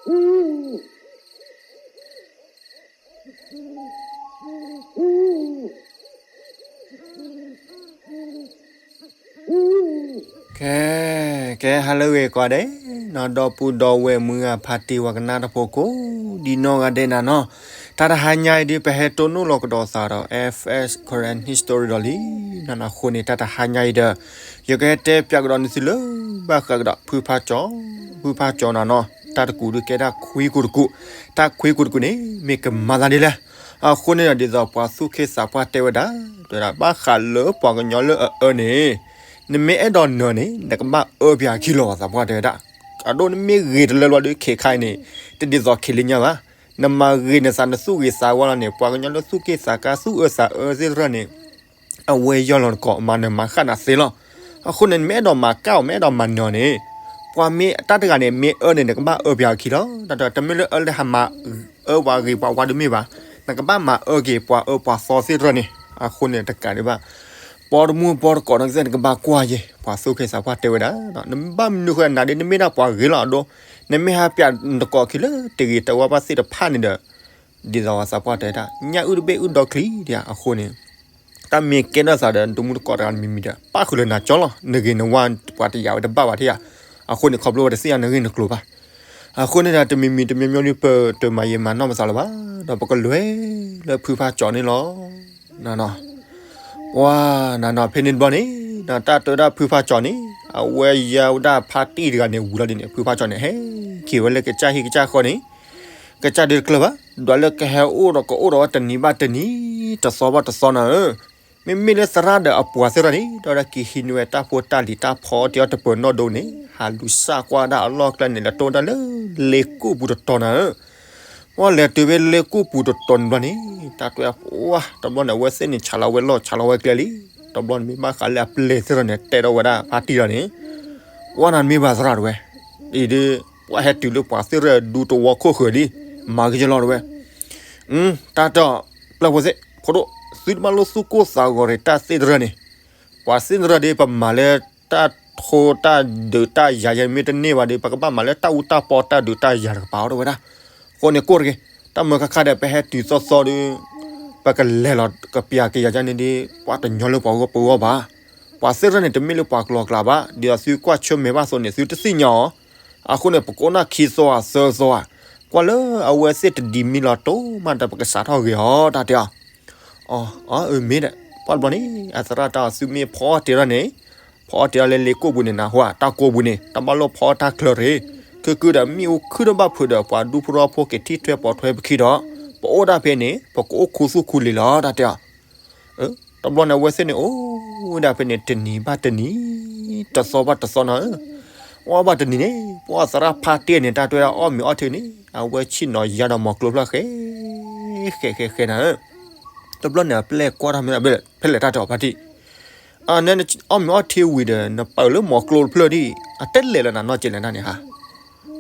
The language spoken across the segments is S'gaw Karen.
ကဲ, ကဲ ဟါလၢအဂ့ၤကိးဂၤဒဲး, နီၢ်ဒီပုၢ်ဒီဝဲၢ်မုၢ်ဂၤဖါတံၢ်ဝဲကနၣ်တၢ်ဖိကိးဒ်နီၢ်ဂၤဒဲးနၤနီၤ, တၢ်တဟါညါအံၤဒုးပဟဲတိၢ်နီၣ်လီၤကဒီးသးဒီး F S Karen History ဒီးလံ, နီၢ်နီၢ်အဃိန့ၣ် တၢ်တဟါညါအံၤဒီး ယကဟဲတဲပၠးကဒီးနသုလၢ ဘၣ်ဃးကဒီးဖုဖါကၠီ, ဖုဖါကၠီနၤနီၤ, တၢ်တကူးဒုးကဲဒၣ်ခွံကူးတကူး, တၢ်ခွံကူးတကူးန့ၣ် မ့ၢ်ကမၤသးဒ်လဲၣ်. အဃိန့ၣ်ဒီး ဒ်သိးပှၤသူၣ်က့သးပှၢ်တဲဝဲဒၣ်, တဲဝဲဒၣ် ဘၣ်ဃးလၢပှၤကညီလၢအအၢန့ၣ်, နမ့ၢ်အဲၣ်ဒိးနၢၤန့ၣ် နကဘၣ်အၢပှၤအခံလီၤ သးပှၢ်တဲဝဲဒၣ်. အဒိနမ့ၢ်ဂ့ၤတလၢလီၤဒုး ခဲခါအံၤန့ၣ် တဒ်သိးခဲလၢညါဘၣ်. နမၤဂ့ၤနသးနသူၣ်ဂ့ၤသးဝါလီၤန့ၣ် ပှၤကညီလၢသူၣ်က့သးကါသူၣ်အၢသးအၢသ့ၣ်တဖၣ်န့ၣ် အဝဲယီၢ်လီၤတကိး မၤနၢၤမၤဃၣ်နၤသ့လီၤ. အဃိန့ၣ် နမ့ၢ်အဲၣ်ဒိးမၤကၣ်အီၤ မ့ၢ်အဲၣ်ဒိးမၤနၢၤန့ၣ်, ပှၤမ့ၢ်တၢ်တဂၤန့ၣ် မ့ၢ်အၢန့ၣ် နကဘၣ်အၢပှၤအခံလီၤ. တၢ်တမ့ၢ်လၢအၢလၢဟးမၤအၢပှၤဂ့ၤပှၤဝါဒုးမ့ၢ်ဘၣ်, နကဘၣ်မၤအၢက့ၤပှၤအၢပှၤသီသ့ၣ်တဖၣ်န့ၣ်. အဃိန့ၣ်တကးဒံးဘၣ်, ပီတမူပီတကိးန့ၣ်ကစဲၢ် နကဘၣ်ကွၢ်ယဲၢ် ပှၤသူၣ်က့သးပှၢ်တဲဝဲဒၣ်, နဘၣ်မနုၤဃိနၤဒ် နမ့ၢ်ဒၣ်ပှၤဂ့ၤလီၤအဒိ, နမ့ၢ်ဟးပၠးနတကိးခံလၢတဂ့ၤတဝါဘၣ်သ့ၣ်တဖၣ်န့ၣ်ဒီး ဒ်သိးသးပှၢ်တဲဝဲဒၣ် ညၣ်အုၣ်တဘ့ၣ်အုၣ်ဒီချံဒံးဧါ. အဃိန့ၣ် တၢ်မ့ၢ်ကဲထီၣ်သးဒီး နတမူတကိးတဂၤမံၤမံၤဒီး ပၣ်ဃုာ်လၢနၤကၠီလီၤ. နဂ့ၤနဝါပှၤတယာ်ဝဲတဘၣ်ဘၣ်ထံၣ်ဧါ. အဃိန့ၣ် ခီဖျိဝဲတသ့ၣ်ညါနဂ့ၢ်နကျိၤဘၣ်. အဃိန့ၣ်ဒီး တမံၤမံၤတမံၤမံၤဒ် ပတမၤယံာ်မၤနီၢ်ပသးလၢၤဘၣ်, ဒီးပကလဲၤလၢဖုဖါကၠီန့ၣ်လီၤ. နနီၤ, ပှၤနနီၤ ဖဲန့ၣ်တဘျီန့ၣ် တၢ်တဲဝဲဒၣ်ဖုဖါကၠီန့ၣ် အဝဲယါဝဲဒၣ်ဖါတံၢ်တဂၤန့ၣ် ဝံၤလီၤဒ်န့ၣ် ဖုဖါကၠီန့ၣ် ဟဲက့ၤဝဲလၢကစၢ်ဟံၣ်ကစၢ်ဃီန့ၣ် ကစၢ်ဒုးတကျၢၤဘၣ်, ဒွးလၢကဟဲအိၣ်ဒီးကအိၣ်ဒီးဝဲတနံၤဘၣ်တနံၤ တသီဘၣ်တသီနၤဧၢ. မ့မ့ၢ်လၢသရၣ်ဒီးအပှၤသ့ၣ်တဖၣ်န့ၣ် ဒီးက့ၤဟံးန့ၢ်ဝဲတၢ်ဖိတၢ်လံၤတၢ်ဖီအီၣ်တ့ၤအီၣ်တပၢၤနီၣ်ဒိန့ၣ် ဟးလူၤစၢ်ကွၢ်ဒၣ်အလီၢ်ကျဲန့ၣ် လဲၤတိၢ်ဒၣ်လၢလ့ကိၣ်ပူၤတတီၤနၤဧၢ. ပှၤလဲၤတုၤဖဲလ့ကိၣ်ပူၤတတီၤန့ၣ်ဘျီန့ၣ် တၢ်တဲဝဲ တဘျီန့ၣ် အဝဲသ့ၣ်န့ၣ် ဆးလီၤဝဲလီၢ်ဆးလီၤဝဲကျဲလံ. တဘျီန့ၣ်မ့ၢ်ဘၣ်ဃးလၢအပျဲၢ်သ့ၣ်တဖၣ်န့ၣ် တဲထီၣ်ဝဲဒၣ်ဖါတံၢ်လီၤန့ၣ်, ပှၤနၤမ့ၢ်ဘၣ်သရၣ်တဝဲ, အံၤဒုး ပှၤဟဲတုၤလၢပှၤသ့ၣ်တဖၣ်ဒူသဝီခိၣ်ဃၢၤလံ, မၤကယၢလီၤတဝဲ တၢ်တဲအီၤ ပျဲၢ်ဖိသ့ၣ် ဖိဒိၣ်, သုတဘၣ်လိၣ်သူၣ်ကိၢ်သးဂီၤရံၤတၢ်သ့ၣ်တဖၣ်န့ၣ်, ပှၤသ့ၣ်တဖၣ်ဒီး ပမၤလၢတၢ်ထိတၢ်ဒုးတၢ်ယၤယဲမ့ၢ်တန့ၢ်ဘၣ်ဒီး ပကဘၣ်မၤလၢတၢ်အူတၢ်ပီတၢ်ဒုးတၢ်ယၤတကပၤအီၤတဝဲဒၣ်. အဃိန့ၣ်ကိၣ်တဂ့ၤ, တၢ်မၢကခါဒီး ပဟဲတုၤသီသီဒီး ပကလဲၤလီၤကပျးကယၤယဲန့ၣ်ဒီး ပှၤတညီလၢပှၤဂီၢ်ပဂီၢ်ဘၣ်. ပှၤသ့ၣ်တဖၣ်န့ၣ် တမ့ၢ်လၢပှၤကျီၤကျါဘၣ်, ဒ်သိးသုကွၢ်ဆၢၣ်မဲာ်ဘၣ်အသိးန့ၣ် သုတသ့ၣ်ညါအီၤ. အဃိန့ၣ် ပကအိၣ်နၢ်ခံသီဧါသၢသီဧါ, ကွၢ်လၢအဝဲသ့ၣ်တဒံးမံလီၤတိၢ်မးဒီး ပကစးထီၣ်ဂ့ၤအီၤ တၢ်တဲအီၤ. အၢ မ့ၢ်ဒီး ပှၢ်တဘျီန့ၣ် အသရၣ်တၢ်အီၤ သုမ့ၢ်ဖီအီၣ်တ့ၤထီၣ်န့ၣ်, ဖီအီၣ်တ့ၤထီၣ်လၢလ့ကိၣ်ပူၤန့ၣ်နဟါ, တၢ်ကိၢ်ပူၤန့ၣ် တဘၣ်လိၣ်ဖီအီၣ်တၢ်ချၢတဂ့ၤ, ခုကုဒီးမ့ၣ်အူခုၣ်တဘၣ်ဖုးဒီး ပှၤဒူဖိထီဖိက့ၤထံၣ်ထွဲပိာ်ထွဲပခံဒီး ပအိၣ်ဒၣ်ဖဲန့ၣ် ပကအိၣ်ခူသူၣ်ခူလံၤလီၤ တၢ်တဲအီၤ. တဘျီန့ၣ် အဝဲသ့ၣ်န့ၣ် အိၣ်ဝဲဒၣ်ဖဲန့ၣ် တနံၤဘၣ်တနံၤ, တသီဘၣ်တသီနၤဧၢ. အိၣ်ဘၣ်တနံၤန့ၣ် ပှၤသရၣ်ဖါတံၢ်န့ၣ် တၢ်တဲဝဲဒၣ်အီၣ်မ့ၤအီထံန့ၣ် အဝဲဆ့ၣ်နီၤယါဒီးမိၤကျိဖျၢၣ်ဃဲ ဃဲ ဃဲ ဃဲနၤဧၢ. တဘျီန့ၣ် အပျဲၢ်ကွၢ်ထီၣ်မ့ၢ် ဖဲလဲၣ်တၢ်တဲအီၤဖါတံၢ်, အန့ၣ်အီၣ်မ့ၤအီထံဝံၤဒီး နပာ်လၢမိၤကျိတဖျၢၣ်ဒံး အတဲလဲၤလၢနနီၢ်ကဲလဲၣ်နန့ၣ်ဧါ.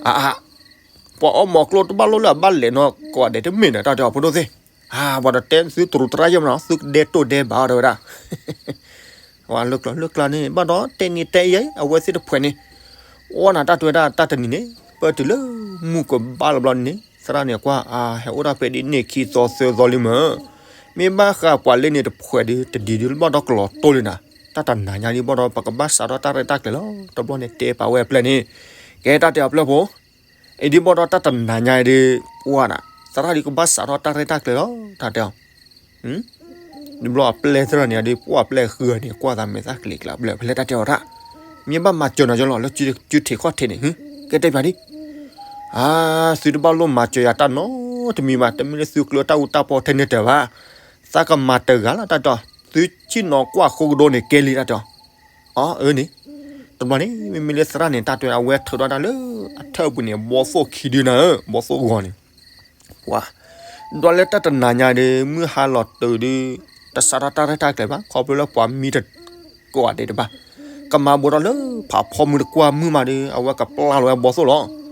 အါ ပှၤအီၣ်မိၤကျိတဘၣ်လိၣ်လၢအဘၣ်လဲၤနီၢ်ကိးဂၤဒဲးတမ့ၢ်ဒီး တၢ်တဲအီၤဖိဒိၣ်သ့ၣ်, ပှၤတတဲသုတရူးတရၣ်ယဲၢ်မနီၤ သုကဒဲတိၢ်ဒဲဘၣ်အီၤတဝဲဒၣ်. ပှၤလၢကျီၤလၢကျါန့ၣ် ဘၣ်ဒီးတဲနံၤတဲယဲၢ် အဝဲသ့ၣ်တဖှဲးန့ၣ်, အိၣ်နၤတၢ်တဲဝဲဒၣ်တၢ်တနံၤန့ၣ် ပၢၢ်တုၤလၢမုၢ်ကဘၣ်လီၤဘျီန့ၣ် သရၣ်န့ၣ်ကွၢ် အဟဲအိၣ်ဒၣ်ဖဲဒ်န့ၣ်ခံသီသၢသီလံမ့ၢ်, မ့ၢ်ဘၣ်ဃးပှၤလၢန့ၣ်တဖှဲးဒီး တဒ်ဒုးဘၣ်ဒီးကလီၤတိၢ်လံနၤ, တၢ်တနၤညါဒ်ဘၣ်ဒီး ပကဘၣ်စးထီၣ်တၢ်ရဲၣ်တၢ်ကျဲၤလီၤ. တဘျီန့ၣ်တဲပာ်ဝဲအပျဲၢ်န့ၣ်, ကဲတၢ်တဲအီၤပျဲၢ်ဖိ အံၤဒ်ဘၣ်ဒီးတၢ်တနၤညါအံၤဒီး ပှၢ်နၤ သရၣ်ဒ်ကဘၣ်စးထီၣ်တၢ်ရဲၣ်တၢ်ကျဲၤလီၤ တၢ်တဲအီၤ. ဒ်ဘျီအပျဲၢ်သရၣ်န့ၣ်ဒီး ပှၢ်အပျဲၢ်ဃုာ်န့ၣ် ကွၢ်သးမဲာ်သၣ်ကလံၤကျါ ပျဲၢ်ဖဲလဲၣ်တၢ်တဲအီၤတၢ်, မ့ၢ်ဘၣ်မၤစၢၤနၤယလီၤ လၢစုထံးခီၣ်ထံးန့ၣ် ကဲတဲပၠးဒ် အါ သုတဘၣ်လိၣ်မၤစၢၤယၤတၢ်နီတမံၤဘၣ်, တမ့ၢ်လၢသုကျၢၤတၢ်အူတၢ်ပီထဲန့ၣ်တၢၤဘၣ်, သးကမၤတဂၤလီၤ တၢ်တဲအီၤ, သုဆ့ၣ်နီၤကွၢ်ဃိကဒီးန့ၣ်ကဲလံ တၢ်တဲအီၤ. အၢ အၢန့ၣ်, တဘျီန့ၣ် မ့မ့ၢ်လၢသရၣ်န့ၣ် တၢ်တဲအဝဲထုးထီၣ်တၢ်လၢအထၢၣ်ပူၤန့ၣ် ဘီသိၣ်ခံဒုနၤဧၢ, ဘီသိၣ်ဂီၤန့ၣ် ပှၤ ဒွးလၢတၢ်တနၤညါဒီး မုၢ်ဟါလီၤတုၤဒီး တစးထီၣ်တၢ်ရဲၣ်တၢ်ကျဲၤဘၣ်, ခီဖျိလၢပှၤမံတကိးဂၤဒဲးတဘၣ်, ကမၤဘိးထီၣ်လၢဖးဖီမုၢ်တကွၢ်မုၢ်မးဒီး အဝဲကပျၢ်လီၤဝဲဘီသိၣ်လီၤ.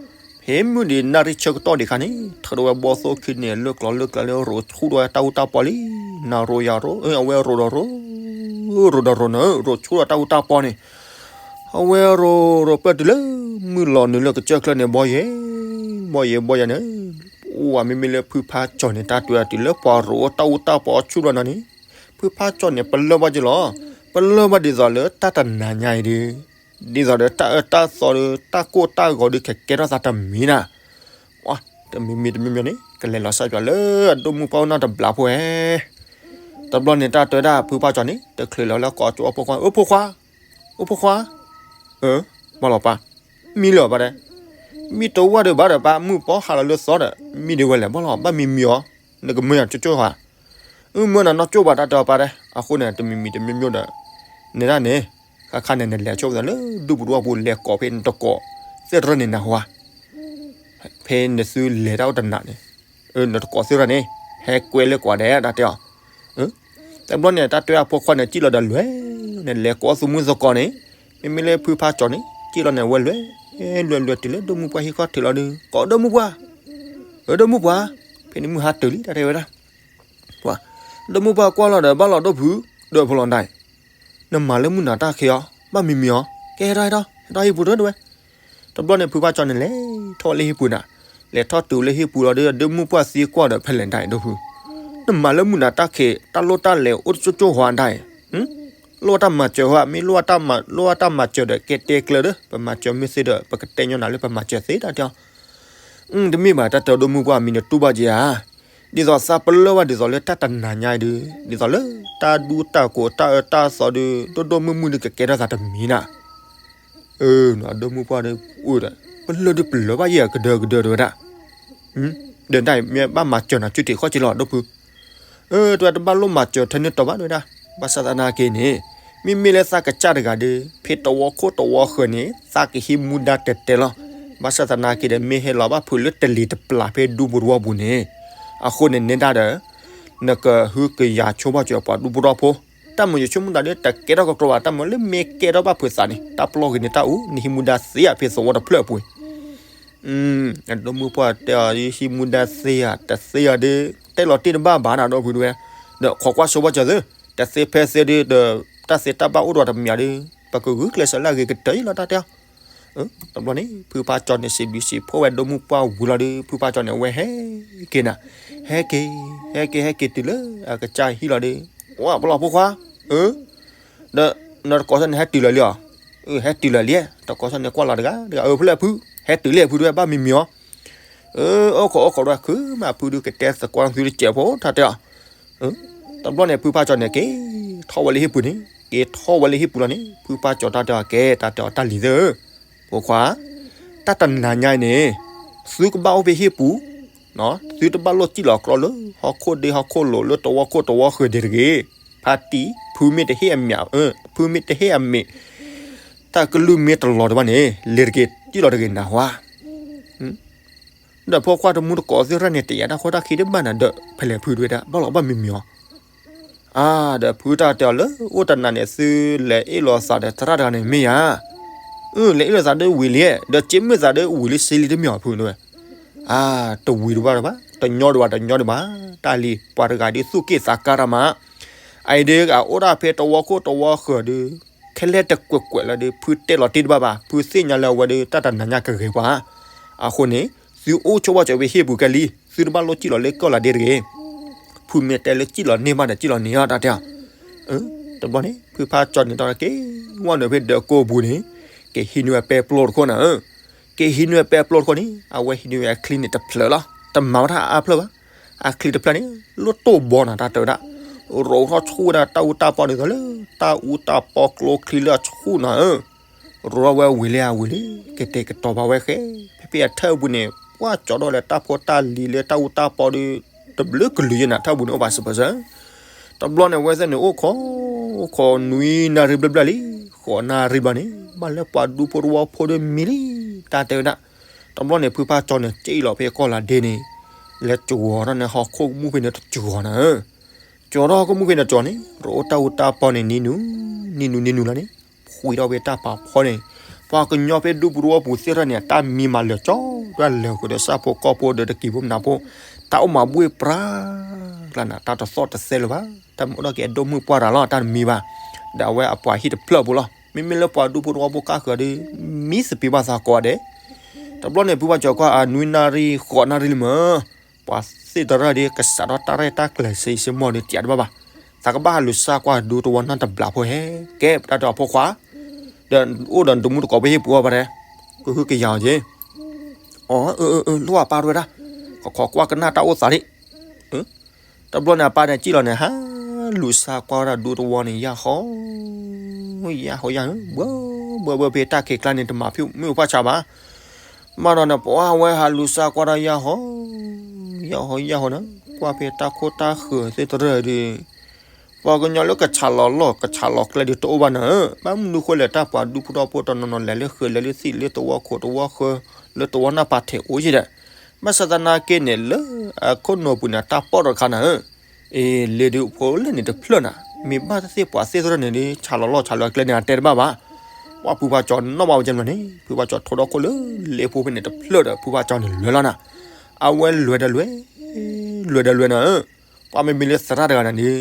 ဖဲမုၢ်ဒံးနၣ်ရံၣ်ဆၢကတီၢ်ဒံးခါန့ၣ် ထုးထီၣ်ဝဲဘီသိၣ်ခံန့ၣ် လၢကျီၤလၢကျါလၢရိးဆူၣ်ထီၣ်ဝဲတၢ်အူတၢ်ပီလံ, နၤရိးယၤရိး အဝဲရိးဒီးရိး, ရိးဒီးရိးနၤဧၢ, ရိးဆူၣ်ထီၣ်တၢ်အူတၢ်ပီန့ၣ်, အဝဲရိးရိးပၢၢ်တုၤလၢ မုၢ်လီၤနုာ်လၢကစၢၢ်ချၢန့ၣ် ဘီယဲၢ် ဘီၣ်ယဲဘီၣ်ယဲန့ၣ်, အိၣ်ဝဲမ့မ့ၢ်လၢဖုဖါကၠီန့ၣ် တၢ်တဲအီၤတုၤလၢပှၤရိၣ်တၢ်အူတၢ်ပီအဆူၣ်လီၤနီၤန့ၣ်, ဖုဖါကၠီန့ၣ် ပလၢၢ်ဘၣ်က့ၤလီၤ. ပလၢၢ်ဘၣ်ဒ်သိးလၢတၢ်တနၤညါအံၤဒီး, ဒ်သိးဒီးတၢ်အၢတၢ်သီဒီး တၢ်ကိၢ်တၢ်ဂီၤဒီး ကကဲထီၣ်သးတမံၤနၤ. တမံၤမံၤတမံၤမံၤန့ၣ် ကလဲၤလီၤစၢ်ပၠးလၢအဒိၣ်မုၢ်ပှၢ်အိၣ်နီၢ်တဘျီဖိဧါ. တဘျီန့ၣ် တၢ်တဲဒၣ်ဖုဖါကၠီန့ၣ် တချုးလီၤလၢကိးကၠိအဖိခွါ, အိၣ်ဖိခွါ, အိၣ်ဖိခွါ, အၢ, ဘၣ်လီၤပၢ်, မံလၢၤဘၣ်ဒဲး, မံတဝၢ်ဒီးဘၣ်ဒီးပၢ်, မုၢ်ပီဟးလီၤလၢသီဒီး မံဒံးဝဲလဲၣ်, ဘၣ်လီၤ, ဘၣ်မံမံအီၤ, နကမၢယၤကၠိကၠိဧါ. အၢ မၢနၤနီၢ်ကၠိဘၣ် တၢ်တဲအီၤပၢ်ဒဲး. အဃိန့ၣ် တမံၤမံၤတမံၤမံၤဒီး နဲဒၣ်န့ၣ် ခါခါန့ၣ် နလဲၤဆိကမိၣ်သးလၢဒူပူၤတဝီပူၤ လဲၤကိးဖဲနတကိးသ့ၣ်တဖၣ်န့ၣ်နဟါ, ဖဲနသုလဲၤတၢ်အိၣ်တနၤန့ၣ်, နတကိးသ့ၣ်တဖၣ်န့ၣ် ဟဲကွဲလၢကိးဂၤဒဲး တၢ်တဲအီၤ. တဘျီန့ၣ် တၢ်တဲအဖိခွါန့ၣ် စံၣ်လီၤဒီးလဲၤ, နလဲၤကိးသူၣ်မုၣ်သကိးန့ၣ်, မ့မ့ၢ်လၢဖုဖါကၠီန့ၣ် စံၣ်လီၤန့ၣ် ဝဲလဲၤ, လဲၤလဲၤတုၤလၢဒိၣ်မုၢ်ပှၢ်ဟံၣ်ခီၣ်ထံးလီၤဒီး ကိးဒိၣ်မုၢ်ပှၢ်, အၢ ဒိၣ်မုၢ်ပှၢ်, ဖဲန့ၣ်မုၢ်ဟါတုၤလံ တၢ်တဲဝဲဒၣ်. ဒိၣ်မုၢ်ပှၢ်ကွၢ်လီၤဒီး ဘၣ်လီၤဒိၣ်ဖု, ဒီးဖီလီၤဒၣ်, နမၤလၢမုၢ်နၤတၢ်ခံးအီၤ ဘၣ်မံမံအီၤ, ကဲဟဲထီၣ်ဟဲထီၣ် ဟဲထီၣ်ဟံၣ်ပူၤတဝဲ. တဘျီန့ၣ် ဖုဖါကၠီန့ၣ်လဲၤထီၣ်ဝဲလၢဟံၣ်ပူၤနၤ, လဲၤထီၣ်တုၤလၢဟံၣ်ပူၤလီၤဒီး ဒိၣ်မုၢ်ပှၢ်သံကွၢ်ဒီး ဖဲလဲၣ်ဒၣ်ဒိၣ်ဖု, နမၤလၢမုၢ်နၤတၢ်ခံး တၢ်လိၣ်တၢ်လဲၤအိၣ်တကၠိကၠိဟါဒၣ်အံၤ, လိၣ်တၢ်မၤစၢၤဟါ, မ့ၢ်လိၣ်တၢ်မၤစၢၤဒီး ကဲတဲကျၢၤဒီး ပမၤစၢၤမ့ၢ်သ့ဒီး ပကတဲညီနၤလၢပမၤစၢၤသ့ တၢ်တဲအီၤ. တမ့ၢ်ဘၣ် တၢ်တဲဒိၣ်မုၢ်ပှၢ်မံၤန့ၣ် တူၢ်ဘၣ်က့ၤဧါ. ဒ်သိးသးပလၢၢ်ဘၣ်ဒ်သိးလၢတၢ်တနၤညါအံၤဒီး ဒ်သိးလၢတၢ်ဒူတၢ်ကိးတၢ်အၢတၢ်သီဒီး ဒိၣ်ဒိၣ်မုၢ်မုၢ်ဒီးကကဲထီၣ်သးတမံၤနၤ. အၢ အဒိၣ်မုၢ်ပှၢ်ဒီး အိၣ်ဒီး ပလၢၢ်ဒီးပလၢၢ်ဘၣ်ယဲၢ်ကဒၢကဒၢတဝဲဒၣ်. ဒီးတၢ်မ့ၢ်ဘၣ်မၤစၢၤနၤ ကၠူတ့ၢ်ခီၣ်က့ၤလီၤ ဒိၣ်ဖု. အၢ တဝဲတဘၣ်လိၣ်မၤစၢၤထဲန့ၣ်တီၤဘၣ်တဝဲဒၣ်. ဘၣ်ဆၣ်သနာ်က့န့ၣ် မ့မ့ၢ်လၢသးကစၢ်တဂၤဒီး ဖဲတဝီခိၣ်တဝီဃၢၤန့ၣ် သးကဟံးမူဒါတဲာ်တဲာ်လီၤ. ဘၣ်ဆၣ်သနာ်က့ဒီး မ့ၢ်ဟဲလီၤဘၣ်ဖုးလၢတလံၤတပျၢ်ဖဲဒူပူၤတဝီပူၤန့ၣ်, အဃိန့ၣ်နဲဒၣ်ဒီး နကဟုကယာ်ဆိဘၣ်စၢၤပှၤဒူဖိထီဖိ, တၢ်မ့ၢ်ယဆိကမိၣ်သးဒီး တကဲထီၣ်ကကျိဘၣ်, တၢ်မ့ၢ်လၢမ့ၢ်ကဲထီၣ်ဘၣ်ဖုးသးန့ၣ် တၢ်ပလီၢ်ဂ့ၤန့ၣ်တၢ်အူ နဟံးမူဒါသ့ဧါ ဖဲသဝီတဖျၢၣ်အပူၤ အဒိၣ်မုၢ်ပှၢ်တဲအီၤ ဟံးမူဒါသ့ဧါ တသ့အီၤဒီး တဲလီၤတ့ၢ်တဘၣ်ဘၣ်နၤ ဒိၣ်ဖုတဝဲ, ဒီးခိးကွၢ်ဆိဘၣ်စၢၤသု, တသ့ဖဲသ့ဒီး တၢ်သ့တၢ်ဘၣ်အိၣ်ဒီးတမံၤဒီး ပကဂုာ်ကျဲးစၢးလၢအဂ့ၤကတၢၢ်အံၤလီၤ တၢ်တဲအီၤ. တဘျီန့ၣ် ဖုဖါကၠီန့ၣ် စံးဘျုးစံးဖှိၣ်ဝဲဒိၣ်မုၢ်ပှၢ်ဝံၤလီၤဒီး ဖုဖါကၠီန့ၣ် အဝဲဟဲက့ၤနၤ, ဟဲက့ၤ, ဟဲက့ၤ ဟဲက့ၤတုၤလၢအကစၢ်ဟံၣ်လီၤဒီး, ဝဲပလီၢ်ဖိခွါ, အၢ ဒီး နတကိးဆၢန့ၣ်ဟဲတုၤလၢာ်လံဧါ. အၢ ဟဲတုၤလၢာ်လံ, တကိးဆၢန့ၣ်ကွၢ်လီၤတဂၤတဂၤ, အၢ ဖဲလဲၣ်ဖု, ဟဲတုၤလံဖုတဝဲ ဘၣ်မံမံအီၤ. အၢ အိၣ်ခိးအိၣ်ခိးတဝဲ ခုမးဖုဒုးကတဲသကိးသုတစဲးဖိ တၢ်တဲအီၤ. တဘျီန့ၣ် ဖုဖါကၠီန့ၣ် က့ၤထီၣ်ဝဲလၢဟံၣ်ပူၤန့ၣ်, က့ၤထီၣ်ဝဲလၢဟံၣ်ပူၤလီၤန့ၣ် ဖုဖါကၠီတၢ်တဲအီၤ ကဲ တၢ်တဲအီၤ တၢ်လံၤသၢဧၢ, ဖိခွါ, တၢ်တနၤညါအံၤန့ၣ် သုကဘၣ်အိၣ်ဖဲဟံၣ်ပူၤ, သုတဘၣ်လိၣ်စံၣ်လီၤကြီလၢဟီၣ်ခိၣ်ဒ့ဟီၣ်ခိၣ်လိၤ လၢတဝီခိၣ်တဝီဃၢၤဒံးတဂ့ၤ. ဖါတံၢ်, ဖုမ့ၢ်တဟ့ၣ်အမ့ၢ်, ဖုမ့ၢ်တဟ့ၣ်အမ့ၢ် တၢ်ကလုၢ်မ့ၢ်တလီၤတဘၣ်န့ၣ် လဲၤတက့ၤ စံၣ်လီၤတဂ့ၤနၤဟါ. ဒီးဖိခွါတမူတကိးသ့ၣ်တဖၣ်န့ၣ် တယာ်တၢ်ခိၣ်တၢ်ခံတဘၣ်နၤဒီး ဖဲလဲၣ်ဖုတဝဲဒၣ် ဘၣ်လီၤဘၣ်မံမံအီၤ. အါ ဒီးဖုတၢ်တဲအီၤလၢ အိၣ်တနၤန့ၣ် သုလဲၤအ့ၣ်လိာ်သးဒီးသရၣ်တဂၤန့ၣ်မ့ၢ်ဧါ. အၢ လဲၤအ့ၣ်လိာ်သးဒီးဝံၤလံ, ဒီးစ့မုၢ်သးဒီးဝံၤလံစ့လံတမ့ၢ်အီၤဖုတဝဲ. အါ တဝံၤတဘၣ်တဘၣ်, တညီတဘၣ် တညီတဘၣ်, တၢ်လံၤ ပှၤတဂၤဒုးသူၣ်က့ၣ်သးကါတၢ်မး. အအံၤဒုး အအိၣ်ဒၣ်ဖဲတဝီခိၣ်တဝီဃၢၤဒုး ခဲလၢာ်တကွဲးကွဲးလၢဒုး ဖုတဲလီၤတ့ၢ်တဘၣ်ဘၣ်, ဖုသ့ၣ်ညါလၢအဝဲဒုး တၢ်တနၤညါကဂ့ၤပှၤ. အဃိန့ၣ် သုအိၣ်ဆိဘၣ်စၢၤဝဲဟ့ၣ်ပူၤကဲလံ, သုတဘၣ်လိၣ်စံၣ်လီၤလၢကီၢ်လၢဒ့တဂ့ၤ. ဖုမ့ၢ်တဲလၢစံၣ်လီၤန့ၢ်ဘၣ်ဒီး စံၣ်လီၤန့ၢ်အီၤ တၢ်တဲအီၤ. တဘျီန့ၣ် ဖုဖါကၠီန့ၣ်ဒီးက့ၤဝဲနုာ်ဖဲဒၢးကိးပူၤန့ၣ်, က့ၤဟံးန့ၢ်ဝဲပဲပျီတခိၣ်နၤဧၢ. က့ၤဟံးန့ၢ်ဝဲပဲပျီတခိၣ်န့ၣ် အဝဲဟံးန့ၢ်ဝဲအချံန့ၣ်တဖျၢၣ်လီၤ. တမၤဝဲဒၣ်အါဖျၢၣ်ဘၣ်. အချံတဖျၢၣ်န့ၣ် လၢတိၢ်ဘီနၤ တၢ်တဲဝဲဒၣ်. ရိးထီၣ်ဆူၣ်ဝဲဒၣ်တၢ်အူတၢ်ပီန့ၣ်သိးလၢ တၢ်အူတၢ်ပီကျိချံလၢအဆူၣ်နၤဧၢ. ရိးထီၣ်ဝဲဝံၤလံအဝံၤလံ, ကတဲာ်ကတီၤဘၣ်ဝဲဃဲ, ဖဲဖဲအထၢၣ်ပူၤန့ၣ် ပှၢ်ကၠီထီၣ်လၢတၢ်ဖိတၢ်လံၤလၢတၢ်အူတၢ်ပီဒီး တဘျုးကလုာ်ယဲၢ်နၤ ထၢၣ်ပူၤန့ၣ်အိၣ်ဘၣ်စၢၤပၢၢ်စၢၤ. တဘျီန့ၣ် အဝဲသ့ၣ်န့ၣ် အိၣ်ခိး, အိၣ်ခိးနွံနၣ်ရံၣ်ဘျၢဘျၢလံ, ဃိးနၣ်ရံၣ်ဘျီန့ၣ် ဘၣ်လၢပှၤဒူဖိတဝီဖိဒီးမံလံ, တၢ်တဲဝဲဒၣ်. တဘျီန့ၣ် ဖုဖါကၠီန့ၣ် စံၣ်လီၤဖဲကီၢ်လၢဒ့န့ၣ်, လဲၤကဝီၤထီၣ်န့ၣ် ဟီၣ်ခိၣ်ကမူၣ်ဖဲန့ၣ်တကဝီၤနၤဧၢ. ကဝီၤထီၣ်ဟီၣ်ခိၣ်ကမူၣ်ဖဲန့ၣ်တကဝီၤန့ၣ် ရိးအိၣ်တၢ်အူတၢ်ပီန့ၣ် နံၤနုၤ, နံၤနုၤနံၤနုၤလီၤန့ၣ်, ဖှံထီၣ်ဖဲတၢ်ပာ်ဖီန့ၣ်, ပှၤကညီဖဲဒူပူၤတဝီပူၤသ့ၣ်တဖၣ်န့ၣ် တၢ်မံမၤလၢာ်ကၠီ, တၢ်လဲၤဃုာ်ဒီးဆၣ်ဖိကီၢ်ဖိဒီးတကံၤဖိမနုၤဖိ, တၢ်အိၣ်မၤဘှ့ၣ်ပြၢ်ကျါနၤ, တၢ်တသီၣ်တသဲလၢၤဘၣ်, တၢ်မ့ၢ်အိၣ်ဒီးက့ၤအဒိၣ်မုၢ်ပှၢ်တၢ်လီၤ, တၢ်တမံဘၣ်, ဒီးအဝဲအပှၤဟံၣ်တဖျၢၣ်ဖိလီၤ. မ့မ့ၢ်လၢပှၤဒူဖိတဝီဖိကါဃုာ်ဒီး မံသပ့ၤဘၣ်သးကိးဂၤဒဲး, တဘျီန့ၣ် ဖုဖးကၠီၤကွၢ်အနွံနၣ်ရံၣ်ဃိးနၣ်ရံၣ်လံမၢ်, ပှၤသ့ၣ်သရၣ်ဒီး ကစးထီၣ်တၢ်ရဲၣ်တၢ်ကျဲၤစ့စ့မီၢ်ဒီး တယးတဘၣ်ဘၣ်, သးကဘၣ်ဟးလူၤစၢ်ကွၢ်ဒူသဝီနီတဘျီဖိဟဲ, ကဲ ပတၢ်တဲအီၤဖိခွါ, ဒီးအိၣ်ဒီးတမူတကိးပဟ့ၣ်ပှၤဘၣ်တဲ, ကဟုကယာ်အီၤက့ၤ, အၢ အၢ အၢ လိၣ်အပၢ်တဝဲဒၣ်, ကခိးကွၢ်ကနၣ်တၢ်အိၣ်သးဒံး တဘျီန့ၣ် အပၢ်န့ၣ်စံၣ်လီၤန့ၣ် ဟးလူၤစၢ်ကွၢ်ဝဲဒၣ်ဒူသဝီန့ၣ် ယၢ်ဟီ, ယၢ်ဟီယၢ်ဟီ, ဘှီဘှီဘှီ ဖဲတၢ်ခံးကျါန့ၣ် တမၤမုၢ်ဖှၣ်ဆါဘၣ်, မၤဒီးန့ၣ် ပှၤဝဲဟးလူၤစၢ်ကွၢ်ဒၣ်ယၢ်ဟီ, ယၢ်ဟီယၢ်ဟီန့ၣ် ကွၢ်ဖဲတၢ်ခိၣ်တၢ်ဃၢၤသ့ၣ်တရၢၢ်ဒီး ပှၤကညီလၢကဆးလီၤလီၢ်ကဆးလီၤကျဲဒုးတအိၣ်ဘၣ်န့ၣ်, ဘၣ်မနုၤဃိလဲၣ် တၢ်ပှၤဒူဖိထီဖိတနီၤနီၤ လဲၤလၢဃုာ်လဲၤလၢသံၣ်လၢသဝီခိၣ်သဝီဃၢၤ လၢသဝီနၢ်ပၤထဲးအိၣ်ယဲဒီး, ဘၣ်ဆၣ်သနာ်က့န့ၣ် လၢအခိၣ်နူာ်ပူၤန့ၣ် တၢ်ပီၣ်တခါန့ၣ်, အ့ လ့ဒုးဖိလၢန့ၣ်တဖျၢၣ်န့ၣ် မ့ၢ်ဘၣ်သ့ၣ်သ့ၣ်ပှၤသ့ၣ်သရၢၢ်န့ၣ်ဒီး ဆးလီၤလီၢ်ဆးလီၤကျဲန့ၣ် အတဲတဘၣ်ဘၣ်, ပှၤဖုဖးကၠီၤနီၣ်ဘၣ်ဝဲကဲန့ၣ်, ဖုဖးကၠီၤထိဒီခိၣ်လၢလ့ဖိဖဲန့ၣ်တဖျၢၣ်ဒီး ဖုဖးကၠီၤန့ၣ်လဲၤလီၤနၤ, အဝဲလဲၤဒီးလဲၤ, လဲၤဒီးလဲၤနၤ, ပှၤမ့မ့ၢ်လၢသရၣ်တဂၤန့ၣ်ဒီး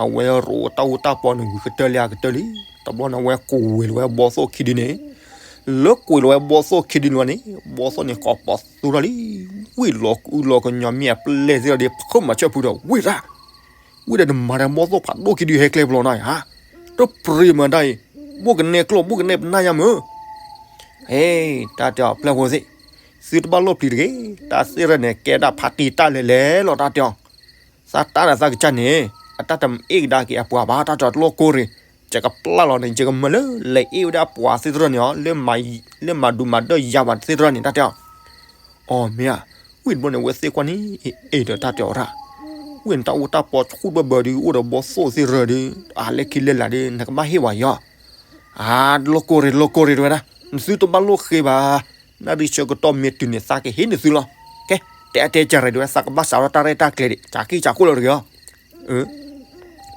အဝဲရိးတၢ်အူတၢ်ပီန့ၣ် ဝံၤကတၢၢ်လံအကတၢၢ်လံ, တဘျီန့ၣ် အဝဲကွံာ်လီၤဝဲဘီသိၣ်ခံဒုန့ၣ်, လၢကွံာ်လီၤဝဲဘီသိၣ်ခံဒုန့ၣ်ဝဲန့ၣ်, ဘီသိၣ်န့ၣ် ကိးပီသူထီၣ်လံ, ဝံၣ်လီၤကုလီၤကညီမ့ၢ်အပျဲၢ်သ့ၣ်ဒီး ဖုမၤဆၢဖုဒီး ဝံၣ်ရၣ်, ဝံၣ်ဒီးနမၤဒီးဘီသိၣ်ဖးဒိၣ်ခံဒုဟဲကျဲပျီနီၤဧါ, တပြံမၤတၢ်အံၤ, ဘိၣ်ကနဲကျီၢ် ဘိၣ်ကနဲပနၢ်ယါမုၢ် ဟဲ, တၢ်တဲအီၤပျဲၢ်ဖိသ့ၣ်, သုတဘၣ်လိၣ်ပျံၤတဂ့ၤ, တၢ်သ့ၣ်ရၢၢ်န့ၣ် ကဲဒၣ်ဖးတံၢ်တၢ်လဲၤလဲၤလီၤ တၢ်တဲအီၤ, သးတၢ်ဒီးသးကစၢ်န့ၣ်, အတၢ်တမ့ၢ်ကဒါက့ၤအပှၤဘၣ် တၢ်တဲအီၤတလိၣ်ကိၢ်ရ့ၣ်, ယကပျၢ်လီၤန့ၣ် ယကမၢလၢလဲၤအ့ၣ်ဝဲဒၣ်ပှၤသ့ၣ်တရၢၢ်န့ၣ်အီၤ, လၢမၤဒူးမၤဒၢးယၤပှၤသ့ၣ်တရၢၢ်န့ၣ် တၢ်တဲအီၤ အီၤမ့ၢ်ဧါ, ဝံၣ်တဘျီန့ၣ် အဝဲသ့ၣ်ကွၢ်န့ၣ်, အ့ၣ် ဒီးတၢ်တဲအီၤရၣ်, ဝံၣ်နတၢ်အိၣ်တၢ်ပီဆူၣ်ဘၢဘၢဒီး အိၣ်ဒီးဘီသိၣ်သ့ၣ်ရၢၢ်ဒီး, အလဲၤခံလဲၤလးဒီး နကဘၣ်ဟ့ၣ်ဝဲယီၤ, အါ လိၣ်ကိၢ်ရ့ၣ် လိၣ်ကိၢ်ရ့ၣ်တဝဲဒၣ်, နသုတဘၣ်လိၣ်ဃ့ဘၣ်, နၣ်ရံၣ်ဆၢကတီၢ်မ့ၢ်တုၤန့ၣ် သးကဟ့ၣ်နသုလီၤ, ကဲ, တဲအတဲကရ့ၣ်တဝဲ သးကဘၣ်စးထီၣ်တၢ်ရဲၣ်တၢ်ကျဲၤဒံး ကးကံၢ်ကးခိၣ်လီၤတဂ့ၤအီၤ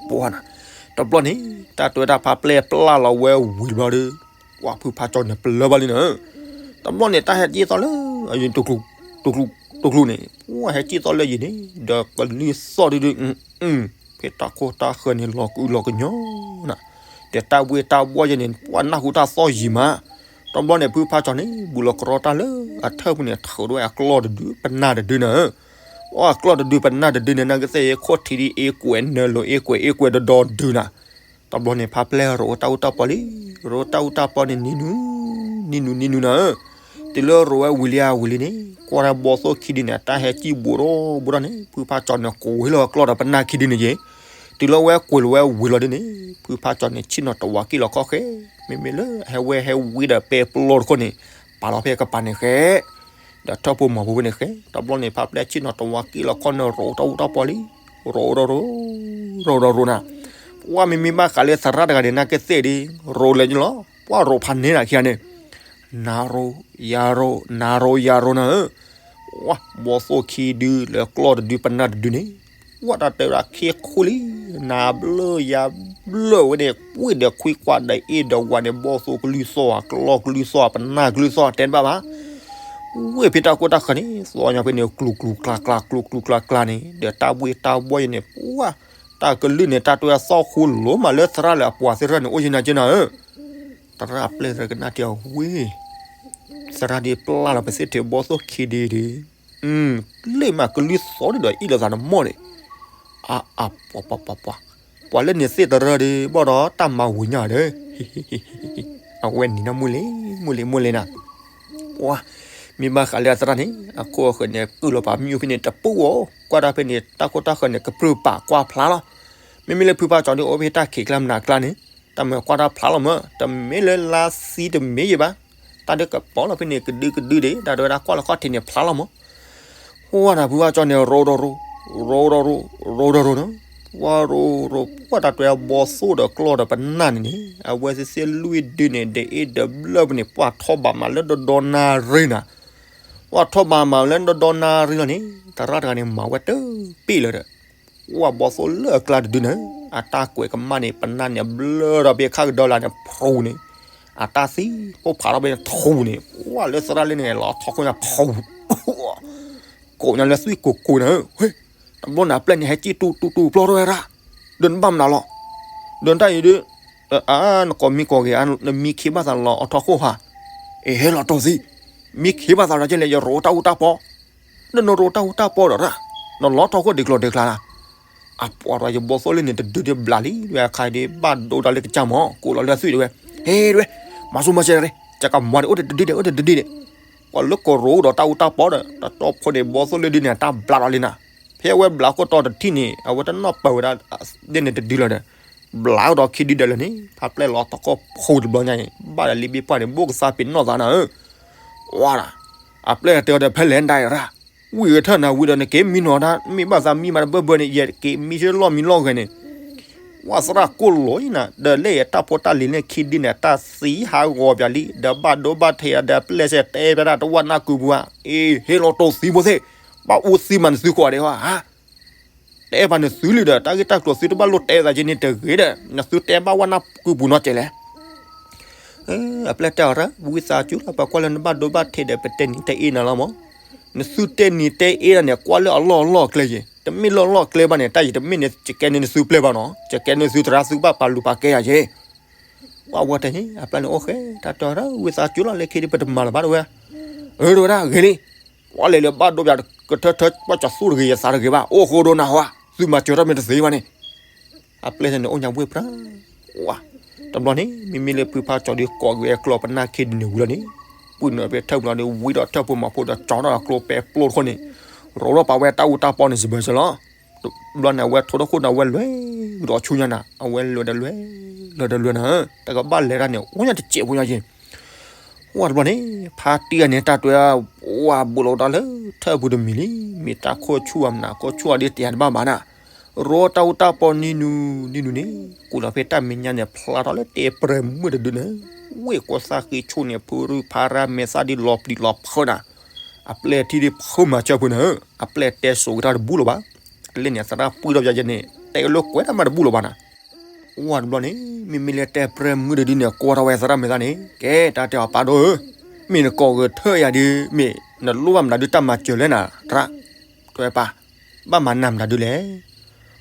ပှၤနၤ, တဘျီန့ၣ် တၢ်တဲဝဲဒၣ်ဖါပျဲၢ်ပျၢ်လီၤဝဲဝံၤတဘျီဒီး, ပှၤဖုဖါကၠီၤန့ၣ်ပလၢၢ်ဘၣ်လံန့ၣ်, တဘျီန့ၣ် တၢ်ဟဲက့ၢ်သီၣ်လၢအယံၤ, တကျူၤန့ၣ်, ပှၤဟဲက့ၢ်သီၣ်လၢယံၤန့ၣ်, ဒီးကလုၢ်သီၣ်ဒုဒု, ဖဲတၢ်ခိၣ်တၢ်ဃၢၤန့ၣ် လီၤကုလီၤကညီနၤ, ဒီးတၢ်ဘှ့ၣ်တၢ်ဘှီၣ်ယဲန့ၣ် ပှၤနၢ်ဟူတၢ်သီၣ်ယံၤမး, တဘျီန့ၣ် ဖုဖါကၠီၤန့ၣ် ဘူးလီၤကရီတၢ်လၢအထၢၣ်ပူၤန့ၣ် ထုးဒိၣ်ဝဲအကျီၢ်တဒု ပနၢ်တဒုန့ၣ်, အကျီၢ်တဒု ပနၢ်တဒုန့ၣ် နကသ့ၣ်အံၤ ခိၣ်ထံးဒ်အ့ကွဲး နၢလိၤအ့ကွဲး အ့ကွဲးဒီဒီဒုနၤ, တဘျီန့ၣ် ဖါပျဲၢ်ရိးတၢ်အူတၢ်ပီလံ, ရိးတၢ်အူတၢ်ပီန့ၣ် နံၤနုၤ, နံၤနုၤ နံၤနုၤနၤ, တုၤလၢရိးဝဲဝံၤလံဧါဝံၤလံန့ၣ် ကွၢ်ဒၣ်ဘီသိၣ်ခံဒုန့ၣ် အတၢ်ဟဲကံၣ်ဘူးဒီးဘူးဒီးန့ၣ် ဖုဖါကၠီၤန့ၣ် ကိးဝဲလီၤအကျီၢ်ဒီးပနၢ်ခံဒုန့ၣ်က့ၤ, တုၤလၢဝဲကွံာ်လီၤဝဲဝံၤလီၤဒုန့ၣ် ဖုဖါကၠီၤန့ၣ် ဆ့ၣ်နီၤတဝးက့ၣ်လီၤခီၣ်ဃဲ, မ့မ့ၢ်လၢအဟဲဝဲဟဲဝံဒီးပဲပျီတခိၣ်န့ၣ် ပာ်လီၤဖဲကပၤန့ၣ်ဃဲ ဒီးထၢၣ်ဖိမီၤဖိဖဲန့ၣ်ဃဲ, တဘျီန့ၣ် ဖါပျဲၢ်ဆ့ၣ်နီၤတဝးက့ၣ်လီၤခီၣ်န့ၣ် ရိးတၢ်အူတၢ်ပီလံ, ရိးဒီးရိး, ရိးဒီးရိးနၤ, ပှၤမ့မ့ၢ်ဘၣ်ဃးလၢသရၣ်တဂၤန့ၣ် နကသ့ၣ်ဒ်, ရိးလဲၤညါလီၤ, ပှၤရိးဖးန့ၢ်နၤခံဂၤန့ၣ်, နၤရိး, ယၤရိး, နၤရိးယၤရိးနၤဧၢ, ပှၤဘီသိၣ်ခံဒု လၢကျီၢ်တဒုပနၢ်တဒုန့ၣ်, ပှၤတၢ်တဲဝဲဒၣ်ခ့ခူလံ, နၤဘျၢယၤဘျၢဝဲန့ၣ် ဝံၣ်ဒီးခွံခွါဒီးအ့ၣ်ဒီးဝၤန့ၣ် ဘီသိၣ်ကလုၢ်သီၣ်ဧါ ကျီၢ်ကလုၢ်သီၣ်ဧါ ပနၢ်ကလုၢ်သီၣ်ဧါ တဲတဘၣ်ဘၣ် ဝံၣ်ဖဲတၢ်ကိၢ်တၢ်ဃၢၤန့ၣ် သီၣ်ညီဖဲန့ၣ် ကျူၤကျူၤကျါကျါ ကျူၤကျူၤကျါကျါန့ၣ် ဒီးတၢ်ဘှ့ၣ်တၢ်ဘှီၣ်ယဲန့ၣ် ပှၤ တၢ်ကလုၢ်န့ၣ် တၢ်တဲသီၣ်ဃူလိၤမးလၢသရၣ်လၢအပှၤသ့ၣ်တဖၣ်န့ၣ် အိၣ်ယဲနၤက့နၤဧၢ, သရၣ်ပျဲၢ်သရၣ်ကနၣ်တဲအီၤဝဲ သရၣ်ဒ်ပျၢ်လီၤပသ့ၣ်ထဲဘီသိၣ်ခံဒုဒီး လ့ၣ်မးကလုၢ်သီၣ်ဒ်ဒီးအ့ၣ်လိာ်သးနမီၢ်န့ၣ်, အါအါ ပှၤပှၤပှၤပှၤ, ပှၤလၢန့ၣ်သ့ၣ်တရၢဒီး ဘၣ်ဒီးတၢ်မၤဝံၤညါဒီး အဝဲနံၤနၢ်မုၢ်လ့ၤမုၢ်လ့ၤမုၢ်လ့ၤနၤ, ပှၤ မ့ၢ်ဘၣ်ဃးလၢအသရၣ်န့ၣ် အခိၣ်အဃၢၤန့ၣ် ကုၢ်လီၤပာ်မံအိၣ်ဖဲန့ၣ်တပူၤဧိၤ, ကွၢ်တၢ်ဖဲန့ၣ် တၢ်ခိၣ်တၢ်ဃၢၤန့ၣ် ကပြုၢ်ပာ်ကွၢ်ဖျါလီၤ. မ့မ့ၢ်လၢဖုဖါကၠီၤဒ်အိၣ်ဖဲတၢ်ခံးကျါမနၤကျါန့ၣ် တၢ်မၤကွၢ်တၢ်ဖျါလီၤမး, တမ့ၢ်လၢလါသံတမ့ၢ်ယံၤဘၣ်, တၢ်ဒုးကပီၤလီၤဖဲန့ၣ် ကဒုကဒုဒံး တၢ်ဒိးဝဲဒၣ်ကွၢ်လီၤခီၣ်ထံးန့ၣ်ဖျါလီၤမး ပှၤနၤဖုဖါကၠီၤန့ၣ် ရိးဒီးရိး, ရိးဒီးရိး, ရိးဒီးရိးနီၤ, ပှၤရိးရိး ပှၤတၢ်တွဲဘီသိၣ်ဒီးကျီၢ်ဒီးပနၢ်န့ၣ်န့ၣ် အဝဲသ့ၣ်သ့ၣ်လွံၢ်ဒုန့ၣ် ဒီးအ့ၣ်ဒီးဘျၢၣ်ပူၤန့ၣ် ပှၤထီၣ်ဘးမးလၢဒီဒီနၣ်ရံၣ်နၤ, ပှၤထီၣ်ဘးမးလၢဒီဒီနၣ်ရံၣ်လီၤန့ၣ် သရၣ်တဂၤန့ၣ် မၤဝဲတပ့ၢ်လၢၤဒီး ပှၤဘီသိၣ်လၢအကျါတဒုန့ၣ် အတၢ်ကွဲးကမၣ်န့ၣ် ပနၢ်န့ၣ်ဘျၢၣ်ဒီးဖဲခါကဒီးလၢန့ၣ် ဖူန့ၣ်, အတၢ်သံၣ်ပိၢ်ဖးထီၣ်ဖဲန့ၣ်ထူန့ၣ် ပှၤလၢသရၣ်လၢန့ၣ် လီၤထီၣ်ခိၣ်ညါဖူ ကိးညါလၢသွံၣ်ကိးကိးနၤဧၢ, တဘျီန့ၣ်အပျဲၢ်န့ၣ် ဟဲကံၣ်တူတူတူပျီထီၣ်ဝဲဒၣ်, ဒီးနဘၣ်မနုၤလီၤ, ဒီးနတၢ်အံၤဒုး, အါ နကိးမံကိးဂ့ၤ နမံခ့ဘၣ်သးလီၤ အီထီၣ်ခိၣ်ဟါ, အဟဲလီၤတိၢ်သံ, မ့ၢ်ခံဘၣ်သးဒီးကလဲၣ် ယရိတၢ်အူတၢ်ပီ, ဒီးနရိတၢ်အူတၢ်ပီဒီးရၣ်, နလီထီၣ်ခိၣ်ဒံးကျိၤဒံးကျါလၢ်, အပှၤဒီးယဘီသိၣ်လၢန့ၣ် တဒုဒံးဘျးလံ ဝဲအခါဒံးဘၣ်ဒိဒၣ်လၢကစၢ်မီၤ ကိးလီၤလၢအသွံၣ်ဒံးဝဲ, ဟဲဒံးဝဲ, မၤဆူၣ်မၤစၢၤရ့, ကကမၤဒံး အိၣ်တဒုဒံး အိၣ်တဒုဒံးဒံး, ကွၢ်လၢကရိဒီးတၢ်အူတၢ်ပီဒီး တတီဖိန့ၣ် ဘီသိၣ်လၢဒုန့ၣ် အတၢ်ဘျးဒီးလံနၤ, ဖဲအဝဲဘျးခိၣ်တီတထံၣ်န့ၣ် အဝဲတနီၣ်ပၢၢ်ဝဲဒၣ် ဒ်န့ၣ်တဒုလီၤဒီး ဘျးဒီးခံဒုဒီးလၢာ်န့ၣ် ဖးပျဲၢ်လီၤတကီၢ်ဖိတဘျီညါအံၤ ဘၣ်ဒီးလံဘ့ၣ်ပှၢ်န့ၣ် ဘိၣ်ကသါပ့ၤနီၣ်သးနၤဧၢ, ဝါဒၣ်, အပျဲၢ်တဲအီၤဒီး ဖဲလဲၣ်ဒၣ်ရၣ်, ဝံၣ်ကထၢၣ်နၤဝံၤဒီး နက့ၤမံနီၤတၢ် မ့ၢ်ဘၣ်သးမံမးတဘၢဘၢန့ၣ် ယက့ၤမံဆၢလီၢ်မံလီၢ်ဂဲၤန့ၣ်, ဝါသရၣ်ကိၢ်လီၤအံၤနၤ ဒီးလၢယတၢ်ဖိတၢ်လံၤန့ၣ်ခံဒုန့ၣ် တၢ်သံဟးဂီၤပၠးလံ ဒီးဘၣ်ဒိဘၣ်ထံးဒီး ပျဲၢ်စဲတဲဖဲဒၣ်တဝၢ်နၢ်ကုပူၤဧါ, အ့ ဟ့ၣ်လီၤတိၢ်သံဖိသ့ၣ်, ဘၣ်အူသံမးနသုကိးဂၤဒဲးဟါ တဲပာ်နသုလံဒီး တၢ်ဂ့ၢ်တၢ်ကျိၤသုတဘၣ်လိၣ်တဲသးက့န့ၣ်တဂ့ၤဒီး နသုတဲဘၣ်ဝဲနၢ်ကုပူၤနီတစဲးလဲၣ်. အပျဲၢ်တဲအီၤ ဝံသးစူၤလီၤ ပကွၢ်လၢနဘၣ်ဒိဘၣ်ထံးဒီး ပတဲနံၤတဲအ့နၤလီၤမး, နသုတဲနံၤတဲအ့နၤန့ၣ် ကွၢ်လၢအလီၢ်အလီၢ်အကျဲယဲၤ, တမ့ၢ်လၢအလီၢ်အကျဲဘၣ်န့ၣ် တၢ်ယံၤတမ့ၢ်န့ၣ် ယကဲန့ၢ်နသုပျဲၢ်ဘၣ်နီၤ, ယကဲန့ၢ်နသုသရၣ်သုဘၣ်ပာ်လုၢ်ပာ်ကဲယၤယဲၤ ပှၤဝဲတဲန့ၣ် အပျဲၢ်န့ၣ်အိၣ်ဃဲ တၢ်တဲအီၤ ဝံသးစူၤလီၤ လၢခံဒုးပတမၤလၢၤဘၣ်တဝဲ, အၢ တဝဲဒၣ်ဂ့ၤလံ, ပှၤလဲၤလၢဘၣ်ဒိပၠး ကထၢထၢ ပှၤကၠီၤသူၣ်တဂ့ၤယသးတဂ့ၤဘၣ် အိၣ်ဃိဒိနၤဟါ, သုမၤစၢၤထီၣ်မ့ၢ်တသ့ဘၣ်န့ၣ်, အပျဲၢ်န့ၣ်အိၣ်ညါဝ့ၢ်ပြၢ, ဝါ, တဘျီန့ၣ် မ့မ့ၢ်လၢဖုဖးကၠီၤဒီးကိးက့ၤဝဲကျီၢ်ပနၢ်ခ့ဒုးန့ၣ်ဝံၤလီၤန့ၣ်, ပုၢ်နုာ်ဖဲထၢၣ်ပူၤလီၤဒီး ဝံဒီးထၢၣ်ဖိမၤဖိဒီးကၠီၤထီၣ်ကျိပဲပျိတခီန့ၣ်, ရိးထီၣ်ပာ်ဝဲတၢ်အူတၢ်ပီန့ၣ် စံးဘၢစၢၤလီၤ တဘျီန့ၣ် အဝဲထိၣ်ထီၣ်ခိၣ်န့ၣ် အဝဲလဲၤဒီးဆူညါနၤ အဝဲလဲၤဒီးလဲၤ လဲၤဒီးလဲၤနၤ, တကဘၣ်လဲၤတၢ်န့ၣ် အိၣ်ညါတစဲးဖိညါက့ၤ, ဝါတဘျီန့ၣ် ဖါတံၢ်ဂၤန့ၣ် တၢ်တွဲ ဝါဘူးလီၤဝဲဒၣ်လၢထၢၣ်ပူၤတမံၤလံ, မ့ၢ်တၢ်ခိၣ်ဆူၣ်အမနုၤခိၣ်ဆူၣ်အဒ်တယၤတဘၣ်ဘၣ်နၤ, ရိးတၢ်အူတၢ်ပီနံၤနုၤနံၤနုၤန့ၣ် ကူးလီၤဖဲတၢ်မဲာ်ညါန့ၣ် ဖျါထီၣ်လၢတဲပြဲၤမုၣ်တဒုန့ၣ်, ဝ့ၢ်ကိးသၣ်ဃံဆိၣ်န့ၣ် ဖုရူၢ်ဖးရၢ်မဲာ်သၣ်ဒ်လီၤပျံၤလီၤဖုးနၤ, အပျဲၢ်ထံၣ်ဒ်ဖုမၤစၢၤဖုနၤဧၢ, အပျဲၢ်တဲစိာ်က့ၤတၢ်တဘူၣ်လၢၤဘၣ်, အလဲၣ်န့ၣ် သရၣ်ပှံၢ်ထီၣ်ပယါယဲန့ၣ် တဲက့ၤလၢကွဲးတၢ်မးတဘူၣ်လၢၤဘၣ်နၤ ဝါတဘျီန့ၣ် မ့မ့ၢ်လၢတဲပြဲၤမုၣ်တဒုန့ၣ် ကွၢ်ထီၣ်ဝဲသရၣ်မဲာ်သၣ်န့ၣ် ကဲတၢ်တဲအီၤပၢ်ဒိၣ်ဧၢ, မ့ၢ်နကိးဂဲၤထၢၣ်ယၤဒုး မ့ၢ်နလိၣ်ဘၣ်မနုၤဒုးတၢ်မၤစၢၤလဲၣ်နၤ, သရၣ်, တွဲပၢ်, ဘၣ်မၤနၢ်မနုၤဒုးလဲၣ်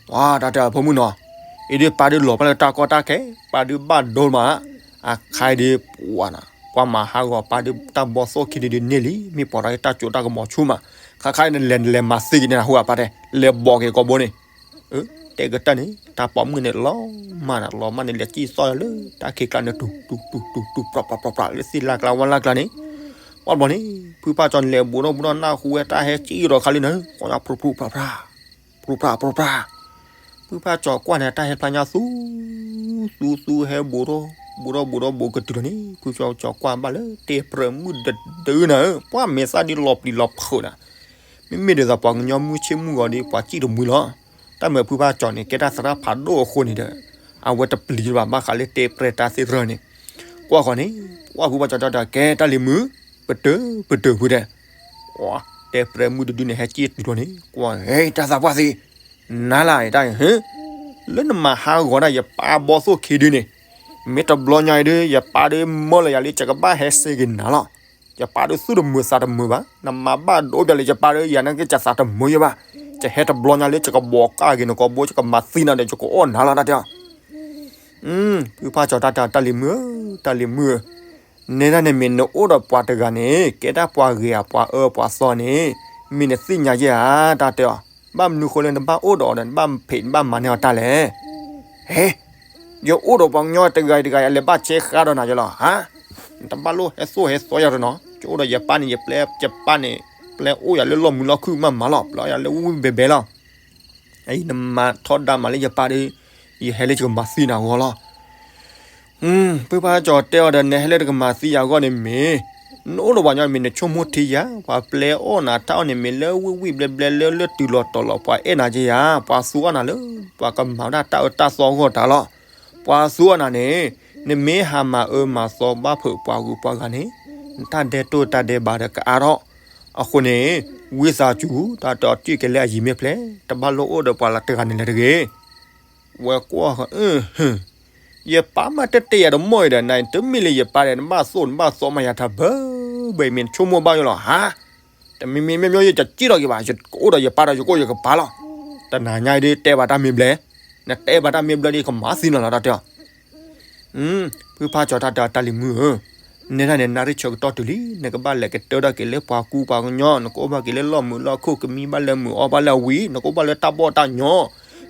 ပှၤတၢ်တဲအီၤဖိမုၣ်နီၤ, အံၤဒုးပၢ်ဒုးလီၤဖးလၢတၢ်ကီတၢ်ခဲ, ပၢ်ဒုးဘၣ်ဒိမး, အခါအံၤဒုး ပှၤနၤ, ပှၤမၤဟးဂီၤပၢ်ဒုးတၢ်ဘီသိၣ်ခံဒုးဒုးန့ၢ်လံ, မ့ၢ်ပိာ်ထီၣ်က့ၤတၢ်စိတၢ်ကမီၤဆူၣ်မး, ခါခါအံၤနလဲၤနလဲၤမၤသံက့ၤန့ၣ်နဟူအပၢ်တဲ, လဲၤဘီးက့ၤကိာ်ဘိန့ၣ်, တဲကတၢၢ်န့ၣ် တၢ်ပိာ်မုၣ်န့ၣ်လီၤမးနၤ, လီၤမးန့ၣ် လဲၤစံၣ်သီၣ်ယၤလၢတၢ်ခံးကျါန့ၣ် တူၢ်တူၢ်တူၢ်တူၢ်တူၢ် ပြးပြးပြးပြး လၢသ့ၣ်လၢ်ကျါဝါလၢ်ကျါန့ၣ်, ပှၤတဘျီန့ၣ် ဖုဖးကၠီၤန့ၣ် လဲၤဘူးထီၣ်ဘူးထီၣ်နၢ်ဟူဝဲတၢ်ဟဲစံၣ်ဒီးခါလံနၤ, ကိးညါဖြူဖြူဖြးဖြး ဖြူဖြးဖြးဖြး, ဖုဖးကၠီၤကွၢ်န့ၣ် တၢ်ဟဲဖျါညါသူ သူသူဟဲဘူးထီၣ် ဘူးထီၣ်ဘူးထီၣ်ဘူးကတုၤလီၤန့ၣ် ဖုဖးကၠီၤကွၢ်ဘၣ်လၢ တဲပြဲၤမုၣ်တဒုနၤဧၢ, ပှၤမဲာ်သၣ်ဒ်လီၤပျံၤလီၤဖုးနၤ, မ့မ့ၢ်ဒ်သိးပှၤကညီမုၢ်ဆ့ၣ်မုၢ်ဂီၤဒီး ပှၤစံၣ်တမှံလီၤ, တၢ်မ့ၢ်ဖုဖးကၠီၤန့ၣ် ကဲတၢ်သရၣ်ဖးဒိၣ်အဃိန့ၣ်ဒီး အဝဲတပျံၤဘၣ် ဘၣ်ဃးလၢတဲပြဲၤတၢ်သ့ၣ်တဖၣ်န့ၣ်, ကွၢ်ဃီၤန့ၣ် ပှၤဖုဖးကၠီၤတဲ ကဲတၢ်လံၤမုၣ်, ပတုာ် ပတုာ်ဖုတဲ တဲပြဲၤမုၣ်တဒုန့ၣ် ဟဲစံၣ်တုၤထီၣ်န့ၣ် ကွၢ် ဟဲ တၢ်သးပှၢ်သံ, နၤလၢအတၢ်, လၢနမၤဟးဂီၤဒၣ်ယပၢ်ဘီသိၣ်ခံဒုန့ၣ်, မ့ၢ်တဘျီညါအံၤဒုး ယပၢ်ဒုးမၢလၢယၤလံ ယကဘၣ်ဟဲစ့ၢ်ကီးနၤလီၤ, ယပၢ်ဒုးသူၣ်တမုာ်သးတမုာ်ဘၣ်, နမၤဘၣ်ဒိပျီလၢယပၢ်ဒုး ယၤနာ်က့ ယသးတမုာ်ယဲဘၣ်, ယဟဲတဘျီညါလၢ ယကဘီးကၢ်က့ၤနကိာ်ဘိ ယကမၤသံနၤဒီး ယကအိၣ်နၤလီၤ တၢ်တဲအီၤ ဖုဖးကၠီၤတၢ်တဲ တၢ်လံၤမုၣ်ဧၢ, တၢ်လံၤမုၣ်ဧၢ, နဲဒၣ်န့ၣ်မ့ၢ်နအိၣ်ဒီးပှၤတဂၤန့ၣ် ကဲဒၣ်ပှၤဂ့ၤဧါ ပှၤအၢပှၤသီန့ၣ်, မ့ၢ်နသ့ၣ်ညါယဲဧါ တၢ်တဲအီၤ, ဘၣ်မနုၤဃိလၢနဘၣ်အိၣ်ဒီးအီၤဒီး နဘၣ်ဖံးနဘၣ်မၤန့ၢ်အီၤတၢ်လဲၣ်. ဟဲ, ယအိၣ်ဒီးပှၤကညီတဂၤအံၤတဂၤအံၤ အလဲၤဘၣ်ဆဲးဃါဒီးနၤယဲလီၤဧါ. နတဘၣ်လိၣ်ဟဲသိၣ်ဟဲသီယၤတနီၤ, ယအိၣ်ဒီးယပၢ်န့ၣ် ယပျဲယပၢ်န့ၣ် ပျဲအိၣ်ယၤလၢလီၢ်မုာ်လီၢ်ခုၣ်မးမးလီၤ, ပျဲအိၣ်ယၤလၢဝံၣ်ဝံၣ်ဘဲဘဲလီၤ. အံၤနမၤထီဒါမၤလၢယပၢ်ဒီး ယဟဲလၢယကမၤသံနၤအဂီၢ်လီၤ. ဖုဖးကၠီၤတဲအီၤဒီး နဟဲလၢတကမၤသံယၤအဂီၢ်န့ၣ်မ့ၢ်, နအိၣ်ဒီးပှၤကညီမ့ၢ်နဆိကမိၣ်ထံယၤ, ပှၤပျဲအီၣ်နၤထါအီၣ်န့ၣ်မ့ၢ်လၢဝံၣ်ဝံၣ်ဘျဲဘျဲလၢလၢတုၤလီၤတီၤလီၤ ပှၤအဲၣ်နၤက့ယၤ, ပှၤသူအီၣ်နၤလၢ ပှၤကမၤဝဲဒၣ်တၢ်အၢတၢ်သီအဂီၢ်တၢ်လီၤ. ပှၤသူအီၣ်နၤန့ၣ် နမ့ၢ်ဟးမၤအၢမၤသီဘၣ်ဖုးပှၤဂုၤပှၤဂၤန့ၣ်, နတၢ်ဒဲတိၢ်တၢ်ဒဲးဘးဒီးကအါထီၣ်. အဃိန့ၣ် ဝံသးစူၤ တၢ်တဲအီၤ စံၣ်ကလဲၣ်အယံၤမ့ၢ်ဖျဲး, တဘၣ်လိၣ်အိၣ်ဒီးပှၤလၢတဂၤန့ၣ်လၢၤတဂ့ၤ. ဝဲကွၢ်ဃီၤ, ယပၢ်မးတတဲယၤတမီၢ်အံၤဒီး နတမ့ၢ်လၢယပၢ်ဒီး နဘၣ်သိၣ်နဘၣ်သီမးယၤတၢ်ဘၢဘၢအံၤ မ့ၢ်နဆိကမိၣ်ဘၣ်ယိၣ်လီၤဧါ. တမံၤမံၤမ့ၢ်မ့ၢ်ယကစံၣ်ထီၣ်က့ၤဘၣ်, ယကအိၣ်ဒီးယပၢ်ဒီးယကအိၣ်ယကပၢ်လီၤ. တနၤညါအံၤဒ်တဲဘၣ်တၢ်မ့ၢ်ဘျဲၣ်, နတဲဘၣ်တၢ်မ့ၢ်ဘျဲၣ်ဒီး ကမၤသံနၤလီၤ တၢ်တဲအီၤ ဖုဖးကၠီၤတၢ်တဲအီၤ တၢ်လံၤမုၣ်ဧၢ, နဲဒၣ်န့ၣ် နၣ်ရံၣ်ဆၢကတီၢ်တုၤလံ, နကဘၣ်လဲၤကတၢၢ်ထီၣ်က့ၤလၢပှၤကူပှၤကညီ, နကအိၣ်ဘၣ်က့ၤလၢလီၢ်မုာ်လီၢ်ခိၣ်, ကမံဘၣ်လၢမုာ်အီၣ်ဘၣ်လၢဝံၤ, နကအိၣ်ဘၣ်လၢတၢ်ဘီၣ်တၢ်ညီ,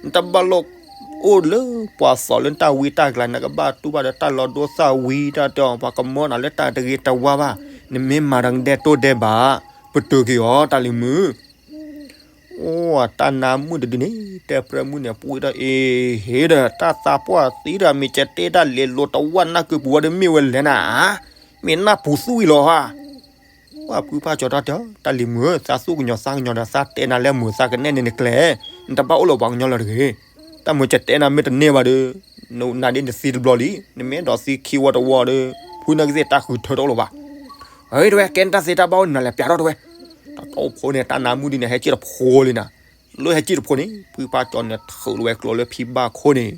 နတဘၣ်လိၣ်အိၣ်လၢပှၤသီးလၢတၢ်ဝံတၢ်ကျါ, နကဘၣ်တူၢ်ဘၣ်ဒီးတၢ်လီၤဒိသၣ်ဝံ, တၢ်တဲအီၤ ပှၤကမၢနၤလၢတၢ်တဂ့ၤတဝါဘၣ်, နမ့ၢ်မၤဒီးကဒဲတိၢ်ဒဲးဘး, ပတုာ်က့ၤအီၤ တၢ်လံၤမုၣ်. အိၣ်တၢ်နါမုၣ်တဒုန့ၣ်, တဲပြၢမုၣ်န့ၣ် ပှ့ၤဒီးအ့ၤဟ့ဒီး တၢ်သးပှၢ်သံဒီး မ့ၢ်ကတဲတၢ်လဲၤလိာ်တဝၣ်နၢ်ကုပူၤဝဲဒီး မ့ၢ်ဝဲလဲၣ်နၤ, မ့ၢ်နၢ်ပူၤသူၣ်အံၤလီၤဧါ. ပှၤဖုဖၣ်ကၠီတၢ်တဲအီၤ တၢ်လံၤမုၣ်ဧၢ, သးသူၣ်ကညီၤသးကညီၤဒီး သးတဲနၤလၢမုာ်သးကနဲၣ်န့ၣ်နကျဲ, နတဘၣ်အိၣ်လၢပှၤကညီလၢၤတဂ့ၤ. တၢ်မုာ်ကတဲနၤမ့ၢ်တန့ၢ်ဘၣ်ဒီး နနၤဒ်နသံတဘျီလံ, နမ့ၢ်အဲၣ်ဒိးသံခံဝီတဝီဒီး ဖုနၢ်ကသ့ၣ်တၢ်ဃုထၢတအိၣ်လၢၤဘၣ်. အၢ တဲဝဲ ကဲနတၢ်သ့တၢ်ဘၣ်အိၣ်နၤလဲၤပျးထီၣ်တဲဝဲ. တၢ်ကၠီဖိန့ၣ် တၢ်နါမုၣ်ဒုန့ၣ် ဟဲစံၣ်တဖိလံနၤ. လၢဟဲစံၣ်တဖိန့ၣ် ဖုဖၣ်ကၠီန့ၣ်ထုးလီၤဝဲကျိလၢဖံဘၣ်ခိၣ်န့ၣ်,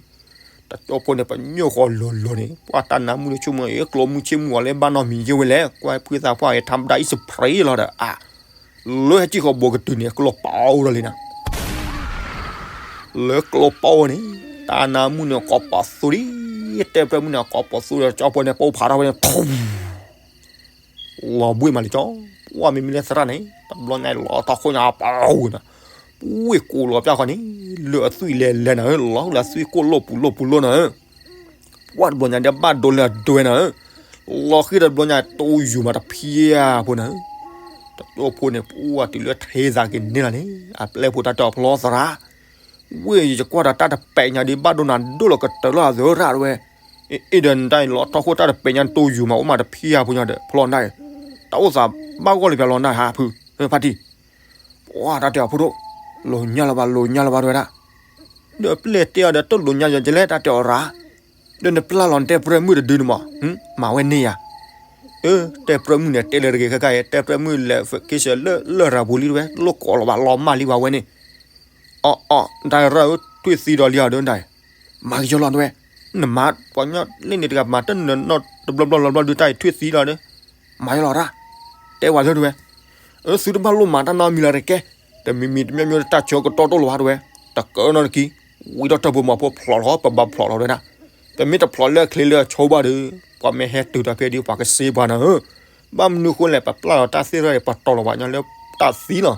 တၢ်ကၠီဖိန့ၣ် ပညိၣ်ဃီလိၤလိၤန့ၣ် ပှၤတၢ်နါမုၣ်န့ၣ်ဆိကမိၣ် ကျိမုၣ်ဆ့ၣ်မုၣ်အီၤလၢဘၣ်နီတမံၤယ့ၢ်ဝဲလဲၣ်, ကွၢ်ဖုသးပှၢ်အံၤ ထါမတၤအံၤစဖရံလီၤဒီး အါ လၢဟဲစံၣ်ဃီဘိးကတုၤန့ၣ် ကျိပီအိၣ်ဒီးလံနၤ. လၢကျိပီအိၣ်န့ၣ် တၢ်နါမုၣ်န့ၣ်ကိးပီသူဒံး, တဲပြၢမုၣ်န့ၣ်ကိးပီသူဒီး ကၠီဖိန့ၣ် ပိၢ်ဖးထီၣ်ဝဲန့ၣ် လီၤဘှံးမးလံကၠီ, ပှၢ်မ့မ့ၢ်လၢသရၣ်န့ၣ် တဘျီညါလီၤထီၣ်ခိၣ်ညါပီဝဲနၤ, ပှ့ၤကိးလီၤပျၢ်ဃီန့ၣ် လၢအသွံၣ်လဲၤလဲၤနၤဧၢ, လီၤဃုာ်လၢအသွံၣ်ကိၣ်လိၣ်ပူၤလိၣ်ပူၤလိၣ်နၤဧၢ, ပှၢ်တဘျီညါဒဲးဘၣ်ဒိလၢအဒွဲနၤဧၢ, လီၤဃုာ်ဒီးတဘျီညါတိယူၤမးတဖျၢၣ်ဖိနၤဧၢ, တကၠိဖိန့ၣ် ပှၢ်တုၤလၢထံသးက့ၤန့ၢ်လီၤန့ၣ် အပျဲၢ်ဖိတၢ်တဲအီၤဖျီသရၣ် ဝ့ၢ်ယကွၢ်ဒီးတၢ်တပဲာ်ညါဒ်ဘၣ်ဒိနၤဒိၣ်လီၤကတၢၢ်လီၤအသရၣ်တဝဲ, အ့ၣ်ဒီးနတၢ်လီၤထီၣ်ခိၣ်တၢ်တပဲာ်ညါတိယူၤမး အိၣ်မးတဖျၢၣ်ဖိညါဒီး ဖျီနၤဧၢ, တၢ်အိၣ်သးဘၣ်ဂီၢ်လံပျၢ်လီၤနၤဧၢ ဟးဖု ဖါတံၢ်, ပှၢ်တၢ်တဲအီၤဖိဒိၣ်, လိၤညါလၢၤဘၣ် လိၤညါလၢၤဘၣ်တဝဲဒၣ်, ဒီးပျဲၢ်တဲအီၤဒီးတလိၤညါယၤကလဲၣ် တၢ်တဲအီၤရၣ်, ဒီးနပျၢ်လီၤနတဲပြၢမုၣ်တဒုန့ၣ်မး, မၤဝဲန့ၢ်ယၤ အၢ တဲပြၢမုၣ်န့ၣ် တဲလၢတဂ့ၤခဲခါအံၤ တဲပြၢမုၣ်လဲၤ က့ၤစၢၤလၢလရာ်ပူၤလံတဝဲ လိၣ်ကိးလီၤဘၣ်လီၤမၢ်လံဝဲန့ၣ်, အီၣ်အီၣ် တၢ်ရၢၢ် ထွံၣ်သံဒီးလံအီၤဒီး မၤကယီလီၤတဝဲ, နမၤပှၤကညီလၢန့ၣ်တဂၤမၤတၢ်နနီၢ်တဘျီဘျီဘျီဘျီဒုးတၢ်အံၤထွံၣ်သံလီၤဒီး, မၤယီလီၤတၢ်, တဲဝဲလၢတဝဲ, အၢ သုတဘၣ်လိၣ်မၤတၢ်နီတမံၤလၢၤတကဲ, တမံၤမံၤတမံၤမံၤတၢ်ဆၢကတီၢ်တအိၣ်လၢၤဘၣ်တဝဲ, တကၢနီတကံ, ဝံၤဒီးတၢ်ဖိမၤဖိဖျိးလီၤ ပဘၣ်ဖျိးလီၤတဝဲဒၣ်, ပမ့ၢ်တဖျိးလၢအချ့လၢအဆိဘၣ်ဒီး, ပှၤမ့ၢ်ဟဲတုၤဒီးဖဲဒုး ပှၤကစ့ပှၤနၤဧၢ, ဘၣ်မနုၤဃိလဲၣ် ပပျၢ်လီၤတၢ်သ့ၣ်တဖၣ်အံၤ ပတီၤလီၤပှၤကညီလၢတၢ်သံလီၤ,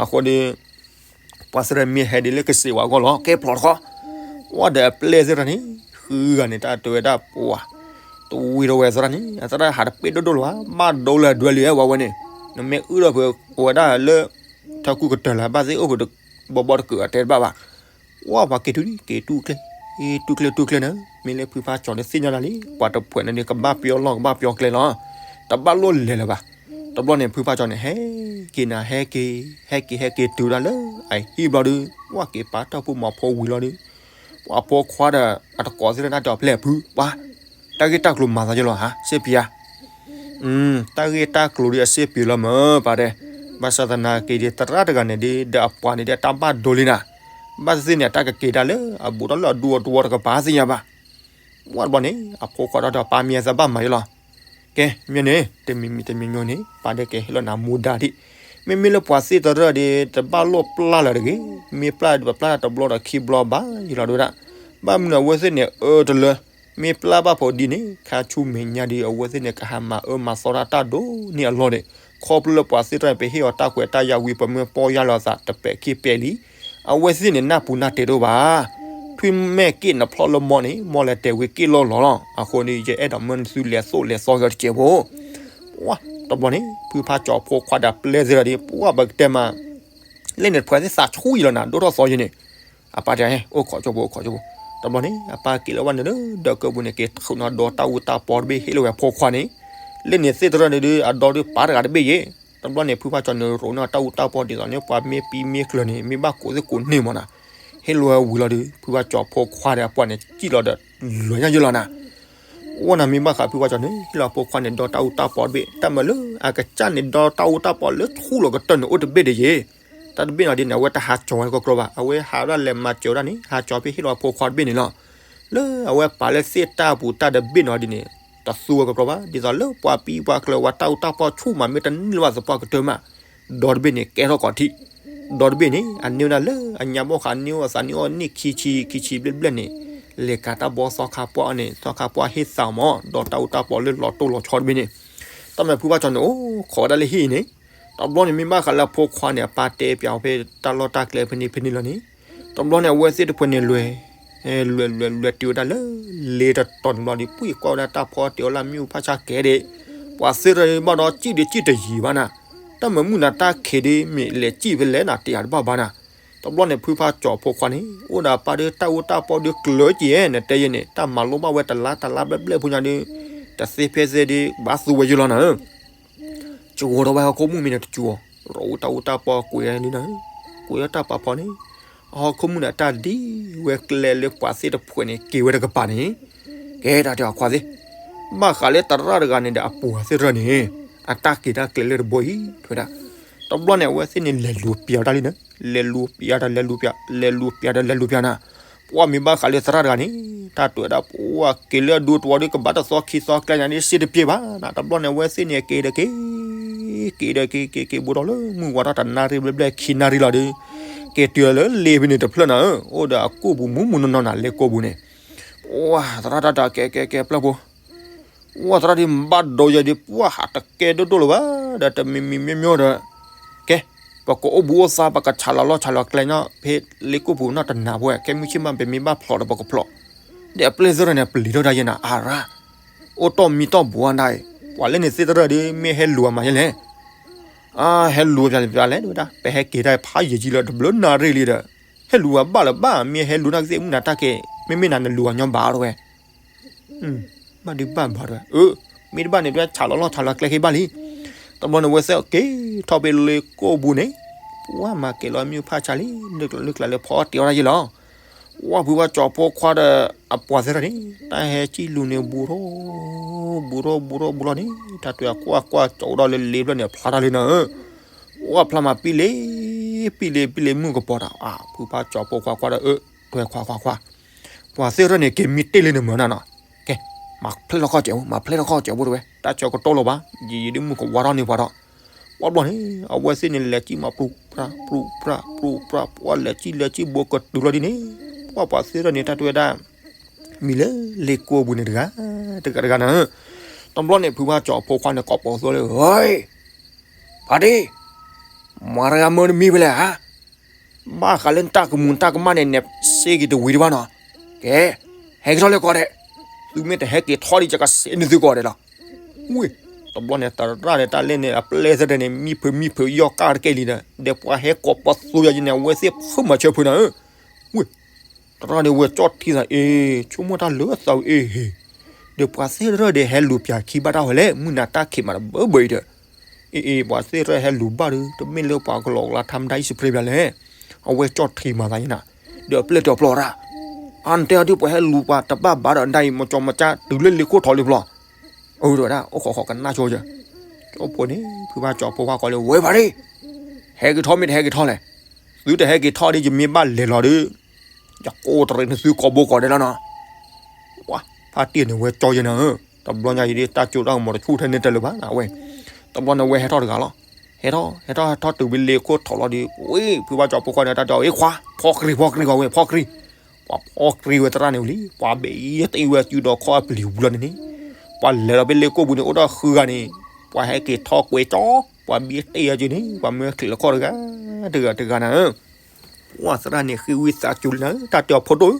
အဃိဒီး ပှၤသ့ၣ်တဖၣ်မ့ၢ်ဟဲဒ်လၢကစ့ဝဲအဂီၢ်လီၤ ကဲဖျိးတခီ, ဝဲဒီးအပျဲၢ်သ့ၣ်တဖၣ်န့ၣ် ဃုဂၤန့ၣ် တၢ်တဲဝဲဒၣ်ပှၤ, တဝံၤဒီးဝဲသရၣ်န့ၣ် အသရၣ်ဟးတပ့ၢ်ဒိၣ်ဒိၣ်လၢၤဘၣ် ဘၣ်ဒိလၢအဒွဲလံဝဲဝဲန့ၣ်, နမ့ၢ်အုၣ်ဒီးပဝဲဒၣ်လၢ ထၢကူကတၢၢ်လၢဘၣ်သ့ၣ်အိၣ်ပဘီဘီတကုးအတဲတဘၣ်ဘၣ် ဝဲပှၤက့ၤတုၤလံ က့ၤတူၢ်ကျဲ, တူၢ်ကျဲ တူၢ်ကျဲနၤ, မ့ၢ်လၢဖုဖါကၠီၤန့ၣ်သ့ၣ်ညါနၤလံ ပှၤတဖှဲးန့ၣ်ဒီး ကဘၣ်ပျီလီၢ် ကဘၣ်ပျီကျဲလီၤ, တဘၣ်လိၣ်လဲၤလၢၤဘၣ်. တဘျီန့ၣ် ဖုဖါကၠီၤန့ၣ် ဟဲက့ၤနၤ ဟဲက့ၤ ဟဲက့ၤ ဟဲက့ၤတုၤဒၣ်လၢအဟံၣ်ဘျီဒီး ဝဲက့ၤပာ်တၢ်ဖိမၤဖိဝံၤလီၤဒီး ပှၤဖိခွါဒီးအတကိးသ့ၣ်တဖၣ်တဲအီၤ ပျဲၢ်ဖု ပှၤ တၢ်ဂ့ၢ်တၢ်ကျိၤမၤသးယလီၤဧါ စ့ပှၤဧါ တၢ်ဂ့ၢ်တၢ်ကျိၤဒီးအစ့ပှၤလီၤမၢ် ပာ်တဲ, ဘၣ်ဆၣ်သနာ်က့ဒီး သရၣ်တဂၤန့ၣ်ဒီး ဒီးအပှၤန့ၣ်ဒီး တၢ်ဘၣ်ဒိလံနၤ, ဘၣ်သ့ၣ်သ့ၣ်န့ၣ် တၢ်ကက့ၤတၢ်လၢအဘူးဒီးလၢအဒူအတဝီတကပၤသ့ၣ်ညါဘၣ်. ဝဲတဘျီန့ၣ် အဖိခွါဒီး ပၢ်မ့ၢ်သးဘၣ်မၤယလီၤ, ကဲ မ့ၢ်န့ၣ် တမံၤမံၤတမံၤမံၤန့ၣ် ပာ်ဒဲးကဟ့ၣ်လီၤနၤမူဒါဒံး, မ့မ့ၢ်လၢပှၤသ့ၣ်သရၣ်ဒီး တဘၣ်လိၣ်ပျၢ်လၢၤတဂ့ၤ, မ့ၢ်ပျၢ်ဒီးပပျၢ်တဘျီဒီးခံဘျီဘၣ်ယလီၤဒဝဲဒၣ်, ဘၣ်မနုၤအဝဲသ့ၣ်န့ၣ် အၢတလၢ မ့ၢ်ပျၢ်ဘၣ်ဖိဒ်န့ၣ် ခါဆူမဲာ်ညါဒီး အဝဲသ့ၣ်န့ၣ် ကဟးမၤအၢမၤသီတၢ်တၢ်ဒိၣ်န့ၢ်အလီၢ်န့ၣ်, ခီဖျိလၢပှၤသ့ၣ်တဖၣ်န့ၣ် ပဟ့ၣ်အီၤတၢ်ခွဲးတၢ်ယာ်ဝံၤ ပမ့ၢ်ပီၢ်ယၢ်လီၤသးတပဲာ်ခံပဲာ်လံ, အဝဲသ့ၣ်န့ၣ် နၢ်ပူၤနၢ်တဲာ်တအိၣ်ဘၣ်. ထွံၣ်မဲာ်က့ၣ်နဖျီၣ်လၢမီၢ်န့ၣ် မီၢ်လဲၤတဲာ်ဝံၤက့ၣ်လီၢ်လီၤလီၤ. အဃိန့ၣ် ယအဲၣ်ဒိးမၢနသုလဲၤသိၣ်လဲၤသီကတကဲးဖိ, တဘျီန့ၣ် ဖုဖါကၠီၤဖိခွါဒီးပျဲၢ်သ့ၣ်တဖၣ်ဒီး ပှၤပကတဲမး လၢန့ၣ်တဖှဲးသ့ၣ်သးဆူၣ်ယလီၤနၤ ဒိၣ်ထီၣ်သီယန့ၣ်, အပၢ်တဲ အိၣ်ခိးကၠိဖိ အိၣ်ခိးကၠိဖိ, တဘျီန့ၣ် အပၢ်က့ၤလၢဝဲန့ၣ်လၢ ဒီးကၢၢ်ပူၤန့ၣ် က့ၤထုးန့ၢ်ဒီးတၢ်အူတၢ်ပီတဘ့ၣ်ဟ့ၣ်လၢဝဲဖိခွါန့ၣ်, လၢန့ၣ်သ့ၣ်တဖၣ်န့ၣ်ဒီး အဒီဒုးပာ်တဂၤတဘ့ၣ်ယဲ, တဘျီန့ၣ် ဖုဖါကၠီၤန့ၣ် ရိးန့ၢ်တၢ်အူတၢ်ပီဒ်သိးန့ၣ် ပှၤမ့ၢ်ပံမ့ၢ်ကျၢၤန့ၣ် မ့ၢ်ဘၣ်ကိးသ့ၣ်ကိးန့ၢ်မးနၤ, ဟ့ၣ်လီၤဝဲဝံၤလီၤဒီး ဖုဖါကၠီၤဖိခွါဒီးအပှၤန့ၣ် စံၣ်လီၤဒီး လွဲၢ်ညါယလီၤနၤ ဝဲနၤမ့ၢ်ဘၣ်ဃးဖုဖါကၠီၤန့ၣ် ဟ့ၣ်လီၤဖိခွါန့ၣ် ဒီတၢ်အူတၢ်ပီတဘ့ၣ်, တၢ်မၤလၢအကစၢ်န့ၣ် ဒီတၢ်အူတၢ်ပီလၢထူလီၤကတၢၢ်န့ၣ် အိၣ်တဘ့ၣ်ဒီးယဲ, တၢ်တဘ့ၣ်နီၤဒ်န့ၣ် အဝဲတဟးကၠီၤဝဲကကျီဘၣ်, အဝဲဟးဒၣ်လဲၤမၤစၢၤဝဲဒၣ်န့ၣ် ဟးကၠီၤဖဲဟ့ၣ်လီၤဖိခွါတဘ့ၣ်န့ၣ်လီၤ. လၢအဝဲပာ်လၢသ့ၣ်တၢ်အပူၤတၢ်တဘ့ၣ်နီၤဒ်န့ၣ် တသူဝဲကကျီဘၣ်, ဒ်သိးလၢပှၤပံပှၤကျၢၤဝဲတၢ်အူတၢ်ပီဆူၣ်မး မ့ၢ်တန့ၢ်လၢၤဘၣ်သပှၢ်ကတၢၢ်မး ဒီတဘ့ၣ်န့ၣ် ကဲထီၣ်ကီးထံး, ဒီတဘ့ၣ်န့ၣ် အန့ၢ်ဝဲဒၣ်လၢအညါဘီၣ်ဃးန့ၢ်အိၣ်အသးန့ၢ်အီၣ်န့ၢ်ခံဆံခံဆံဘျဲၣ်ဘျဲၣ်န့ၣ်, လဲၤကၤတၢ်ဘီသီခါပှၢ်န့ၣ် သီခါပှၢ်ဟ့ၣ်သးမး ဒီးတၢ်အူတၢ်ပီလၢလီၤတိၢ်လီၤဆီတဘ့ၣ်န့ၣ်, တၢ်မဲာ်ဖုဖါကၠီန့ၣ် အိၣ်ခိးဝဲဒၣ်လၢဟံၣ်အံၤန့ၣ်, တဘျီန့ၣ်မ့ၢ်ဘၣ်ဃးလၢအဖိခွါန့ၣ် အပၢ်တဲပၠးအီၤဖဲတၢ်လီၢ်တၢ်ကျဲဖဲန့ၣ်ဖဲန့ၣ်လီၤန့ၣ်, တဘျီန့ၣ်အဝဲသ့ၣ်တဖုန့ၣ်လွဲၤ လွဲၤလွဲၤလွဲၤတုၤဝဲဒၣ်လၢ လ့တတီၤန့ၣ်ဘျီဒီး ပှံၢ်ကွၢ်ဝဲဒၣ်တၢ်ဖီတ့ၢ်အီၤလၢအမ့ၣ်အူဖးဆါကဲဒံး, ပှၤသ့ၣ်ရၢန့ၣ်ဘၣ်ဒီးစံၣ်ဒံးစံၣ်တယံၤဘၣ်နၤ, တၢ်မၤမုၢ်နၤတၢ်ခံးဒ်မ့ၢ်လဲၤစံၣ်ဖဲလဲၣ်နၤတယၤတဘၣ်ဘၣ်နၤ, တဘျီန့ၣ်ဖုဖါကၠီဖိခွါန့ၣ် အိၣ်ဒီးအပၢ်ဒီးတၢ်အူတၢ်ပီဒီးကျၢၤက့ၤဧဲ နတဲယဲန့ၣ် တၢ်မၤလိဘၣ်ဝဲတလါတလါဘျဲၣ်ဘျဲၣ်ဖိညါဒီး တသ့ဖဲသ့ဒီး ဘၣ်သူဝဲယိလီၤနၤဧၢ ကဝီၤဒီးဝဲဟီၣ်ခိၣ်မုၣ်မ့ၢ်န့ၣ်တကဝီၤ, ရီၣ်အူတၢ်အူတၢ်ပီကွံာ်လံနၤဧၢ, ကွံာ်လၢတၢ်ပာ်ဖီန့ၣ်, အဟီၣ်ခိၣ်မုၣ်န့ၣ်အတၢ်ဒ်ဝဲကျဲလၢပှၤသ့ၣ်တဖုန့ၣ် က့ၤဝဲတကပၤန့ၣ်, ကဲတၢ်တဲအခွါသ့ၣ်, ဘၣ်ဃးလၢသရၣ်တဂၤန့ၣ်ဒီး အပှၤသ့ၣ်တဖုန့ၣ်, အတၢ်က့ၤတၢ်ကျဲလၢတဘိအံၤ တဲဝဲဒၣ်, တဘျီန့ၣ်အဝဲသ့ၣ်န့ၣ်လဲၤလူၤပျးဝဲဒၣ်လံနၤ, လဲၤလူၤပျးတၢ်လဲၤလူၤပျး လဲၤလူၤပျးတၢ်လဲၤလူၤပျးနၤ, ပှၢ်မ့ၢ်ဘၣ်ဃးလၢသရၣ်တဂၤန့ၣ် တၢ်တဲဝဲဒၣ်ပှၢ်က့ၤလၢအဒိတဝီဒီးကဘၣ်တသီခံသီကျဲညါန့ၣ် စ့တပျ့ၤဘၣ်နၤ, တဘျီန့ၣ်အဝဲသ့ၣ်န့ၣ်က့ၤဒီးက့ၤ က့ၤဒီးက့ၤက့ၤက့ၤဘူးဒီးလၢမုၢ်ဝါထီၣ်တနၣ်ရံၣ်ဘျဲၣ်ဘျဲၣ်ခံနၣ်ရံၣ်လီၤဒီး, က့ၤတုၤလၢလ့ဖဲန့ၣ်တဖျၢၣ်နၤဧၢ, အိၣ်ဒီးအကိာ်ပူၤမူးမူးနီၢ်နီၢ်နၤ လ့ကိာ်ပူၤန့ၣ်, ပှၢ်သရၣ်တၢ်တဲကဲကဲကဲပျၢ်ဖိ ဝဲသရၣ်ဒ်ဘၣ်ဒိယဲဒ်ပှၢ်ဟးတကဲဒိၣ်ဒိၣ်လၢၤဘၣ်, ဒီးတမံၤမံၤမ့ၢ်မ့ၢ်ဒီး, ကဲ, ပကအိၣ်ဘူးအိၣ်သါ ပကဆးလီၤလီၢ်ဆးလီၤကျဲနီၣ် ဖဲလ့ကိာ်ပူၤနီၣ်တနၤဖိဝဲ, ကဲမုၢ်ဆ့ၣ်မး ပမ့ၢ်ဘၣ်ဖျိးဒီးပကဖျိး, ဒီးအပျဲၢ်သရၣ်န့ၣ် ပလံၤထီၣ်တၢ်ယဲနၤ အါရၣ်, အိၣ်တီၢ်မံတီၢ်ဘူးအါဒၣ်အံၤ, ပှၤလၢန့ၣ်သ့ၣ်သရၣ်ဒ်မ့ၢ်ဟဲလူၤအမၤယဲလဲၣ် အဟဲလူၤပျးလဲၣ်ပျးလဲၣ် တဲဝဲဒၣ် ပဟဲက့ၤတၢ်ဖးယံာ်ကံလၢတဘျုးနၣ်ရံၣ်လံဒီး, ဟဲလူၤအဘၣ်လၢၤဘၣ် မ့ၢ်ဟဲလူၤနာ်ကသ့ၣ်မုၢ်နၤတၢ်က့ၤ, မ့မ့ၢ်နၤနလူၤအညီဘၣ်တဝဲ, ဘၣ်ဒုးဘၣ်ဘၣ်တဝဲ, အၢ, မ့ၢ်တဘၣ်န့ၣ် ဒွဲဆးလီၤလီၢ်ဆးလီၤကျဲက့ၤဘၣ်လံ, တဘျီန့ၣ်ဝဲသ့ၣ်က့ၤထီၣ်ဖဲလ့ကိာ်ပူၤန့ၣ်, ပှၢ်မၤက့ၤလီၤမ့ၣ်အူဖးဆါလံ, လၢကျးလၢကျးလၢဖီတ့ၢ်အီၣ်တၢ်ယဲလီၤ ဝဲဖုဘၣ်ကၠီဖိခွါဒီး အပှၤသ့ၣ်တဖၣ်န့ၣ် တၢ်ဟဲစံၣ်လူၤန့ၣ် ဘူးထီၣ်, ဘူးထီၣ်ဘူးထီၣ်ဘူးလီၤန့ၣ် တၢ်တဲအကွၢ်ကွၢ်ကၠီအိၣ်ဒီးလၢလ့ဖျၢၣ်န့ၣ် ဖျါတၢ်လံနၤဧၢ, ဝဲဖျါမးပံလ့, ပံလ့ပံလ့မုၢ်ကပီၤတၢ် အဖုဘၣ်ကၠီဖိခွါခွါဒီးအၢ, တွဲခွါခွါခွါ, ပှၤသ့ၣ်တဖၣ်န့ၣ် က့ၤမံတ့ၢ်လံန့ၣ်မၢနၤနီၤ, ကဲ, မၤဖျဲၣ်ထီၣ်ခီၣ်ကၠီ, မၤဖျဲၣ်ထီၣ်ခီၣ်ကၠီဖိတဝဲ, တၢ်ဆၢကတီၢ်လီၤဘၣ်, ယံာ်ယံာ်ဒ်မုၢ်ကဝါထီၣ်န့ၣ်ပှၤဒီး ပှၢ်ဘျီန့ၣ် အဝဲသ့ၣ်န့ၣ် လဲၤစံၣ်မးပြူးပြး ပြူးပြး ပြူးပြး ပှၢ်လဲၤစံၣ်လဲၤစံၣ်ဘိကတုၤလီၤဒ်န့ၣ်, ပှၢ်ပှၤသ့ၣ်တဖၣ်န့ၣ် တၢ်တဲဝဲဒၣ်, မံၤလၢလ့ကိာ်ပူၤန့ၣ်တဂၤ, တဂၤတဂၤနၤ, တဘျီန့ၣ် ဖုဘၣ်ကၠီဖိခွါန့ၣ် ကိးပိာ်သိလၢ, ဟဲ, ဖါတံၢ်, မၤတဂၤမၢနမံၤဖဲလဲၣ်ဧါ ဘၣ်ဃးလၢနတၢ်ကမူၤတၢ်ကမၣ်န့ၣ် နစ့က့ၤတဝံၤဒံးဘၣ်နီၤ, ကဲ, ဟဲက့ၤထီၣ်လၢကိးဒဲး, သုမ့ၢ်တဟဲက့ၤထီၣ်ဒံး ယကစံးန့ၢ်သုကိးဒဲးလီၤ. ဝ့ၢ်, တဘျီန့ၣ် သရၣ်န့ၣ် တၢ်လဲၣ်န့ၣ် အပျဲၢ်သ့ၣ်တဖၣ်န့ၣ် မံဖုးမံဖုးယီၢ်ကၢ်တကဲလံဒီး ဒီးပှၤဟဲကိးပီသူယၤယံၤန့ၣ် အဝဲသ့ၣ်ဖုးမၤဆၢဖုးနၤဧၢ, ဝ့ၢ် သရၣ်န့ၣ်ဝဲကၠီၣ်ထံသးအ့, ဆိကမိၣ်တၢ်လၢအသးအ့ဟ့ၣ်, ဒီးပှၤသ့ၣ်တဖၣ်ဒီးဟဲလူၤပၠးခံဘၣ်တၢ်ဝဲလဲၣ်, မုၢ်နၤတၢ်ခံးမးတဘၢဘၢအံၤဒီး, အ့အ့ ပှၤသ့ၣ်တဖၣ်ဟဲလူၤဘၣ်ဒီး တမ့ၢ်လၢပှၤကလီကလီထါမတၤအံၣ်စပရ့ၤဘၣ်လဲၣ်, အဝဲကၠီၣ်ထံမၤသးယံၤနၤ, ဒီးအပျဲၢ်တဲအီၤပျီရၣ်, အါနတဲအီၤဒ်ပှၤဟဲလူၤပှၤတဘၣ်ဘၣ်ဒီး နဒၣ်အံၤ မကၠီမကၠါ တုၤလၢလ့ခိၣ်ထီၣ်လံပျီ အၢ တဲဝဲဒၣ် အိၣ်ခိးခိးကနၣ်ဆိယၤ, ကၠီဖိန့ၣ် ဖုဘၣ်ကၠီဖိခွါကိးလၢ ဝဲဖါတံၢ်, ဟဲက့ၤထီၣ်မ့ၢ်တဟဲက့ၤထီၣ်လဲၣ်, သုတဟဲက့ၤထီၣ်ဒီး ယမ့ၢ်ဘၣ်လဲၤလီၤဒီး ယကိးတရံးန့ၢ်သုကိးဘိကိးဒဲးလီၤနီၤ, ဝဲ ဖါတံၢ်န့ၣ်ဝဲကၠီယဲနၤဧၢ, တဘျီညါအံၤဒ် တၢ်ကၠိတၢ်ကမီၤတဆူၣ်ထဲန့ၣ်တၢ်လၢၤဘၣ်နၤဝဲ, တဘျီန့ၣ်ဝဲဟဲထီၣ်တဂၤလီၤ, ဟဲထီၣ် ဟဲထီၣ်ဟဲထီၣ်တုၤဖဲလ့ခိၣ်ထီၣ်လီၤဒီး ဝ့ၢ် ဖုဘၣ်ကၠီဖိခွါန့ၣ် တၢ်တဲအီၤ အ့ခွါ ဖီကြံၤ ဖီကြံၤဂီၤဝဲ ဖီကြံၤ ပှၤဖီကြံၤဝဲသရၣ်န့ၣ်ဝံၤလံ, ပှၤဘဲအံၤတ့ၢ်ဝဲစုဒီးခီၣ်အပျံၤဝံၤလီၤန့ၣ်န့ၣ်, ပှၤလဲၤလီၤဖဲလ့ကိာ်ပူၤန့ၣ် အိၣ်ဒီးဃုဂၤန့ၣ်, ပှၤဟဲက့ၤထီၣ်ကွဲးကၠီ, ပှၤဘဲတ့ၢ်အီၤစုန့ၣ် ပှၤမၢချံးလီၤခီၣ်တဂၤ, တဂၤတဂၤနၤဧၢ, ပှၢ်သရၣ်န့ၣ်ဃ့ဝံသးစူၤလံနၤ, တၢ်တဲအီၤဖိဒိၣ်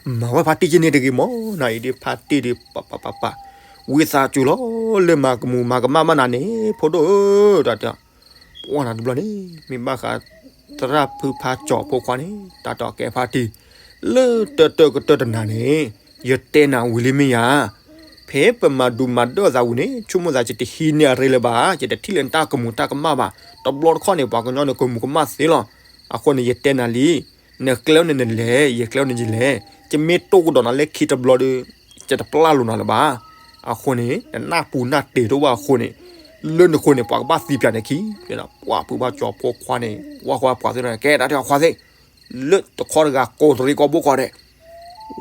ဧၢ, မၤဝဲဖါတံၢ်က့ၤန့ၣ်တဂ့ၤမးနၤအံၤဒ် ဖါတံၢ်ဒ် ပပပပ ဝံသးစူၤလီၤ လၢမၤကမူၤမၤကမၣ်ဘၣ်နၤန့ၣ် ဖိဒိၣ်ဧၢ, တၢ်တဲ ပှၢ်နၤတဘျီန့ၣ် မ့ၢ်ဘၣ်ဃး သရၣ်ဖုဖါကၠီၤဖိခွါန့ၣ် တၢ်တဲအီၤကဲဖါတံၢ်, လၢတၢၢ်တၢၢ်ကတၢၢ်တနၤန့ၣ် ယတဲနၤဝံၤလံမ့ၢ်ယၤ, ဖဲပမၤဒူးမၤဒၢၣ်သးဝံၤန့ၣ် ဆိကမိၣ်သးယတဟံးန့ၢ်အရ့လၢၤဘၣ်, ယတထံၣ်လၢနတၢ်ကမူၤတၢ်ကမၣ်ဘၣ်, တဘျီတခီၣ်န့ၣ် ပှၤကညီန့ၣ်ကမူၤကမၣ်သ့လီၤ. အဃိန့ၣ် ယတဲနၤလံ, နကျဲန့ၣ်နလဲၤ, ယကျဲန့ၣ်ယလဲၤ, ယမ့ၢ်တိၢ်ကဒီးနၤလၢခံတဘျီဒီး ယတပျၢ်လိာ်နၤလၢၤဘၣ်. အဃိန့ၣ် နနၢ်ပူၤနၢ်တ့ၢ်တအိၣ်ဘၣ်အဃိန့ၣ်, လၢနဃိန့ၣ် ပှၤကဘၣ်သံပၠးနခံ, ပှၢ်ဖုဘၣ်ကၠီၤဖိခွါန့ၣ် ဝၢ်ကွၢ်ပှၤသ့ၣ်တဖၣ်န့ၣ် ကဲတၢ်တဲအီၤခွါသ့ၣ်, လၢတခီတဂၤကိးတရံးကိးဘိကိးဒဲး,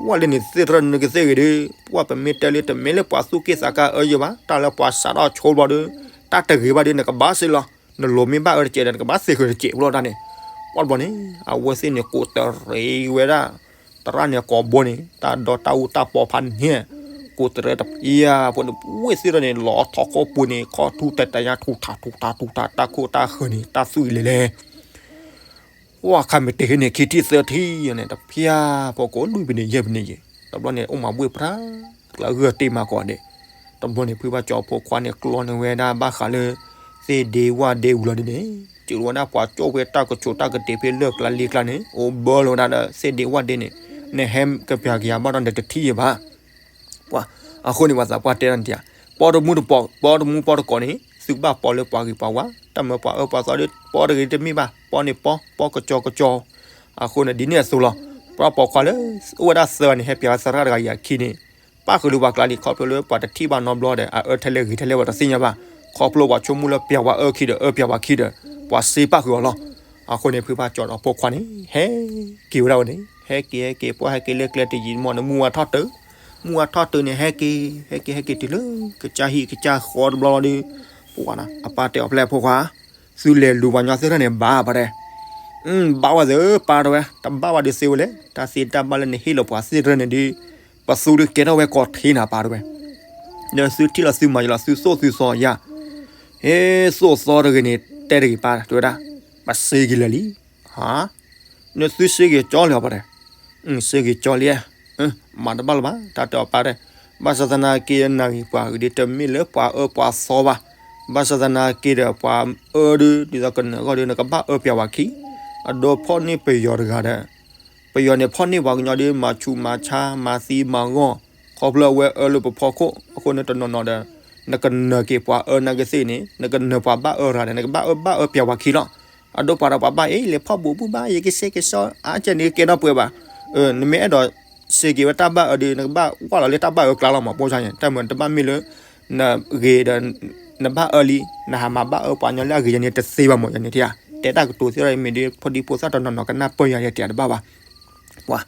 ဝဲလၢန့ၣ်သ့ၣ်တဖၣ်န့ၣ်ကသ့ၣ်ဂ့ၤဒီး ပှၢ်ပမ့ၢ်တဲလၢတမ့ၢ်လၢပှၤသူၣ်က့ၣ်သးကါအၢယဲဘၣ်, တၢ်လၢပှၤစးထီၣ်ဆိဘျီဒီး တၢ်တဂ့ၤဘၣ်ဒီး နကဘၣ်စ့လီၤ, နလိၤမ့ၢ်ဘၣ်အၢတကဲးဒီး နကဘၣ်သ့ဃုာ်တကဲးဖိလီၤတၢ်န့ၣ်, ပှၢ်တဘျီန့ၣ် အဝဲသ့ၣ်န့ၣ်ကိးတရံးဝဲဒၣ် သရၣ်န့ၣ်ကိးဘိန့ၣ် တၢ်ဒီတၢ်အူတၢ်ပီဖးန့ၣ် ကိးတရၢတဖျၢၣ်ဖိန့ၣ် ဝ့ၢ်သ့ၣ်တဖၣ်န့ၣ် လီၤထီၣ်ခီၣ်ပူၤန့ၣ် ခီၣ်ထူၣ်တဲာ်တဲာ်ညါ ထူၣ်ထၣ်ထူၣ်ထၣ်ထူၣ်ထၣ် တၢ်ခိၣ်တၢ်ဃၢၤန့ၣ် တၢ်သွံၣ်လဲၤလဲၤ ဝဲခါမ့ၢ်တဟ့ၣ်န့ၣ် ခံထံၣ်သၢထံၣ်န့ၣ် တဖျၢၣ်ဖိကိးလွံၢ်ဖဲန့ၣ် ယဲၢ်ဖဲန့ၣ်ယဲၢ် တဘျီန့ၣ် အိၣ်မၤဘှ့ၣ်ပြး ကျါဂၢၢ်တ့ၢ်မၤကိးဒဲး တဘျီန့ၣ် ဖုဖးကၠီၤဖိခွါန့ၣ် ကျီန့ၢ်ဝဲဒၣ်ဘၣ်ဃးလၢ သ့ၣ်ဒ့ဝၣ်ဒ့ဝံၤလီၤဒ်န့ၣ် စၢၤလီၤဝဲဒၣ်ပှၤကၠိၣ်ဖဲတၢ်ကဆိးတၢ်ကတ့ၢ်ဖဲလၢၢ်ကျါလ့ကျါန့ၣ် အိၣ်ဘၢလီၤဝဲဒၣ်ဒီးသ့ၣ်ဒ့ဝၣ်ဒ့န့ၣ် နဟဲကပျၤကယၤဘၣ်ဒီးနတထံၣ်ယဲၢ်ဘၣ် ပှၤ အဃိန့ၣ် ပှၤသးပှၢ်တဲဒၣ်နတၢ် ပီတမူတပီၢ် ပီတမူပီတကိးန့ၣ် သုကဘၣ်ပီလၢပှၤဂ့ၤပှၤဝါ တၢ်မၢပှၤအၢပှၤသီဒီး ပီတဂ့ၤတမ့ၢ်ဘၣ် ပီန့ၣ်ပီ ပီကစီကစီ အဃိန့ၣ် ဒ်န့ၣ်အသိးလီၤ. ပှၤပိာ်ခွါလၢ အိၣ်ဝဲဒၣ်သၢဂၤန့ၣ် ဟဲပျၤဝဲသရၣ်တဂၤအံၤအခံန့ၣ် ပၣ်ဃုာ်လၢပှၤကျါလံ ခီဖျိလၢပှၤတထံၣ်ဘၣ်နီတဘျီဒီး အအၢထဲလဲၣ်ဂ့ၤထဲလဲၣ်ပှၤတသ့ၣ်ညါဘၣ် ခီဖျိပှၤဆိကမိၣ်လၢပျၤဝဲအၢခံဒီး အၢပျၤဝဲခံဒီး ပှၤစ့ပၣ်ဃုာ်အီၤလီၤ. အဃိန့ၣ် ဖုဖးကၠီၤဒီးဖိခွါန့ၣ် ဟဲက့ၤဝဲဒၣ်ဝဲန့ၣ် ဟဲက့ၤဟဲက့ၤ ပှၤဟဲက့ၤလၢကျဲတယံာ်မီၢ်န့ၣ် မုၢ်ဝါထီၣ်တုၤ မုၢ်ဝါထီၣ်တုၤန့ၣ် ဟဲက့ၤ ဟဲက့ၤဟဲက့ၤတုၤလၢ ကစၢ်ဟံၣ်ကစၢ်ဃီတဘျီလီၤဒီး ပှၤနီၤ အပၢ်တဲအီၤဖဲလဲၣ်ဖိခွါ သုလဲၤလူၤပှၤကညီသ့ၣ်တဖၣ်န့ၣ် ဘၣ်ပာ်တဲ ဘၣ်ဝဲသ့ၣ်ပၢ်တဲဝဲ တဘၣ်ဝဲဒုးသ့ဝဲလဲၣ် တၢ်သ့တၢ်ဘၣ်လၢနဟ့ၣ်လီၤပှၤသ့ၣ်တဖၣ်န့ၣ်ဒီး ပသူဒီးကဲထီၣ်ဝဲကီၢ်ထံနၤပၢ်တဲဝဲ ဒီးသုထံၣ်လီၤသုမၤယလီၤ သုသိၣ်သုသီယါ ဟ့ၣ်သိၣ်သီတဂ့ၤန့ၣ် တဲတဂ့ၤပၢ်တဲဝဲဒၣ် ပစ့က့ၤလၢာ်လံ ဟါ နသုစ့က့ၤကၠီလံအီၤပၢ်တဲ စ့က့ၤကၠီလံ မၤတဘၣ်လၢၤဘၣ် တၢ်တဲအီၤပၢ်တဲ ဘၣ်ဆၣ်သနာ်က့နၤဂ့ၤပှၤဂ့ၤဒီးတမ့ၢ်လၢပှၤအၢပှၤသီဘၣ် ဘၣ်ဆၣ်သနာ်က့ဒီးပှၤအၢဒုး ဒ်သိးကနၢၤအဂီၢ်ဒီး နကဘၣ်အၢပျၤဝဲခံ အဒိဖီၣ်န့ၢ်ပယီၤတဂၤဒီး ပယီၤန့ၣ်ဖီၣ်န့ၢ်ပှၤကညီဒီး မၤဆူးမၤဆါ မၤသံမၤဂီၢ် ခီဖျိအဝဲအၢလၢပဖီခိၣ် အဃိန့ၣ်တနီၤနီၤဒီး နကနၢၤက့ၤပှၤအၢနာ်က့သ့ၣ်န့ၣ် နကနၢၤပှၤဘၣ်အၢတဂၤဒီး နကဘၣ်အၢဘၣ်အၢပျၤဝဲခံလီၤ. အဒိပှၤဒီးပှၤဘၣ်အ့ၣ် လဲၤဖီၣ်ဘူးဘူးဘၣ် ယကစ့က့ၤကၠီ အါကဲန့ၣ်ကဲဒီးပှဲၤဘၣ် နမ့ၢ်အဲၣ်ဒိးစ့က့ၤဝဲတၢ်ဘၣ်အၢဒီး နကဘၣ်ဝၢ်လီၤလၢတၢ်ဘၣ်အၢကျါလီၤမး ပိၢ်ဆါန့ၣ် တၢ်မၤတဘၣ်မ့ၢ်လၢ နဂ့ၤဒီး နဘၣ်အၢလံ နဟးမၤဘၣ်အၢပှၤကညီလၢအဂ့ၤယဲန့ၣ်တသ့ဘၣ်မး ယန့ၣ်တယါ တဲတၢ်ကတိၤသ့ၣ်တဖၣ်မ့ၢ်ဒ် ဖိဒံဖိသၣ်တနီၤနီၤကနၢ်ပၢၢ်ယၤယတဲတဘၣ်ဘၣ် ပှၤ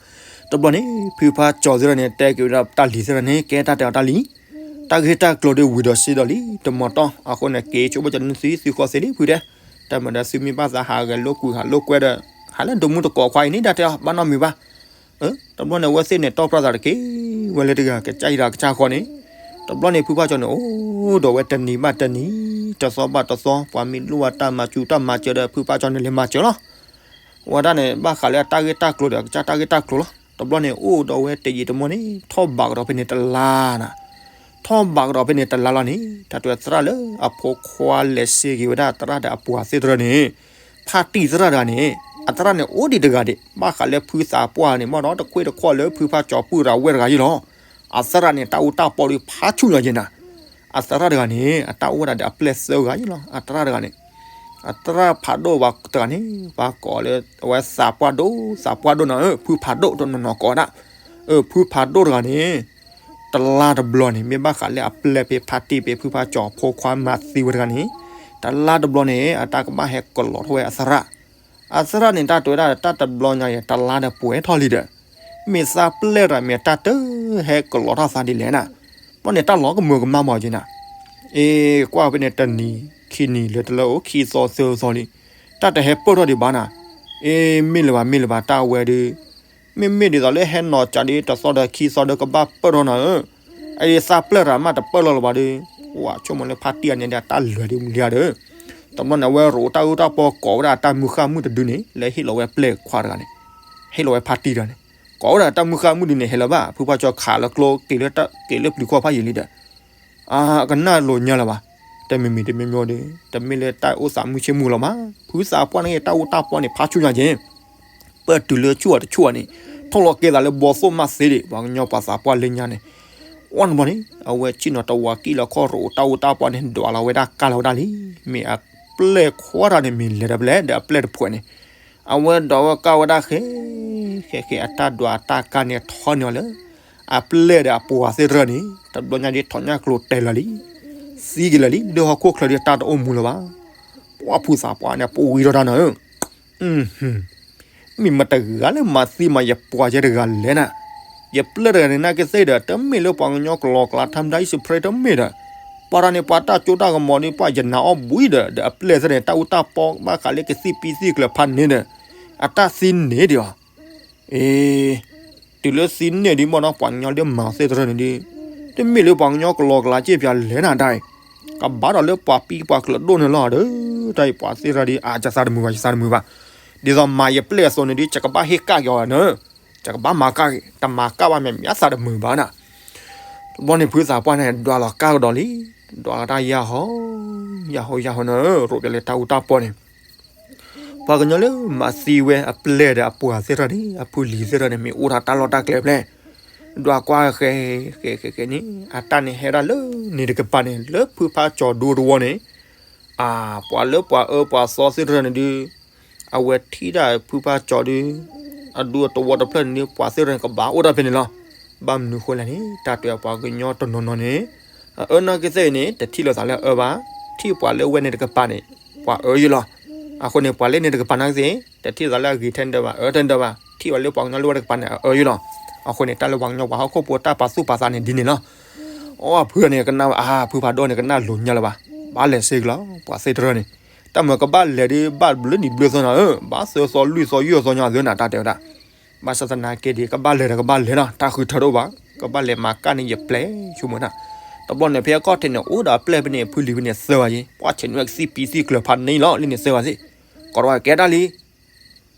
တဘျီန့ၣ် ဖုဖးကၠီၤသ့ၣ်တဖၣ်န့ၣ် တဲက့ၤဝဲဒၣ်တၢ်လံၤသ့ၣ်တဖၣ်န့ၣ် ကဲတၢ်တဲအီၤတၢ်လံၤ တၢ်ဂ့ၢ်တၢ်ကျိၤဒ်ဝံၤဒီးစ့ဒီးလံ တမီၤတီၢ် အဃိန့ၣ် က့ၤဆိကမိၣ်ကနုၢ်သံသုဃီသ့လံ ဖုတဲ တၢ်မၤဒီးသုမ့ၢ်ဘၣ်သးဟးဂဲၤလိာ်ကွံာ်ဟးလိာ်ကွဲဒီး ဟးလၢဒိးမူတကိးခွါအံၤန့ၣ် တၢ်တဲအီၤ ဘၣ်နီတမံၤဘၣ် တဘျီန့ၣ် အဝဲသ့ၣ်န့ၣ် တီၢ်ပြၢသးတက့ၢ် ဝဲလၢတဂၤ ကစၢ်ယွၤကစၢ်ဃီန့ၣ် တဘျီန့ၣ် ဖုဖးကၠီၤန့ၣ် အိၣ်ဒီးဝဲတနံၤဘၣ်တနံၤ တသီဘၣ်တသီ ပှၤမ့ၢ်လိၣ်ဝဲတၢ်မၤစူၤတၢ်မၤစၢၤဒီး ဖုဖးကၠီၤန့ၣ် လဲၤမၤစၢၤလီၤ ဝဲဒၣ်န့ၣ် ဘၣ်ဃးလၢအတၢ်ဂ့ၢ်တၢ်ကျိၤဒီး အကစၢ်တၢ်ဂ့ၢ်တၢ်ကျိၤလီၤ. တဘျီန့ၣ် အိၣ်ဒီးဝဲတယံာ်တမီၢ်န့ၣ် ထီၣ်ဘးကဒီးဖဲန့ၣ်တလါနၤ ထီၣ်ဘးကဒီးဖဲန့ၣ်တလါလီၤန့ၣ် တၢ်တဲသရၣ်လၢအဖိခွါလဲၤစ့က့ၤဝဲဒၣ်သရၣ်ဒီးအပှၤသ့ၣ်တဖၣ်န့ၣ် ဖါတံၢ်သရၣ်တဂၤန့ၣ် အသရၣ်န့ၣ်အိၣ်ဒံးတဂၤဒံး ဘၣ်ဃးလၢဖုသးပှၢ်န့ၣ် မ့ၢ်ဒီးတခွ့တခွီၣ်လၢဖုဖးကၠီၤပုၢ်ရၤဝဲၢ်တဂၤယ့ၣ်လီၤ. အသရၣ်န့ၣ် တၢ်အူတၢ်ပီဒီးဖးဆူၣ်ညီယ့ၣ်နၤ အသရၣ်တဂၤန့ၣ် အတၢ်အိၣ်ဝဲဒၣ်ဒီးအပျဲၢ်သၢဂၤယ့ၣ်လီၤ. အသရၣ်တဂၤန့ၣ် အသရၣ်ဖးဒိၣ်ဝဲတဂၤန့ၣ် ပှၤကိးလၢအဝဲသးပှၢ်ဒိၣ် သးပှၢ်ဒိၣ်နီၤ ဖုဖးဒိၣ်တနီၤနီၤကိးဝဲဒၣ် ဖုဖးဒိၣ်တဂၤန့ၣ် တလါတဘျီန့ၣ် မ့ၢ်ဘၣ်ဃးလၢအပျဲၢ်ဖဲဖါတံၢ်ဖဲဖုဖးကၠီၤဖိခွါမၤသံဝဲတဂၤန့ၣ် တလါတဘျီန့ၣ် အတၢ်ကဘၣ်ဟဲကလီၤထီၣ်ဝဲအသရၣ် အသရၣ်န့ၣ် တၢ်တဲဝဲဒၣ်တၢ်တဘျီညါအံၤ တလါဒီးပှဲၤထီၣ်လံဒီး မ့ၢ်သးပျဲၢ်တဂၤမ့ၢ်တၢ်တဟဲကလီၤထီၣ်သးဒ်လဲၣ်နၤ ဘျီန့ၣ် တၢ်လီၤကမၢကမၣ်မးက့ၤနၤ အ့ ကွၢ်ဖဲန့ၣ်တနံၤ ခံနံၤလၢတလၢအိၣ် ခံသီသၢသီလံ တၢ်တဟဲပၢၢ်ထီၣ်ဒံးဘၣ်နၤ အ့ မ့ၢ်လၢၤဘၣ် မ့ၢ်လၢၤဘၣ် တၢ်ဝဲဒီး မ့မ့ၢ်ဒ်သိးလၢဟဲနီၤကးဒီး တသီဒီးခံသီဒီးကဘၣ်ပၢၢ်ထီၣ်နၤဧၢ အအံၤသးပျဲၢ်တဂၤမးတပၢၢ်လီၤလၢၤဘၣ်ဒီး ဝဲဆိကမိၣ်လၢဖါတံၢ်အန့ၣ်ဒီး တၢ်လၢာ်ဒ်မူလံဧါဒီး တဘျီန့ၣ် အဝဲရိးတၢ်အူတၢ်ပီကိးဝဲဒၣ်အတၢ်မုၢ်ဃၢ်မုၢ်တဒုန့ၣ် လၢဟ့ၣ်လီၤဝဲပျဲၢ်ခွါတဂၤန့ၣ် ဟ့ၣ်လီၤဝဲဖါတံၢ်တဂၤန့ၣ် ကိးဝဲဒၣ်တၢ်မုၢ်ဃၢ်မုၢ်ဒုန့ၣ် ဟဲလၢၤဘၣ် ဖုဖးကၠီၤခးလၢကျိ က့ၤလၢပျုၤခိၣ်ဖးယံာ်လံဒီး အကနၣ်လိာ်ညါလၢၤဘၣ် တမံၤမံၤတမံၤမံၤဒီး တမ့ၢ်လၢတၢ်အိၣ်သးမုၢ်ဆ့ၣ်မုၢ်လီၤဘၣ် ဖုသးပှၢ်န့ၣ် တၢ်အူတၢ်ပီန့ၣ် ဖးဆူၣ်ညါက့ၤ ပၢၢ်တုၤလၢဆူၣ်အီၤတဆူၣ်အီၤန့ၣ် ထီၣ်လီၤကဲသးလၢဘီသိၣ်မးသ့ဒံး ပှၤကညီပှၤသးပှၢ်လၢညါန့ၣ် ဝဲန့ၣ်ဘျီန့ၣ် အဝဲဆ့ၣ်နီၤတဝးကံၣ်လီၤခီၣ်ရိးတၢ်အူတၢ်ပီန့ၣ် ဒွးလီၤဝဲဒၣ်ကါလီၤဝဲဒၣ်လံ မ့ၢ်အပျဲၢ်ခွါတဂၤန့ၣ် မ့ၢ်လဲၤဒီးဖဲလဲၣ်ဒီးအပျဲၢ်တဖှဲးန့ၣ် အဝဲဒွးဝဲကါဝဲဒၣ်ဃဲ ဃဲဃဲ အတၢ်ဒွးအတၢ်ကါန့ၣ်ထီန့ၢ်အီၤလၢ အပျဲၢ်ဒီးအပှၤသ့ၣ်တဖၣ်န့ၣ် တဘျီညါဒ်ထီၣ်ညၣ်ကျိၤတဲာ်လၢာ်လံ သံက့ၤလၢာ်လံ လၢဟီၣ်ခိၣ်ချၢဒ်တၢ်တအိၣ်မူလၢၤဘၣ် ပှၤဖုသးပှၢ်န့ၣ် ပဝံၤထီၣ်တၢ်နီၤဧၢ မ့ၢ်မတၤတဂၤလၢမၤသံမၤယပှၤယဲတဂၤလဲၣ်နၤ, ယပျဲၢ်တဂၤန့ၣ် နာ်က့သ့ၣ်ဒီး တမ့ၢ်လၢပှၤကညီကျိၤကျါ ထါမတၤ အံၣ်စရ့လး တမ့ၢ်ဒီး, ပှၤတဂၤန့ၣ် ပှၤတၢ်စိတၢ်ကမီၤဒီး ပှၤယနာ်အီၣ်ဘှံးဒီး ဒီးအပျဲၢ်သ့ၣ်န့ၣ် တၢ်အူတၢ်ပီဘၣ်ဃးလၢကသံၣ်ပံသံၣ်ကျၢၤဖးန့ၣ်ဒီး အတၢ်သံန့ၣ်ဒံးအီၤ, အ့ တုၤလၢသံန့ၣ်ဒ်မ့ၢ်နီၤ ပှၤကညီလၢမၤအီၤသ့ၣ်တဖၣ်န့ၣ်ဒ် တမ့ၢ်လၢပှၤကညီကလီကလီက့ၢ်ပၠးလဲၤနၤတၢ်အံၤ, ကဘၣ်ဒီးလၢပှၤပံပှၤကျၢၤဒိၣ်န့ၣ်လီၤဒီး, တၢ်အံၤပှၤသ့ၣ်တဖၣ်ဒ် အၢ ယသးတမုာ်ဘၣ် ယသးတမုာ်ဘၣ်, ဒ်သိးမၤယပျဲၢ်အသိးန့ၣ်ဒ် ယကဘၣ်ဟ့ၣ်ကၣ်က့ၤအီၤနၤ, ယကဘၣ်မၤကၣ်က့ၤ တမၤကၣ်ဘၣ်မ့ၢ်မ့ၢ်သးတမုာ်ဘၣ်နၤ. တဘျီန့ၣ်ဖုသးပှၢ်န့ၣ် ဒွးလီၤကၣ်ကဒီးလံ, ဒွးလီၤတၢ်ယၢ်ဟီ, ယၢ်ဟီယၢ်ဟီနၤ, ရိးပၠးလၢတၢ်အူတၢ်ပီၢ်န့ၣ် ပှၤကညီလၢမၤသံဝဲအပျဲၢ်ဒီးအပှၤသ့ၣ်တဖၣ်န့ၣ် အဖုလံၤသ့ၣ်တဖၣ်န့ၣ် မ့ၢ်အိၣ်ဒၣ်တၢ်လီၢ်တၢ်ကျဲဖျဲၣ်, ဒွးကွၢ်ဃဲဃဲဃဲဃဲန့ၣ် အတၢ်န့ၣ်ဟဲဒၣ်လၢန့ၣ်တကပၤန့ၣ် လၢဖုဖါကၠီၤဒူတဝီန့ၣ်, အ ပှၤလၢပှၤအၢပှၤသီသ့ၣ်တဖၣ်န့ၣ်ဒုး အဝဲထံၣ်ဒၣ်ဖုဖါကၠီၤဒုး အဒူအတဝီတဖျၢၣ်န့ၣ်ဒုး ပှၤသ့ၣ်တဖၣ်န့ၣ် ကဘၣ်အိၣ်ဒၣ်ဖဲန့ၣ်လီၤ. ဘၣ်မနုၤဃိလဲၣ်န့ၣ် တၢ်တဲပှၤကညီတနီၤနီၤန့ၣ် အအၢနီၢ်ကစၢ်အံၤန့ၣ် တထံၣ်လိာ်သးလၢအအၢဘၣ်, ထံၣ်ပှၤလၢဝဲန့ၣ်တကပၤန့ၣ် ပှၤအၢယုၢ်လီၤ. အဃိန့ၣ် ပှၤလၢန့ၣ်တကပၤနာ်က့သ့ၣ် တထံၣ်လိာ်သးလၢအဂ့ၤထဲန့ၣ်ဒီးဘၣ် အအၢထဲန့ၣ်ဒီးဘၣ်, ထံၣ်ပှၤလၢပှၤကညီလၢဝဲတကပၤန့ၣ် အအၢယုၢ်လီၤ. အဃိန့ၣ် တၢ်လၢပှၤကညီပှၤဟီၣ်ခိၣ်ဖိတၢ်ပာ်သူၣ်ပာ်သးန့ၣ်ဒ်န့ၣ်လီၤ. အီ ဖုန့ၣ်ကနၣ်ဝဲ အါ ဖုဖးဒိၣ်န့ၣ် ကနၣ်လိၤညါလၢၤဘၣ်, ဘၣ်လဲၤစ့ၢ်ကီးလီၤ ပှၤသ့ၣ်တဖၣ်န့ၣ်, တၢ်မၤကဘၣ်လဲၤဒုး ဘၣ်ဘျုးနံၣ်ဘျုးသီနၤဧၢ, ဘၣ်သၢသီလွံၢ်သီယဲၢ်သီညါသ့နၤ တၢ်တဲဝဲဒၣ်. ဘၣ်ဆၣ်သနာ်က့ဒုး ကဘၣ်လဲၤဒီးကဘၣ်လဲၤလီၤ, တၢ်ဃုထၢတအိၣ်ဘၣ်, ကဘၣ်လဲၤမၤကၣ်န့ၣ် ယပျဲၢ်ဆိကမိၣ်နၤ. တဘျီန့ၣ် ဖဲအခီၣ်ထံးန့ၣ် အိၣ်ဒီးအပျဲၢ်ဖဲန့ၣ် ဖုလံၤဖဲန့ၣ်သၢဂၤယ့ၤ, ပှၤဆဲးနွဲၣ်ကသံၣ်ပံသံၣ်ကျၢၤဖးန့ၣ်လီၤ, လၢန့ၣ်သၢဂၤသ့ၣ်, ကိးထီၣ်ဝဲကဲတၢ်လံ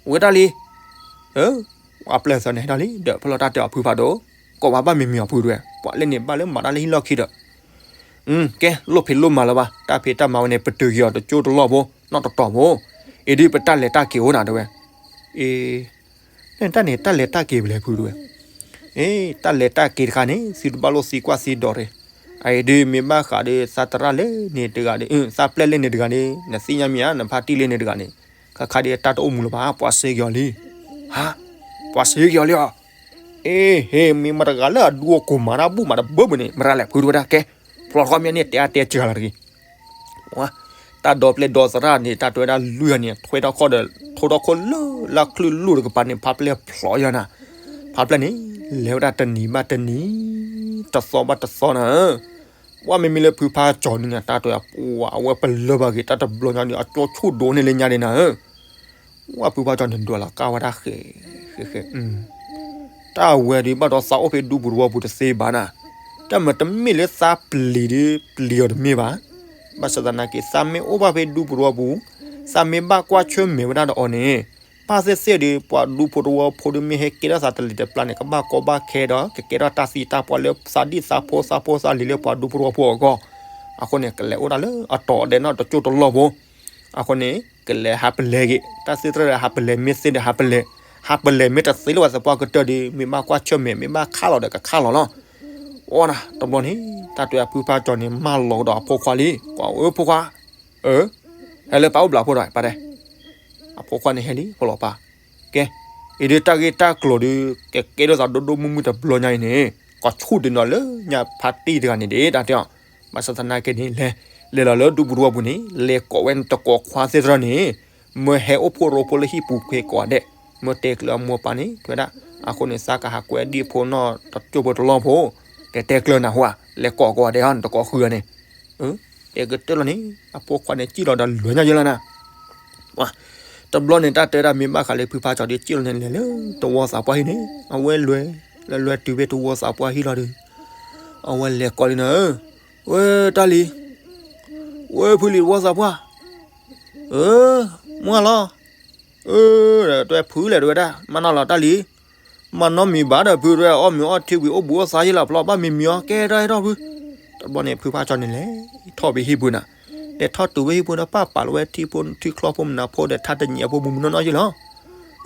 ဝဲတၢ်လံ, အပျဲၢ်သၢန့ၣ်ဟဲထီၣ်လံ ဒီးဖဲလီၤတၢ်တဲအီၤဖုဖးဒိၣ်, ကိးဝဲဘၣ်မံၤမံၤအီၤဖုတဝဲ, ပှၤလၢန့ၣ်ဘၣ်လၢမၤတၢ်လၢဟံၣ်လီၢ်ခံဒီး, ကဲ လိၣ်ဖံးလိၣ်မၤလၢၤဘၣ်, တၢ်ဖံးတၢ်မၤဝဲန့ၣ် ပတုာ်က့ၤအီၤတကၠိၢ်တလီၢ်ဖိ, နီၢ်တတီၤဖိ, အံၤဒုးပတၢ်လဲၤတၢ်က့ၤအိၣ်နၤတဝဲ, အ့ တၢ်န့ၣ် တၢ်လဲၤတၢ်က့ၤပလဲၤဖုတဝဲ, အ့ တၢ်လဲၤတၢ်က့ၤတခါန့ၣ် သုတဘၣ်လိၣ်သံကွၢ်သံဒိးတဂ့ၤ, အအံၤဒုးမ့ၢ်ဘၣ်ဃးဒီးသးသရၣ်လၢန့ၣ်တဂၤဒီး သးပျဲၢ်လၢန့ၣ်တဂၤန့ၣ် နသ့ၣ်ညါမ့ၢ်ဧါ နဖါတံၢ်လၢန့ၣ်တဂၤန့ၣ်, ခါခါဒုးတၢ်တအိၣ်မူလၢၤဘၣ် ပှၤစ့က့ၤအီၤလံ, ဟါ, ပှၤစ့က့ၤအီၤလံဧါ, အ့ ဟ့ၣ် မ့ၢ်မတၤတဂၤလၢအဒူအကိၢ်မၤတၢ်ဘူၣ်မၤတဘၢဘၢန့ၣ် မတၤလဲၣ်ဖုတဝဲဒၣ်ကဲ, ဖျီထီၣ်မ့ၢ်န့ၣ် တဲအါတဲစှၤလီၤတဂ့ၤ တၢ်ဒီပျဲၢ်ဒီသရၣ်န့ၣ် တၢ်တဲဝဲဒၣ်လွံၢ်ဂၤန့ၣ် ထွဲထီၣ်ခီၣ်ဒီး ထိထီၣ်ခိၣ်လၢလၢချုၣ်လိၣ်တကပၤန့ၣ် ဖးပျဲၢ်ဖျိးယၤနၤ, ဖးပျဲၢ်န့ၣ် လဲၤဝဲဒၣ်တနံၤဘၣ်တနံၤ, တသီဘၣ်တသီနၤ, ဝဲမ့မ့ၢ်လၢဖုဖါကၠီၤန့ၣ် တၢ်တဲအဝဲပလၢဘၣ်ဂ့ၤ တၢ်တဘျီညါဒီး အကၠိဆူၣ်ဒိၣ်န့ၣ်လၢညါဒၣ်နၤဧၢ, ဝဲဖုဖါကၠီၤန့ၣ် ဒွးလီၤကၢ်ဝဲဒၣ်ဃဲ ဃဲ ဃဲ တၢ်ဝဲဒုးဘၣ်ဒီးသးအိၣ်ဖဲဒူပူၤတဝီပူၤတသ့ဘၣ်နၤ, တၢ်မၤတမ့ၢ်လၢသးပျံၤဒုးပျံၤအီၤတမ့ၢ်ဘၣ်, ဘၣ်ဆၣ်သနာ်က့ သးမ့ၢ်အိၣ်ဘၣ်ဖဲဒူပူၤတဝီပူၤ, သးမ့ၢ်ဘၣ်ကွၢ်ဆၢၣ်မဲာ်ဝဲဒၣ်ဒီးအီၤန့ၣ်, ဘၣ်သ့ၣ်သ့ၣ်ဒီး ပှၤဒူဖိတဝီဖိဒုးမ့ၢ်ဟဲကဲထီၣ်သးတလံၤတပျၢ်န့ၣ် ကဘၣ်ကီဘၣ်ခဲဒီး ကကဲထီၣ်တၢ်သံတၢ်ပှၢ်လၢသးဒံၣ်သးဖိသးဖိသးလံၤလၢပှၤဒူဖိတဝီဖိအဂီၢ်, အဃိန့ၣ် ကလဲၤအိၣ်ဒၣ်လၢအတီၤဒဲးနီၢ်တကၠိၢ်တလီၢ်ဖိ အဃိန့ၣ် ကလဲၤဟးပလဲၤဂ့ၤ, တၢ်သ့ၣ်တဖၣ်ဒီးဟးပလဲၤမ့ၢ်သ့ဒီးဟးပလဲၤ, ဟးပလဲၤမ့ၢ်တသ့လၢၤဘၣ်သပှၢ်ကတၢၢ်ဒီး မ့ၢ်ဘၣ်ကွၢ်ဆၢၣ်မဲာ် မ့ၢ်ဘၣ်ခးလီၤဒီးကခးလီၤလီၤ. အိၣ်နၤ တဘျီန့ၣ် တၢ်တဲအဖုဖါကၠီၤန့ၣ် မၢလီၤကဒီးအဖိခွါလံ, ကွၢ်ဧၢဖိခွါ, အၢ, ဟဲလၢပၢ်အိၣ်ဘျးဖိဒီး ပၢ်တဲ, အဖိခွါန့ၣ်ဟဲလံ ဖိလီၤပၢ်, ကဲ, အံၤဒုးတၢ်ဂ့ၢ်တၢ်ကျိၤဒုး ကကဲထီၣ်သးဒိၣ်ဒိၣ်မုၢ်မုၢ်တဘျီညါအံၤန့ၣ် ကီၢ်ဆူၣ်ဒုးနီၤလၢညါဖါတံၢ်တဂၤန့ၣ်ဒၣ် တၢ်တဲအီၤ, ဘၣ်ဆၣ်သနာ်က့န့ၣ် လဲၤ, လဲၤလီၤလၢဒူပူၤတဝီပူၤန့ၣ် လဲၤကိးဝဲတကိးခွါသ့ၣ်တဖၣ်န့ၣ်, မၢဟဲအိၣ်ဖှိၣ်ရိဖှိၣ်လၢဟံၣ်ပူၤကွံာ်ကိးဂၤဒဲး, မၢတဲကျၢၤအမိၢ်အပၢ်န့ၣ် တဲဝဲဒၣ်, အဃိန့ၣ် သးကဟးကွဲဒံၣ်ဖိနီၢ်တကၠိၢ်ဖိတလီၢ်ဖိ, ကတဲကျၢၤနၤဟူဧါ, လဲၤကိးကိးဂၤဒဲးဟီ နတကိးဃုဂၤန့ၣ်, တဲကတၢၢ်လီၤန့ၣ် အဖိခွါန့ၣ် စံၣ်လီၤဒီးလွဲၤညါယဲလီၤနၤ တဘျီန့ၣ် တၢ်တဲဒၣ်မ့ၢ်ဘၣ်ဃးလၢဖုဖါကၠီၤဒုး စံၣ်လီၤန့ၣ် လဲၤလၢတဝီသးပှၢ်ဟံၣ်န့ၣ် အဝဲလဲၤ, လဲၤလဲၤတုၤဖဲတဝီသးပှၢ်ဟံၣ်လီၤဒီး အဝဲလဲၤကိးလံနၤဧၢ, ဝဲတၢ်လံၤ, ဝဲဖုလံၤတဝီသးပှၢ်, အၢ, မွၢ်လီၤ, အၢ, တဲဖုလဲၣ်တဲဝဲဒၣ် မၤနီၢ်လီၤတၢ်လံၤ, မၤနီၢ်မံၤဘၣ်ဒီးဖုတဲ အီၣ်မ့ၤအီထံဝံၤ အိၣ်ဘူးအိၣ်သါယ့လီၤ ဖျီဘၣ်မံၤမံၤအီၤ ကဲထီၣ်ဟဲထီၣ်ဖု, တဘျီန့ၣ် ဖုဖါကၠီၤန့ၣ်လဲၤထီၣ်ဖဲဟံၣ်ပူၤနၤ, လဲၤထီၣ်တုၤဖဲဟံၣ်ပူၤဒီး ပာ်ပာ်လီၤဝဲထံဖိထံချီဖိမနၤဖိဒီး ထါတညံးအဖိမုၢ်မုၢ်နီၢ်နီၢ်ယ့လီၤ,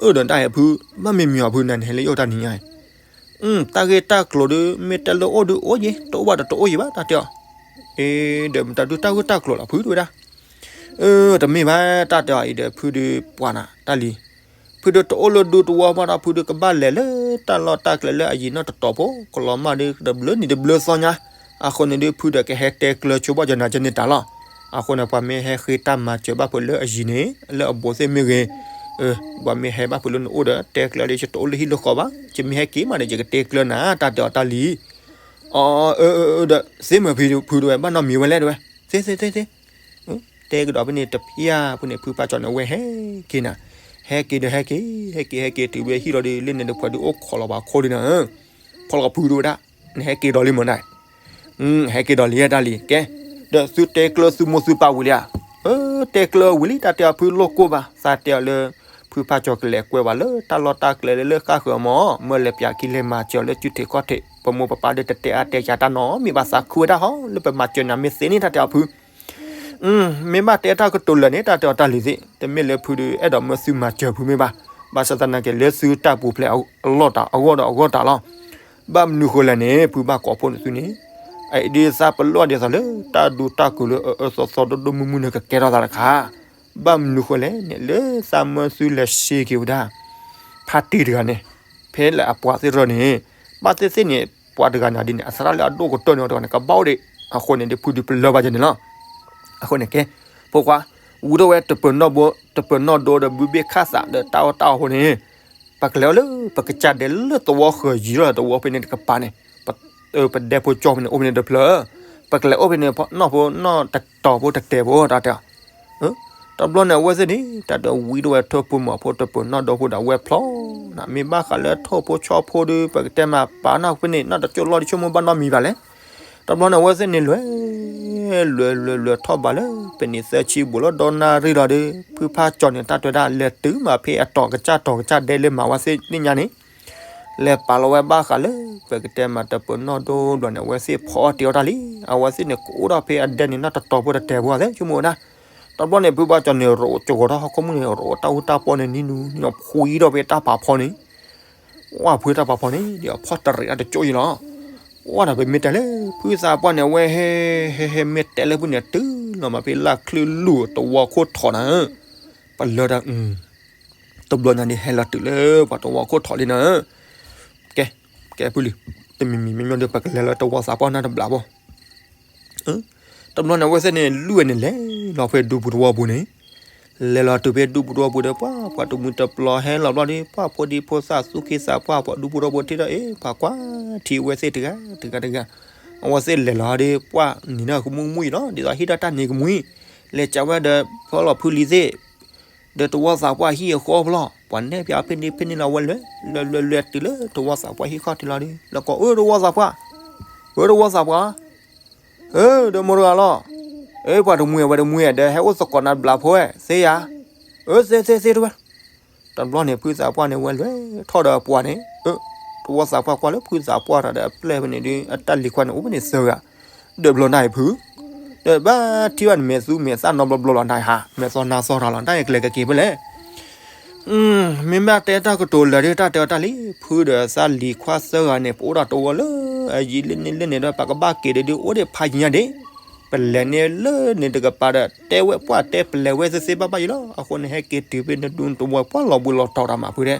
အၢ ဒီးတၢ်ဟဲဖု, ဘၣ်မံၤမံၤအီၤဖုနၤန့ၣ် ဟဲလၢယအိၣ်တၢ်နံၤညါအံၤ တၢ်ဂ့ၢ်တၢ်ကျိၤဒီး မ့ၢ်တဲလၢအိၣ်ဒီးအိၣ်ယ့ၤ တအိၣ်ဘၣ်ဒီးတအိၣ်ယ့ၤဘၣ် တၢ်တဲအီၤ, အ့ ဒီးမတၤဒုးတၢ်ဂ့ၢ်တၢ်ကျိၤလီၤဖုတဲဝဲဒၣ်, အၢ တမ့ၢ်ဘၣ် တၢ်တဲအီၤအံၤဒီး ဖုဒုးပှၤနၤတၢ်လံၤ, ဖုဒုးတအိၣ်လၢဒူတဝီဘၣ်ဒီး ဖုဒုးကဘၣ်လဲၤလၢတၢ်လီၢ်တၢ်ကျဲလၢအယံၤနီၢ်တတီၤဖိ ကလီၤမၢ်ဒီး တဘျုးနံၤတဘျုးသီညါ, အဃိန့ၣ်ဒုး ဖုဒီးကဟဲတဲကျၢၤဆိဘၣ်ကၠီၤနၤကၠီၤန့ၢ်တၢ်လီၤ, အဃိန့ၣ် ပှၤမ့ၢ်ဟဲဃ့တၢ်မၤစၢၤဘၣ်ဖုလၢအယံၤန့ၣ် လၢအဘူးသ့ၣ်မ့ၢ်ဂ့ၤ, ပှၤမ့ၢ်ဟဲဘၣ်ဖုလၢနအိၣ်ဒီး တဲကျၢၤဒီး ယတအိၣ်လၢဟံၣ်လၢဃီဘၣ် ယမ့ၢ်ဟဲက့ၤမးဒီး ယကတဲကျၢၤနၤ တၢ်တဲအီၤတၢ်လံၤ, အၢ အၢ အၢ ဒီး သ့မ့ၢ်ဖုဒုးဝဲ ဘၣ်နီတမံၤဝဲလဲၣ်တဲဝဲ, သ့သ့သ့သ့ တဲကဒီးဖဲန့ၣ်တဖျၢၣ်ဖဲန့ၣ် ဖုဖါကၠီၤန့ၣ် အဝဲဟဲက့ၤနၤ, ဟဲက့ၤဒီးဟဲက့ၤ, ဟဲက့ၤ ဟဲက့ၤတုၤဝဲဟံၣ်လီၤဒီး လၢန့ၣ်တဖုဒီးအိၣ်ခိးလီၤပှၤခိၣ်ဒ်န့ၣ်, ခိးလီၤဖုဒိၣ်ဝဲဒၣ်, နဟဲက့ၤဒီးလံမ့ၢ်ဒၣ်, ဟဲက့ၤဒီးလံတၢ်လံ, ကဲ, ဒီးသုတဲကျၢသုမိၢ်သုပၢ်ဝံၤလံဧါ, တဲကျၢဝံၤလံ တၢ်တဲအီၤဖုလိၣ်ကိၢ်ဘၣ်, သးတဲအီၤလၢ ဖုဖးကၠီၤကလဲၤကွဲးဘၣ်လၢတၢ်လီၢ်တၢ်ကျဲလၢလၢဃၣ်ဃၢၤမၢ်, မၢလဲၤပၠးခံလဲၤမၤစၢၤလၢစုထံးခီၣ်ထံး, ပမိၢ်ပပၢ်ဒီးတတဲအါတဲကၠးတၢ်နီတမံၤဘၣ်, သးခုဝဲဒၣ်ဟီ လၢပမၤစၢၤနၤမ့ၢ်သ့န့ၣ် တၢ်တဲအီၤဖု မ့ၢ်ဘၣ်တဲတၢ်ကတိၤလၢာ်န့ၣ် တၢ်တဲအီၤတၢ်လံသ့ၣ်, တမ့ၢ်လၢဖုဒုးအဲၣ်ဒိးမၢသုမၤစၢၤဖုမ့ၢ်ဘၣ်, ဘၣ်ဆၣ်သနာ်က့ လၢသုတၢ်ပူၤဖျဲးအလီၢ်တၢ်အဂီၢ်ဒီးအဂီၢ်တၢ်လီၤ. ဘၣ်မနုၤဃိလဲၣ်န့ၣ် ဖုဘၣ်ကိးဖှိၣ်န့ၢ်သုန့ၣ်, အအံၤဒ်သးပလီၢ်ဒ်သိးလၢတၢ်ဒူတၢ်ကိၤလၢအအၢသီသီဒိၣ်ဒိၣ်မုၢ်မုၢ်န့ၣ် ကကဲထီၣ်သးတခါ, ဘၣ်မနုၤဃိလဲၣ်န့ၣ် လၢသးမၢသုလဲၤစ့က့ၤဝဲဒၣ် ဖါတံၢ်တဂၤန့ၣ်, ဖဲလၢအပှၤသ့ၣ်တဖၣ်န့ၣ်, ဘၣ်သ့ၣ်သ့ၣ်န့ၣ် ပှၤတဂၤန့ၣ်ဒ်န့ၣ် အသရၣ်လၢအဒိၣ်ကတၢၢ်န့ၣ်တဂၤန့ၣ် ကဘၣ်အိၣ်ဒံး, အဃိန့ၣ်ဒီးဖုဒုးပလၢၢ်ဘၣ်ယဲန့ၣ်လီၤ. အဃိန့ၣ်ကဲ, ဖိခွါ, ဝံၤထီၣ်ဝဲတပၢၤနီၣ်ဒိ, တပၢၤနီၣ်ဒိဒီးဘုဘ့ၣ်ခၣ်သးဒီးတၢ်အီၣ်တၢ်အီအဃိန့ၣ်, ပကလဲၤအီၤလၢပကစၢ်ဒဲးလၢသဝီဃၢၤယံၤထီၣ်သဝီဖဲန့ၣ်တကပၤန့ၣ်, ပဒဲဖိကၠီဖဲန့ၣ်အိၣ်ဖဲန့ၣ်တဖျၢၣ်, ပကလဲၤအိၣ်ဖဲန့ၣ် နီၢ်ဖိနီၢ်တတီၤဖိတတဲာ်ဖိ တၢ်တဲ တဘျီန့ၣ်အဝဲသ့ၣ်န့ၣ် တၢ်ဒီးဝံထီၣ်ဝဲထိၣ်ဖိမီၤဖိတပၢၤနီၣ်ဒိဖိဒီးအဝဲဖျီ, မ့ၢ်ဘၣ်ဃးလၢထိၣ်ဖိဆီဖိဒီး ပကတဲမးပာ်နီၣ်ဖဲန့ၣ် နီၢ်တကၠိၣ်လီၢ်ဒီးဆိကမိၣ်ဘၣ်နီတမံၤဘၣ်လဲၣ်. တဘျီန့ၣ်အဝဲသ့ၣ်န့ၣ်လဲၤ, လဲၤလဲၤလဲၤထီၣ်ဘးလၢ ပနံးသၢဆံဘူးလီၤဒီနၣ်ရံၣ်လီၤဒီး ဖုဖးကၠီၤန့ၣ် တၢ်တဲဝဲဒၣ်လဲၤတုၤမးဖဲအတီၤကစၢ်တီၤကစၢ်ဒဲးလၢမၤဝဲသ့ၣ်လၢညါန့ၣ် လဲၤပာ်လီၤဝဲဘၣ်ဃးလၢ ပကတဲမးတပၢၤနီၣ်ဒိဘျီန့ၣ် အဝဲသ့ၣ်ဖီအီၣ်တ့ၤအီၣ်တၢ်လံ. အဝဲသ့ၣ်န့ၣ်ကအိၣ်ထီၣ်ဖဲအဒဲန့ၣ် နီၢ်တတီၤဖိတတဲာ်ဖိသ့ၣ် ဆိကမိၣ်ဝဲဒၣ်. တဘျီန့ၣ် ဖုဖးကၠီၤန့ၣ် ရိးကဝီၤထီၣ်ဟီၣ်ခိၣ်မုၣ်န့ၣ် ရိးတၢ်အူတၢ်ပီန့ၣ် နံၤနူၤနံၤနူၤဖှံထီၣ်ဖဲတၢ်ပာ်ဖီန့ၣ်, ဝဲဖှံတၢ်ပာ်ဖီန့ၣ် ဒ်အဖီတရံးတၢ်တကၠိၣ်အံၤလီၤ. ဝဲဒၣ်ပမ့ၢ်တဲလၢ ဖုသးပှၢ်န့ၣ် အဝဲဟဲ ဟဲဟဲမ့ၢ်တဲလၢဖုန့ၣ် တုၤလီၤမးဖဲလၢ်ချၢလူၢ်သဝီခိၣ်ထိးနၤဧၢ, ပလၢတၢ် တဘျီညါန့ၣ် ဟဲလီၤတုၤလၢပှၤသဝီခိၣ်ထိးလံနၤဧၢ, ကဲ, ကဲဖုလံ, တမံၤမံၤမ့ၢ်မ့ၢ်ဒီး ပကလဲၤလၢသဝီသးပှၢ်နၢ်တဘျီဖိ တဘျီန့ၣ် အဝဲသ့ၣ်န့ၣ် လုၢ်ဝဲန့ၣ်လဲၤလီၤဖဲဒူပူၤသဝီပူၤန့ၣ်, လဲၤလီၤတုၤဖဲဒူပူၤသဝီပူၤဒီး ပှၤပှၤတမှံၤတပျီၤဟဲလီၤဘျီဒီး ပှၤဖိဒံဖိသၣ်သူၣ်က့သးပှၢ် ပှၤဒူပူၤသဝီပူၤထံၣ်ဒီး အ့ ပှၤကွၢ်ထံအဝဲသ့ၣ်တဂၤတဂၤတဂၤ, အဝဲသ့ၣ်လဲၤလီၤဒီး ပှၤနံၤနၢ်ကမူကမူအံၤလီၤ ဒ်သိးဟံၣ်ဒီးတၢ်နံၤကမူအံၤ, လဲၤကးဝဲဒီးဖီလီၤဖုလံသ့ၣ် ဒီးသဝီသးပှၢ်ဟံၣ်အဃီဖျီ, ပှၤနဲၣ်ပၠးဖဲန့ၣ်ဖဲန့ၣ်လီၤ ဝဲလဲၤ လဲၤလဲၤလဲၤတုၤလၢသဝီသးပှၢ်ဟံၣ်ခီၣ်ထံးလီၤဒီး လီၤကိး အၢ သဝီသးပှၢ်, အၢ သဝီသးပှၢ်, အၢ ဒီးမိၢ်တဂၤလီၤ, အၢ ပှၤတမှံၤဝဲတမှံၤဒီး ဟဲအိၣ်သကိးနၤတဘျီဖိသ့ယၤ, အၢ သ့သ့သ့တဝဲ, တဘျီန့ၣ် ဖုသးပှၢ်န့ၣ် ဝဲလဲၤထီၣ်ဒီးပှၤန့ၣ်, သဝီသးပှၢ်ကွၢ်လၢဖုသးပှၢ်တၢ်ဒီးအပျဲၢ်ဖဲန့ၣ်ဒီး အတၢ်လံၤခွါန့ၣ် အိၣ်ဖဲန့ၣ်သၢဂၤ, ဒီးဘျီနၤအံၤဖု ဒီးဘၣ်ထံၣ်ဘၣ်နမဲာ်သူမဲာ်သၣ်နီတဘျီဘျီလီၤနၤဟး မဲာ်သီနါသီတၢ်လီၤ တၢ်အံၤကျဲၤကက့ၤဖဲလဲၣ်. မ့ၢ်ဘၣ်တဲတၢ်ကတိၤလၢာ်ဒီး တၢ်တဲအီၤတၢ်လံ, ဖုဒီးသးလံၤခွါသၢဂၤန့ၣ် ပအိၣ်ဒီးသဝီလၢအယံၤလၢန့ၣ်လၢန့ၣ်ဒီး ပကဘၣ်က့ၤဒီး အိၣ်ဒံးဖးယံၤညါဒံး, ပလဲၤန့ၣ်လၢန့ၣ်တကပၤဒီး တဲဝဲပှၢ်တဲပလဲၤဝဲသ့သ့ဘၣ်ဘၣ်ယံၤလီၤ. အဃိန့ၣ် ဟဲက့ၤတုၤဖဲနဒူနတဝီပှၢ်လီၤဘှံးလီၤတီၤတၢ်မးဖုတဲ,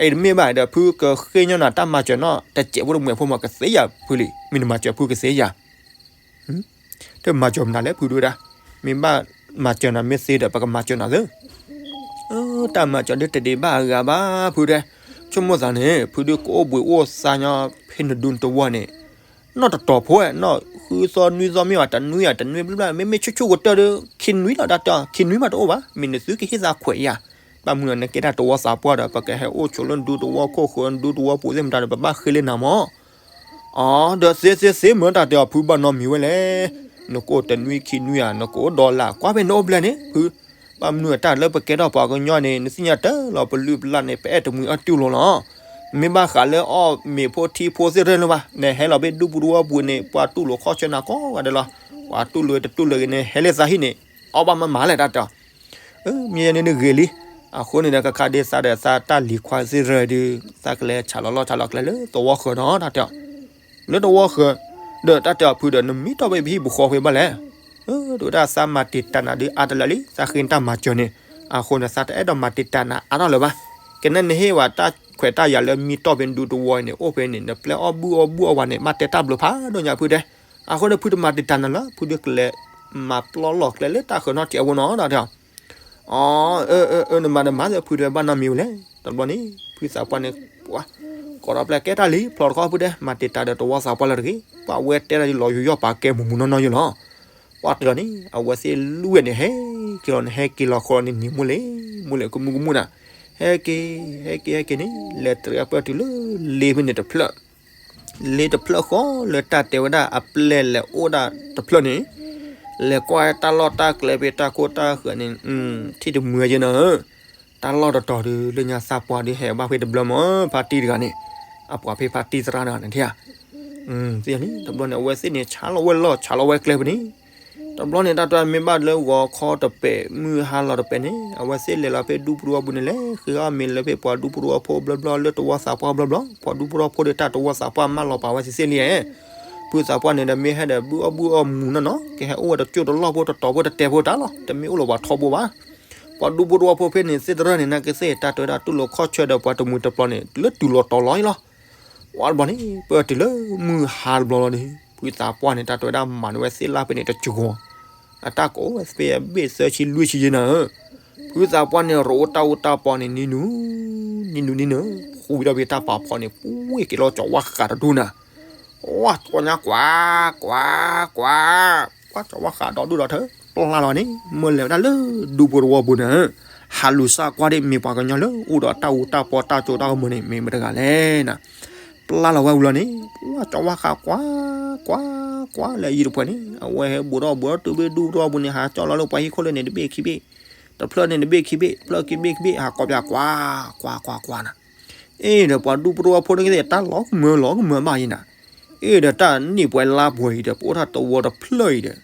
အံၤတမ့ၢ်ဘၣ်ဒီး ဖုကဃ့ညီနၤတၢ်မၤစၢၤနီၣ် တစဲးဖိတမှဲၤဖိမးကသ့ယၤဖုလံ, မ့ၢ်နမၤစၢၤဖုကသ့ယၤ တမၤစၢၤမနုၤလဲၣ် ဖုဒိၣ်ဝဲဒၣ်, မ့ၢ်ဘၣ်မၤစၢၤနၤမ့ၢ်သ့ဒီး ပကမၤစၢၤနၤသ့, တၢ်မၤစၢၤဒ်တဒံးဘၣ်အဂၤဘၣ် ဖုတဲ, ဆိကမိၣ်သးန့ၣ် ဖုဒိၣ်ကအိၣ်ဘှံးအိၣ်သါညီ ဖဲနဒူနတဝီန့ၣ်, နီၢ်တတီၤဖိဝဲ နီၢ်ဃုသီနွံသီမ့ၢ်ဘၣ် တနွံဧါ တနွံဘျဲၣ်ဘျဲၣ် မ့မ့ၢ်ဆူၣ်ဆူၣ်ကတၢၢ်ဒီး ခံနွံလီၤ တၢ်တဲအီၤ ခံနွံမးတအိၣ်ဘၣ် မ့ၢ်နသုကဟ့ၣ်သးခွဲးယၤ, ဘၣ်မနုၤနကဲတၢ်တဝီသးပှၢ်ဒီး ပကဟဲအိၣ်ဆိးလၢနဒူတဝီခိၣ်ဃၢၤ နဒူတဝီပူၤသ့ၣ်မတၤဒီး ပဘၣ်ဃ့လၢနၤမး အၢ ဒီးသ့သ့သ့မၢတၢ်တဲအီၤ ဖုဘၣ်နီတမံၤဝဲလဲၣ်, နကအိၣ်တနွံခံနွံဧါ နကအိၣ်ဒီးလၢ ကွၢ်ဖဲနအိၣ်ဘျဲၣ်န့ၣ် ဖု, ဘၣ်မနုၤအတၢ်လၢပကဲထီၣ်ပှၤကညီန့ၣ် နသ့ၣ်ညါတၢ်လီၤ ပလုၢ်ပလၢ်န့ၣ် ပအဲၣ်တမှံၤအီၣ်တူၢ်လိာ်လီၤ, မ့ၢ်ဘၣ်ဃးလၢအီၣ်မ့ၤဖိထံဖိသ့ၣ်တဖၣ်လၢၤဘၣ်, နဟဲလီၤဖဲဒူပူၤတဝီပူၤန့ၣ် ပှၤတူၢ်လိာ်ခီၣ်ဆၢနၤကိးဂၤဒဲးလီၤ, ပှၤတူၢ်လိာ်တတူၢ်လိာ်ဂ့ၤန့ၣ် ဟဲလၢသးဟံၣ်န့ၣ် အီၣ်ဘၣ်မးမးလဲၣ်တၢ်တဲအီၤ မ့ၢ်န့ၣ်နဂ့ၤလံ, အဃိန့ၣ်ဒီး ကခါဒ့သးဒီးသးတၢ်လံၤခွါသ့ၣ်ရၢဒီး သးကလဲၤဆးလီၤလီၢ်ဆးလီၤကျဲလၢသဝီဃၢၤနီၤ တၢ်တဲအီၤ, လၢသဝီဃၢၤ, ဒီးတၢ်တဲအီၤဖုဒီး နမံတီၢ်ဘၣ်ပဟံၣ်ပဃီဃဲဘၣ်လဲၣ်, ဒ်ဝဲဒၣ်သးမၤတံာ်တာ်နၤဒီးအါတလၢလံ သးဃ့တၢ်မၤစၢၤန့ၣ်, အဃိန့ၣ် သးတအဲၣ်ဒိးမၤတံာ်တာ်နၤအါထီၣ်လၢၤဘၣ်, ကနဲန့ၣ်ဟ့ၣ်ဝဲတၢ်ခွဲးတၢ်ယာ်လၢမံတီၢ်ဖဲနဒူတဝီအံၤန့ၣ် အိၣ်ဖဲန့ၣ် နပျဲအီၣ်ဘူၣ်အီၣ်ဘူၣ်အီၣ်ဝဲန့ၣ် ဘၣ်တဲတၢ်ဘျုးဖးဒိၣ်ညါဖုတဲ, အဃိန့ၣ် ဖုတမၤတံာ်တာ်နၤလၢၤ ဖုဒုးကလဲၤမၤပျီလီၢ်ကျဲလၢတၢ်ဃၢၤနီၣ်ထံးအဝဲနီၤ တၢ်တဲအီၤ အၢ အၢ အၢ နမၤနမၤဒီး ဖုတဲဘၣ်နီတမံၤဝဲလဲၣ်, တဘျီန့ၣ် ဖုသးပှၢ်န့ၣ် ပှၤ ကိးထီၣ်ပျဲၢ်ကဲတၢ်လံ ဖျီတခီဖုတဲ မၤတံာ်တာ်ဒီးသဝီသးပှၢ်လၢတဂ့ၤ, ပှၤဝဲတဲတၢ်လီၤယူးယီၣ်ပာ်ကဲမူးမူးနီၢ်နီၢ်ယိလီၤ, ပှၤတဲလီၤန့ၣ် အဝဲသ့ၣ်လုၢ်ဝဲန့ၣ် ဟဲက့ၤလီၤန့ၣ် ဟဲက့ၤလီၤဃီလီၤန့ၣ် နံၤမူလ့ၤ မူလ့ၤကမူကမူနၤ, ဟဲက့ၤ ဟဲက့ၤ ဟဲက့ၤန့ၣ် လဲၤတရံးအပၢၢ်တုၤလၢလ့ဖဲန့ၣ်တဖျၢၣ်, လ့တဖျၢၣ်ဃီလၢတၢ်တဲဝဲဒၣ်အပျဲၢ်လဲၤအိၣ်ဒၣ်တဖျၢၣ်န့ၣ်, လဲၤကွၢ်တၢ်လီၢ်တၢ်ကျဲဖဲတၢ်ခိၣ်တၢ်ဃၢၤန့ၣ်, ထံၣ်တမုာ်က့နီၤဧၢ, တၢ်လီၢ်တတီၤဒီး လၢညါသးပှၢ်ဒီးဟဲဘၣ်ဖဲတဘျီမၢ် ဖါတံၢ်တဂၤန့ၣ်, အပှၤဖဲဖါတံၢ်သရၣ်တဂၤန့ၣ်ထံၣ်ဧါ, သ့ၣ်ညါန့ၣ် တဘျီန့ၣ် အဝဲသ့ၣ်န့ၣ် ဆါလီၤဝဲလီၢ် ဆါလီၤဝဲကျဲဖဲန့ၣ်, တဘျီန့ၣ် တၢ်တဲမ့ၢ်ဘၣ်လၢဂီၤခီတပဲာ် မုၢ်ဟါလီၤတပဲာ်န့ၣ် အဝဲသ့ၣ်လဲၤလီၤဖဲဒူပူၤတဝီပူၤန့ၣ် လဲၤဃ့အီၣ်မ့ၤလၢဖဲပှၤဒူပူၤတဝီဖိဘျီဘျီ လၢတဝီသးပှၢ်ဘျီဘျီ, ပှၤဒူပူၤတဝီဖိဒီးတၢ်တဝီသးပှၢ်မၢလီၤပာ်ဝဲသ့ၣ်သ့ၣ်လံဧါ, ဖုသးပှၢ်န့ၣ်ဒီးမ့ၢ်ဟဲဒီးဘုအီၣ်ဘုအီၣ်မူနီၢ်နီၢ် ကဟဲအိၣ်ဝဲတကၠိၢ်တလီၢ်ဖိတတီၤဖိတတဲဖိတၢ်လီၤ တမ့ၢ်အိၣ်လီၤပှၤထီဘိဘၣ်, ပှၤဒူပူၤတဝီဖိဖဲန့ၣ် သ့ၣ်တရၢၢ်န့ၣ် နာ်က့သ့ၣ် တၢ်တဲဝဲဒၣ်တူၢ်လိာ်ခီၣ်ဆၢဒီးပှၤတမုာ်တပျီန့ၣ် လၢတုၤလီၤတီၤလီၤအံၤလီၤ, ဝါတဘျီန့ၣ် ပၢၢ်တုၤလၢမုၢ်ဟါတဘျီလီၤန့ၣ် ဖုသးပှၢ်န့ၣ် တၢ်တဲဝဲဒၣ်မၤန့ၢ်ဝဲသ့ၣ်လၢ်ဖဲန့ၣ်တကီၤ, အတၢ်ကိးဝဲဖဲအဘ့ၣ်သၢဆံလွံၢ်ဆံယဲနီၤဧၢ, ဖုသးပှၢ်န့ၣ် ရိအိၣ်တၢ်အိၣ်တၢ်ပီန့ၣ် နံၤနူၤ, နံၤနူၤနံၤနူၤ, ဃူဝံၤဒီးဖဲတၢ်ပာ်ဖီန့ၣ် ပှ့ၤက့ၤလီၤကၠီၤဝါဃးတဒူၣ်နၤ ဝါကၠီၤညါကွၢ် ကွၢ် ကွၢ်, ကွၢ်ကၠီၤဝါဃးဒီဒူၣ်ဒီးထၢ ပျၢ်လီၤန့ၣ် မ့ၢ်လဲၤဝဲဒၣ်လၢဒူပူၤတဝီပူၤန့ၣ်, ဟးလူၤစၢ်ကွၢ်ဒ်မ့ၢ်ပှၤကညီလၢအိၣ်ဒီးတၢ်အူတၢ်ပီတၢ်ကၠိတၢ်ကမီၤန့ၣ် မ့ၢ်မတဂၤလဲၣ်နၤ, ပျၢ်လီၤဝဲဝံၤလီၤန့ၣ် ဝါကၠီၤဝါဃးကွၢ် ကွၢ် ကွၢ်လၢအယံၤတပှဲၤန့ၣ် အဝဲဟဲဘူးထီၣ်ဘူးထီၣ်တုၤဖဲဒူပူၤတဝီပူၤန့ၣ် ဟးကၠီလီၤလၢပှၤဟံၣ်ခိၣ်လၢန့ၣ်တဘ့ၣ်ခံဘ့ၣ်, တဖျၢၣ်န့ၣ်တဘ့ၣ်ခံဘ့ၣ် တဖျၢၣ်ခံဘ့ၣ်ခံဘ့ၣ် ဟးကွၢ်ပၠးကွၢ် ကွၢ် ကွၢ် ကွၢ်နၤ အ့ဒီးပှၤဒူပူၤတဝီဖိန့ၣ်ကသ့ၣ် တၢ်လီၤကမၢလီၤကမၢဘၣ်အံၤနၤ, အ့ဒီးတၢ်န့ၢ်ပှဲၤလါပှဲၤအံၤဒီး ပအိၣ်ထီၣ်တဝီတဖျၢၣ်အံၤဒီး,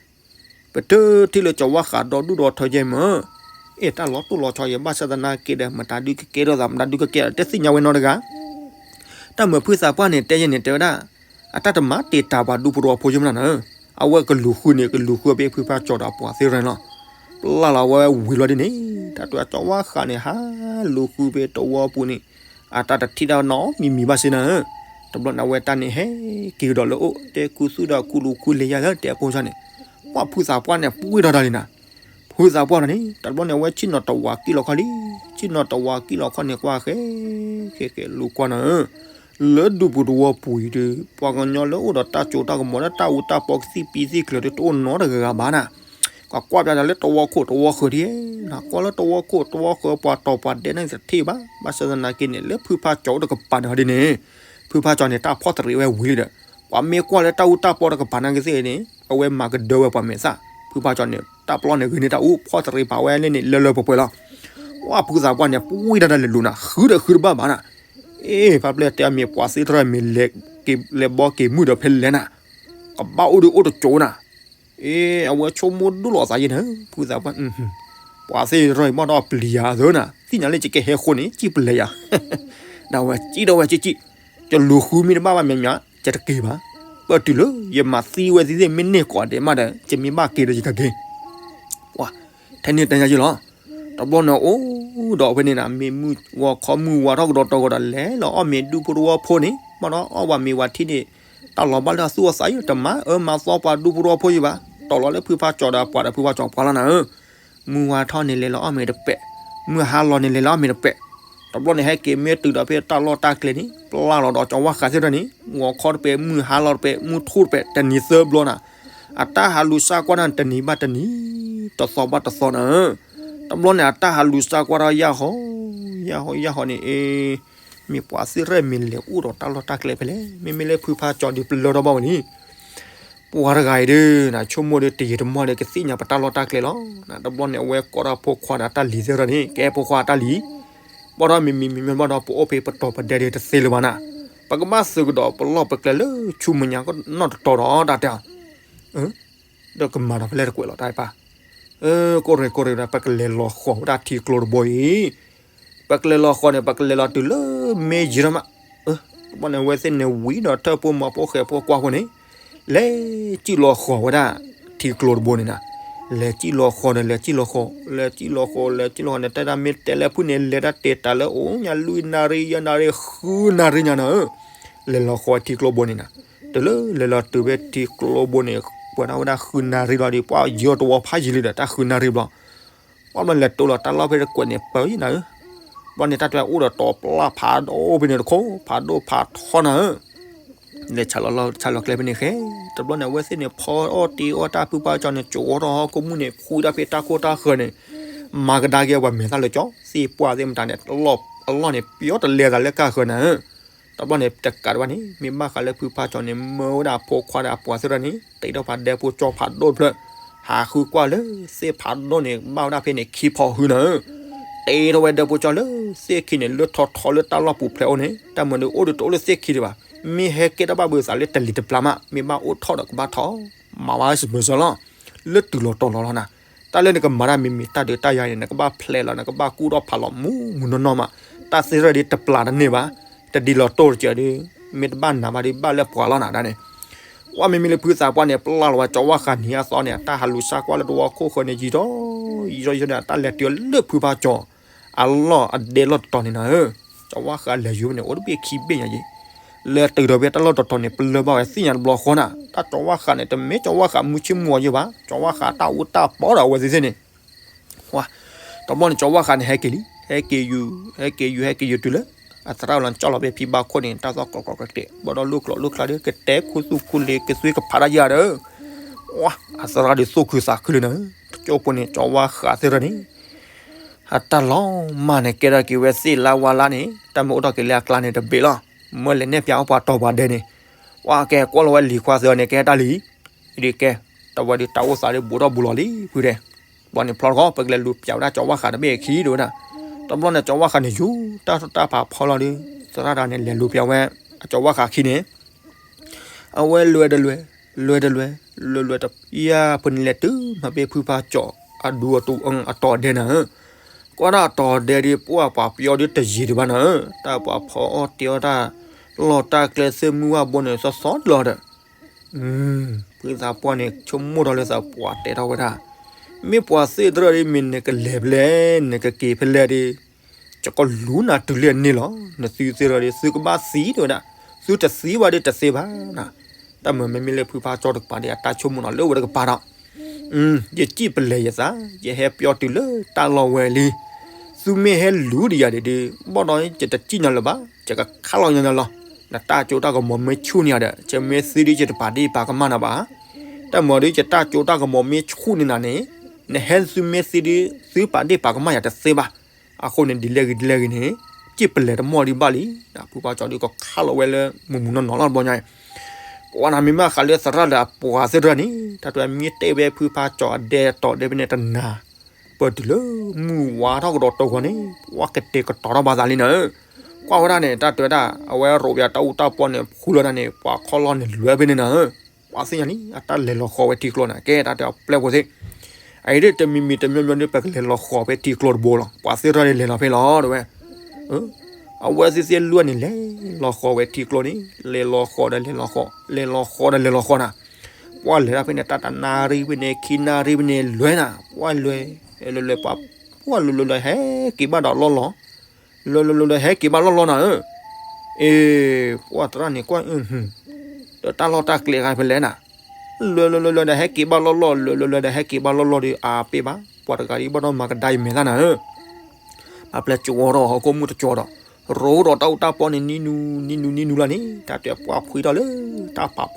ပတထံၣ်လၢကၠီၤဝါဃးဒီဒူၣ်ဒီထၢယဲမၢ်, အ့တၢ်လီၤတိၢ်လီၤဆီယဲ ဘၣ်ဆၣ်သနာ်က့ဒီး မတၤဒုးကကဲထီၣ်သး မတၤဒုးကကဲထီၣ် တသ့ၣ်ညါဝဲနီတဂၤ တၢ်မုာ်ဖုသးပှၢ်န့ၣ် တဲယဲန့ၣ်တဲဝဲဒၣ်, အတၢ်တမၤတ့ၢ်တၢ်ပှၤဒူဖိတဝီဖိယမနၤနၤ, အဝဲကလူၤဃုန့ၣ် ကလူၤဃုဖဲဖုဖါကၠီၤဒီးအပှၤသ့ၣ်ရၢၣ်လီၤ. ပျၢ်လီၤဝဲဝံၤလီၤဒ်န့ၣ်, တၢ်တဲကၠီၤဝါဃးန့ၣ် ဟးလူၤဃုဖဲတဝီပူၤန့ၣ်, အတၢ်တထံၣ်တၢ်နီတမံၤမံၤဘၣ်စ့ၢ်နၤဧၢ, တဘျီန့ၣ် အဝဲတၢ်န့ၣ်ဟဲက့ၤကဒီးလၢအိၣ် တဲကူသူၣ်ဒီးကူလူၤကူလံၤယါလၢတဲအဖိစၢ်န့ၣ်, ပှၤဖုသးပှၢ်န့ၣ် ပှ့ၤထီၣ်တၢ်လံနၤ ဖုသးပှၢ်န့ၣ် တဘျီန့ၣ် အဝဲဆ့ၣ်နီၤတဝးကံၣ်လီၤခီလံ, ဆ့ၣ်နီၤတဝးကံၣ်လီၤခီန့ၣ် ကွၢ်ဃဲ ဃဲဃဲလူၤကွၢ်နၤဧၢ, လၢဒူပူၤတဝီပူၤအံၤဒီး ပှၤကညီလၢအိၣ်ဒီးတၢ်ကၠိတၢ်ကမီၤလၢတၢ်အူတၢ်ပီကသံၣ်ပံသံၣ်ကျၢၤဒီး တအိၣ်နီတဂၤဂၤဘၣ်နၤ, ကွၢ်ကွၢ်ပျးတၢ်လၢတဝီခိၣ်တဝီဃၢၤဒ်, ကွၢ်လၢတဝီခိၣ်တဝီဃၢၤပှၤတီၤပှၤဒဲးန့ၣ်တထံၣ်ဘၣ်, ဘၣ်ဆၣ်သနာ်က့န့ၣ် လၢဖုဖါကၠီၤအိၣ်တကပၤန့ၣ်ဟီဒ်န့ၣ်, ဖုဖါကၠီၤန့ၣ် တၢ်ဖီၣ်တရံးဝဲဝံၤလံဒီး ပှၤမ့ၢ်ကွၢ်လၢတၢ်အူတၢ်ပီတကပၤနာ်က့သ့ၣ်န့ၣ် အဝဲမၤကဒၢဝဲပှၤမဲာ်သၣ်, ဖုဖါကၠီၤန့ၣ် တၢ်ပျီန့ၣ်ဂ့ၤန့ၢ်တၢ်အူ ဖီၣ်တရံးပာ်ဝဲလၢန့ၣ် လၢလၢပှဲၤပှဲၤလီၤ. ဝဲဖုသးပှၢ်န့ၣ် ပှ့ၤဒၣ်တၢ်လဲၤလူၤနၤ ဃုဒီးဃုတဘၣ်ဘၣ်နၤ, အ့ ဖါပျဲၢ်တဲအမ့ၢ်ပှၤသ့ၣ်တရၢၢ်မ့ၢ်လဲၤက့ၤ လဲၤဘီက့ၤမုၢ်ဒီးဖဲလဲၣ်နၤ, ကဘၣ်အိၣ်ဒီးအိၣ်တကၠိနၤ, အ့ အဝဲဆိကမိၣ်ဒိၣ်လီၤသးယဲနၤ ဖုသးပှၢ် ပှၤသ့ၣ်တရၢၢ်အံၤဘၣ်ဒီးပျံၤယၤသၢနၤ သ့ၣ်ညါလၢယကဟဲဃိန့ၣ် စံၣ်ပလဲၤယၤ, ဒီးဝဲစံၣ်ဒီးဝဲစံၣ်စံၣ်, ယလူၤဃုမ့ၢ်တဘၣ်ဘၣ်မ့ၢ်မ့ၢ် ယတက့ၤဘၣ်, ပၢၢ်တုၤလၢ ယမၤသံဝဲသ့ၣ်သ့ၣ်မ့ၢ်န့ၢ်ကိးဒဲးမးဒီး ယမ့ၢ်ဘၣ်က့ၤဒီးယကက့ၤ ပှၤ ထဲန့ၣ်တဲညါယလီၤ, တဘျီန့ၣ်အိၣ်ဒီးဖဲန့ၣ်နၤ မ့ၢ်မုၢ်ဂီၤခီမုၢ်ဝါထီၣ်ကဒီးတီၤကဒီး လဲၤလီၤအီၣ်မ့ၤဒူဖိတဝီဖိန့ၣ် ဘၣ်ဒီးအီၣ်ဝဲမ့ၤဝဲထံန့ၣ် တၢ်လီၤဘၣ်လၢအသူၣ်အသးယိာ် တမၤအၢမၤသီပှၤဒူဖိတဝီဖိယိာ်ဘၣ်, တီၢ်လီၤလၢဖုဖါကၠီၤဒီးပှၤဒီးဖုဖါကၠီၤပှၤလီၤနၤဧၢ, မုၢ်ဝါထီၣ်န့ၣ်လဲၤလီၤအီၣ်မ့ၤတပဲာ်, မုၢ်ဟါလီၤန့ၣ်လဲၤလီၤအီၣ်မ့ၤတပဲာ်, တဘျီန့ၣ်ဟဲက့ၤမ့ၢ်တုၤဒီးဖဲတၢ်လီၢ်တၢ်ကျဲန့ၣ် ပျၢ်လီၤဒီးကၠီၤဝါဃးသ့ၣ်တရၢၢ်န့ၣ် ဂီၤခီတပဲာ် မုၢ်ဟါလီၤတပဲာ် မုၢ်ထူၣ်တပဲာ် တနံၤသၢဘျီနၤ, အတၢ်ဟးလူၤစၢ်ကွၢ်နၤ တနံၤဘၣ်တနံၤ တသီဘၣ်တသီနၤဧၢ, တဘျီန့ၣ် အတၢ်ဟးလူၤစၢ်ကွၢ်ထီၣ်ယၢ်ဟီ ယၢ်ဟီ ယၢ်ဟီန့ၣ် အ့ မ့ၢ်ပှၤသ့ၣ်တရၢၢ်မ့ၢ်လဲၤအိၣ်ဒီးတၢ်လီၢ်တၢ်ကျဲဖဲလဲၣ်, မ့မ့ၢ်လၢဖုဖါကၠီၤဒီးပလၢထီၣ်ဘၣ်ဝဲန့ၣ် ပှၤတဂၤအံၤဒီး နဆိကမိၣ်ဒီးတယံာ်တမီၢ်ဒီးကသ့ၣ်ညါပတၢ်လီၢ်တၢ်ကျဲလီၤ, တဘျီန့ၣ် အဝဲကိးထီၣ်ဖိခွါဒီးတၢ်လံၤသ့ၣ်တရၢၢ်န့ၣ် ကဲဖိခွါတၢ်လံၤ, ဘၣ်ဒီးမံၤမံၤမံၤမံၤဘၣ်ဒီး ပအိၣ်ဖဲပတီၢ်ပဒဲဒီးတသ့လၢၤဘၣ်နၤ, ပကဘၣ်သုးကဒီးပလီၢ်ပကျဲလၢဆူမဲာ်ညါနီၢ်တတီၤဒီးတၢ်တဲအီၤ ဒီးကမၤဒီးဖဲလဲၣ်တကွဲးလီၤ တၢ်ပၢ်, ကိၣ်ရ့ၣ်ကိၣ်ရ့ၣ်ဒီး ပကလဲၤလီၤဃီၤဝဲဒၣ်ထံကျိတဘိအံၤ, ပကလဲၤလီၤဃီၤန့ၣ် ပကလဲၤလီၤတုၤလၢမ့ၢ်ယံၤထီၣ်မး, တဘျီန့ၣ် အဝဲသ့ၣ်န့ၣ်ဝံၤဒီးထၢၣ်ဖိမၤဖိဃဲၤဖိကွၢ်ဖိန့ၣ်, လဲၤစံၣ်လီၤဃီၤဝဲဒၣ်ထံကျိတဘိန့ၣ်နၤ, လဲၤစံၣ်လီၤဃီၤဒီး လဲၤစံၣ်လီၤဃီၤ လဲၤစံၣ်လီၤဃီၤန့ၣ် တၢ်ဒၣ်မ့ၢ်တဲလၢဖုၣ်န့ၣ် လဲၤတၢ်တဲတၢ်လၢအိၣ်ညါလွံၢ်နၣ်ရံၣ်ယဲၢ်နၣ်ရံၣ်ဃုနၣ်ရံၣ်ညါနၤဧၢ, လဲၤလီၤဃီၤထံကျိဘိန့ၣ်နၤ, တုၤလၢလဲၤလီၤတုၤဖဲထံကျိဘိန့ၣ် ပှၤဒၣ်ဝဲဒၣ်ဃုနၣ်ရံၣ်လီၤဒီး ပှၤယၢၤတဝီဖးယံၤလံဒီး တၢ်ဃုနၣ်ရံၣ်ဘျီ ဘၣ်ဘျီလဲၤတိၢ်လီၤတၢ်လီၢ်ဖဲတကွဲးန့ၣ် ပၢယံၤနၤဧၢ, ဘျီန့ၣ် တၢ်တဲအိၣ်ဒီးတီၤပျၢ်ဖးဒိၣ်ဖဲန့ၣ်တခီ ဖးဒိၣ်ဖးထီနၤဧၢ, လဲၤဆးလီၤလီၢ်ဆးလီၤကျဲဖဲန့ၣ်ဃဲ, တဘျီန့ၣ် အဝဲသ့ၣ်န့ၣ် ဖီအီၣ်တ့အီၣ်တၢ်ဖုဖါကၠီၤန့ၣ် ကၠိထီၣ်ဟီၣ်ခိၣ်မုၢ်န့ၣ် ဖှံတၢ်ဖဲတၢ်ခိၣ်တၢ်ဃၢၤန့ၣ်, မၤကဒါက့ၤပှၤမဲာ်သၣ်လၢကၠီ သ့ၣ်ပှၢ်သ့ၣ်မတၤန့ၣ် အလီၢ်န့ၣ် ပယီတလဲသးလၢကၢ်ဃၢၤနၤဧၢ. တဘျီန့ၣ် တကးဒံးဘၣ်န့ၣ် မ့ၢ်ဘၣ်ဃးလၢဖုဖါကၠီန့ၣ် မၢဝဲဒၣ်အဖိခွါဒီးအပှၤသ့ၣ်တဖၣ်န့ၣ် တ့ထီၣ်ဖးဒဲဖိကၠီဖးဒိၣ်တဖျၢၣ်, ဟးဃုကွၢ်လၢသ့ၣ်ဖးဒိၣ်န့ၣ် ဘၣ်ဝဲဒၣ်ဖဲန့ၣ် ခံဖီဟုနၤဧၢ. တ့ထီၣ်ဝဲဒဲဖိကၠီလၢသ့ၣ်ခံန့ၣ် လၢထီထီလၢတၢ်လီၢ်ပူၤဖျဲးအိၣ်န့ၣ် တၢ်မၤဒုးအိၣ်ဒုးတအိၣ်လၢသ့ၣ်ခံဒံးဘၣ်. မ့ၢ်ဟဲကဲတၢ်ဘၣ်ဘၣ်သးလၢတလံၤတပျၢ်မး မ့ၢ်ဘၣ်အိၣ်ထီၣ်ဒီးကဘၣ်ထီၣ် မၤဝဲစၢၤစၢၤလီၤ. လၢတုၤလီၤတီၤလီၤလီၤနၤ, တၢ်လၢနကမၤတၢ်မံၤမံၤတၢ်ဒုးတၢ်ယၤန့ၣ် နကဘၣ်ဖျဲးလီၤ နကဘၣ်ကူၣ်ထီၣ်ဖးလီၤမူးမူးနီၢ်နီၢ်မး, တၢ်သ့ၣ်တဖၣ်ဒ်တပျၢ်တန့ၢ်ဘၣ်, တဒ်လီၤတီၤတစဲးဒုး, မ့ၢ်တဘၣ်နၤဘၣ်ဒုး ဘၣ်လၢပှၤလီၤနၤဒၣ်န့ၣ် ပှၤမ့မ့ၢ်လၢဖုသးပှၢ်န့ၣ် ပျၢ်လီၤဝဲကၠီဝၣ်ဃးနံၤအသီန့ၣ် အတၢ်ဟးလူၤဆါကွၢ်လၢတဝီခိၣ်ဃၢၤန့ၣ် ယံာ်ထီၣ်ယံာ်ထီၣ်ယံာ်ထီၣ်န့ၣ် အတၢ်လဲၤတုၤလၢဖုဖါကၠီ အလီၢ်အဒဲလီၢ်တတီၤန့ၣ်နၤဧၢ, ကၠီဝၣ်ဃးလဲၤယိၤန့ၣ် အိၣ်တဘ့ၣ်ခံဘ့ၣ်ညါယံၤ, လဲၤတုၤဒီးဖဲတၢ်လီၢ်တတီၤန့ၣ် ပလၢၢ်ဘၣ်ဝဲသ့ၣ်ညါတဘျီဃီနၤ, တၢ်ကၠီဝၣ်ဃးန့ၣ် တမ့ၢ်ကၠီဝၣ်ဃးမုၢ်ဆ့ၣ်မုၢ်ဂီၤယံၤဘၣ်, ကၠီဝၣ်ဃးတၢ်အူတၢ်ပီဒီးအဝဲသ့ၣ်သ့ၣ်န့ၣ် တဘျီန့ၣ် ကၠီဝၣ်ဃးန့ၣ် ဟဲက့ၤလံ, ဟဲက့ၤယူၤ ဟဲက့ၤယူၤ ဟဲက့ၤယူၤတုၤလၢ အသရၣ်လီၤကၠီလီၤဖဲဖံဘၣ်ခိၣ်န့ၣ် တၢ်သီၣ်ကျိးကျိးကျဲးကျဲး ဘၣ်ဒီးလိၣ်ကျိးလိၣ်ကျါဒီး ကတဲခူသူၣ်ခူလ့ ကသွံကဖးတၢ်ယၤဒီး အသရၣ်ဒုးသူၣ်ခုသးခုလံနၤ, တကၠိဖိန့ၣ် ကၠီဝၣ်ဃးသ့ၣ်တဖၣ်န့ၣ် အတၢ်လီၤမၢ်န့ၣ် ကဲထီၣ်က့ၤဝဲသ့ၣ်လါဝါလါန့ၣ် တၢ်မ့ၢ်အိၣ်ထီၣ်က့ၤလၢအကျါန့ၣ်တဘ့ၣ်လီၤ, မ့ၢ်လဲၤနဲၣ်ဖျါအီၣ်ပှၤတီၤပှၤဒဲးန့ၣ်, ပှၤကဲကွၢ်လီၤဝဲလံၤခွါသ့ၣ်န့ၣ် ကဲတၢ်လံ ဒ်ကဲ, တဝဲဒုးတၢ်အိၣ်သးဒုးဘူးထီၣ်ဘူးလီၤလံဖုတဲ, ဘျီန့ၣ်ဖျီတခီ ပကလဲၤလူၤပၠးဝဲဒၣ်ကၠီဝၣ်ဃးတဘ့ၣ်အခံဒ်ဝဲဒၣ်, တဘျီန့ၣ် ကၠီဝၣ်ဃးန့ၣ် ယူၤတၢ်ထီၣ်တၢ်ဖးဖီလီၤဒုး သရၣ်တဂၤန့ၣ် လဲၤလူၤပၠးဝဲ အကၠီဝၣ်ဃးခံန့ၣ် အဝဲလွဲတလွဲ, လွဲတလွဲ, လွဲလွဲတယၢ်ဖိန့ၣ်လဲၤတုၤမၤဖဲဖုဖါကၠီ အဒူအတီၤအတီၤဒဲးနၤဧၢ, ကွၢ်ဒၣ်အတီၤဒဲးဒုး ပှၢ်ပှၤပယီၤဒုးတယံၤဒံးဘၣ်နၤဧၢ, တၢ်ပှၤဖီအီၣ်တ့အီၣ်တၢ် လီၢ်တၢ်ကျဲသ့ၣ်မုၢ်ဝၣ်ဘိန့ၣ် သီသီလီၤဒီး ဖုသးပှၢ်န့ၣ် ဆိကမိၣ်ထီၣ်လၢသးပှၢ်တဲထီၣ်ဝဲဒၣ်, မ့ၢ်ပှၤသ့ၣ်တဖၣ်ဒ်မ့ၢ် နကလဲၤဖဲလဲၣ် နကက့ၤဖဲလဲၣ်ဒီး ယကလူၤနၤတုၤလၢန့ၣ်လီၤ, နသုသ့ၣ်တဖၣ်ဒီး သုကဘၣ်သံဒ်ဝဲဒၣ်, သုတသံဘၣ်ဒီးတသ့ဘၣ်နၤ, တၢ်မၤမ့မ့ၢ်လၢဖုဖါကၠီတကပၤဒီး အတၢ်ဆိကမိၣ်နီၤလၢဝဲတကပၤဒီး ယစံၣ်ပလဲၤယသး, ယဟဲပျီတုၤလၢတၢ်လီၢ်ဝဲလံ, သုမ့ၢ်ဟဲလူၤဒံးယၤဒ်ဒီး ဘၣ်ဒီးယတစံၣ်နၤလၢၤဘၣ်, ယကခးလီၤညီညီလီၤ, နတၢ်ကၠိတၢ်ကမီၤမ့ၢ်ဆူၣ်န့ၢ်ယၤဒီး ယမ့ၢ်သံဒ်ယတပာ်ဒ့ၣ်ပာ်ကမၣ်နၤဘၣ်, တၢ်မၤဒ်ယတၢ်ကၠိတၢ်ကမီၤမ့ၢ်ဆူၣ်န့ၢ်နၤန့ၣ်, နဟဲသုမ့ၢ်သံဒ် သုပာ်ဒ့ၣ်ပာ်ကမၣ်ယၤတသ့ဘၣ်, အဃိန့ၣ် ဒ်လဲၣ်ဂ့ၤဒ်လဲၣ်ဂ့ၤန့ၣ် စံၣ်ပလဲၤတမီၢ်ဒံးဘၣ်လံ, ဖုဖါကၠီဒုးကခးလီၤဝဲလၢမုၢ်မုၢ်နီၢ်နီၢ်လီၤတဘျီညါ ပှၤနၤမ့ၢ်ဘၣ်ဃးလၢသရၣ်လၢအပှၤသ့ၣ်တဖၣ်န့ၣ် တၢ်တဲမ့ၢ်တဲဝဲဖုဖါကၠီအဒဲတီၤဒဲးဖဲန့ၣ်တနၤ, ပၢၢ်တုၤလၢမုၢ်ဝါထီၣ်ကဒီးတီၤဂီၤန့ၣ် ပှၤကတဲာ်ကတီၤထီၣ်ဘၣ်သးလံနၤဧၢ, ကွၢ်ဝဲဒၣ်န့ၣ် တၢ်တဲဝဲဒၣ် အဝဲရိးပၠးတၢ်အူတၢ်ပီန့ၣ် ဖှူလီၤဒၣ်န့ၣ် ပှၤခီၣ်လီၢ်န့ၣ်လွဲဖဲန့ၣ်နၤဧၢ, ပှၤသ့ၣ်ညါလံ အတၢ်လဲၤလီၤဃီၤဝဲထံကျိနၤ ကဲတၢ်တဲအပျဲၢ်ဖိသ့ၣ် အအံၤဒ်တမံၤမံၤတမံၤမံၤဒ် ပကလဲၤလီၤဃီၤဝဲထံကျိတဘိလီၤ, ပှၤသ့ၣ်တဖၣ်န့ၣ်လဲၤလီၤဖဲလီၤ တဲဝဲ, အဝဲသ့ၣ်သ့ၣ်လွံၢ်န့ၣ် လဲၤလီၤဃီၤဝဲထံကျိန့ၣ် လဲၤလီၤဃီၤဒီးလဲၤလီၤဃီၤ လဲၤလီၤဃီၤဒီးလဲၤလီၤဃီၤနၤ, ပှၤလဲၤဒၣ်ဖဲန့ၣ် တၢ်တနၣ်ရံၣ်ဖဲန့ၣ် ခံနၣ်ရံၣ်ဖဲန့ၣ် လွဲနၤ, ပှၤလွဲ လွဲလွဲပှၤ ပှၤလွဲလွဲဒီးဟဲက့ၤဘၣ်ဒီးလီၢ်လီၤ, လွဲလွဲလွဲဒီးဟဲက့ၤဘၣ်လီၢ်လီၤနၤဧၢ, အ့ ပှၤသရၣ်န့ၣ်ကွၢ် ဒီးတၢ်လီၢ်တၢ်ကျဲဂၤဖဲလဲၣ်နၤ လွဲလွဲလွဲလွဲဒီးဟဲက့ၤဘၣ်လီၢ်လီၢ် လွဲလွဲလွဲဒီးဟဲက့ၤဘၣ်လီၢ်လီၢ်ဒီး အါပ့ၢ်ဘၣ် ပှၤတဂၤဒ်ဘၣ်ဒီးမၤကဒါအံၤမဲာ်သၣ်နၤဧၢ, အပျဲၢ်ကၠီဒီးဟီၣ်ခိၣ်မုၢ်တကၠီဒီး ရိးဒီးတၢ်အူတၢ်ပီန့ၣ် နံၤနူနံၤနူနံၤနူလီၤန့ၣ် တၢ်တဲပှၤဖှံထီၣ်လၢ တၢ်ပာ်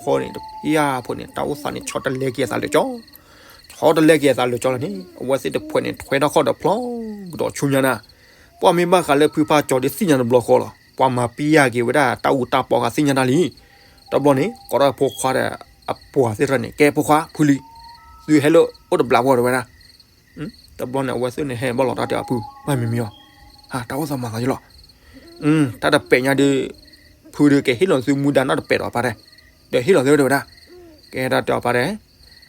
ဖီန့ၣ် တဖၣ်အူသးန့ၣ် ဆီတလဲက့ၤအသးလၢာ်ကၠီ ဆီတလဲက့ၤအသးလၢာ်ကၠီလီၤန့ၣ် အဝဲသ့ၣ်တဖှဲးန့ၣ် ထွဲထီၣ်ခီၣ်ဒီးဖျီကဒီးဆူညါနၤ, ပှၤမ့ၢ်ဘၣ်ဃးလၢဖုဖါကၠီဒီးသ့ၣ်ညါတဘျီဃီလီၤ, ပှၤမၤပံယၢ်က့ၤဝဲဒၣ်တၢ်အူတၢ်ပီဃာ်သ့ၣ်ညါတၢ်လံ, တဘျီန့ၣ် ကိးထီၣ်ဖိခွါဒီးအပှၤသ့ၣ်တဖၣ်န့ၣ် ကဲဖိခွါ ဖုလံၤ, သုဟဲလၢအိၣ်တဘျးဝီဒီးဝဲဒၣ် တဘျီန့ၣ် အဝဲသ့ၣ်န့ၣ်ဟဲဘၣ်လီၤတၢ်တဲအဖု မ့မ့ၢ်အီၤ, တၢ်အိၣ်သးမၤသးယလီၤ, တၢ်တပဲာ်ညါဒီး ဖုဒီးကဟ့ၣ်လီၤသုမူဒါနီတပဲာ်ဒီးပၢ်တဲ, ဒီးဟ့ၣ်လီၤသုဝဲဒၣ်, ကဲတၢ်တဲအီၤပၢ်တဲ,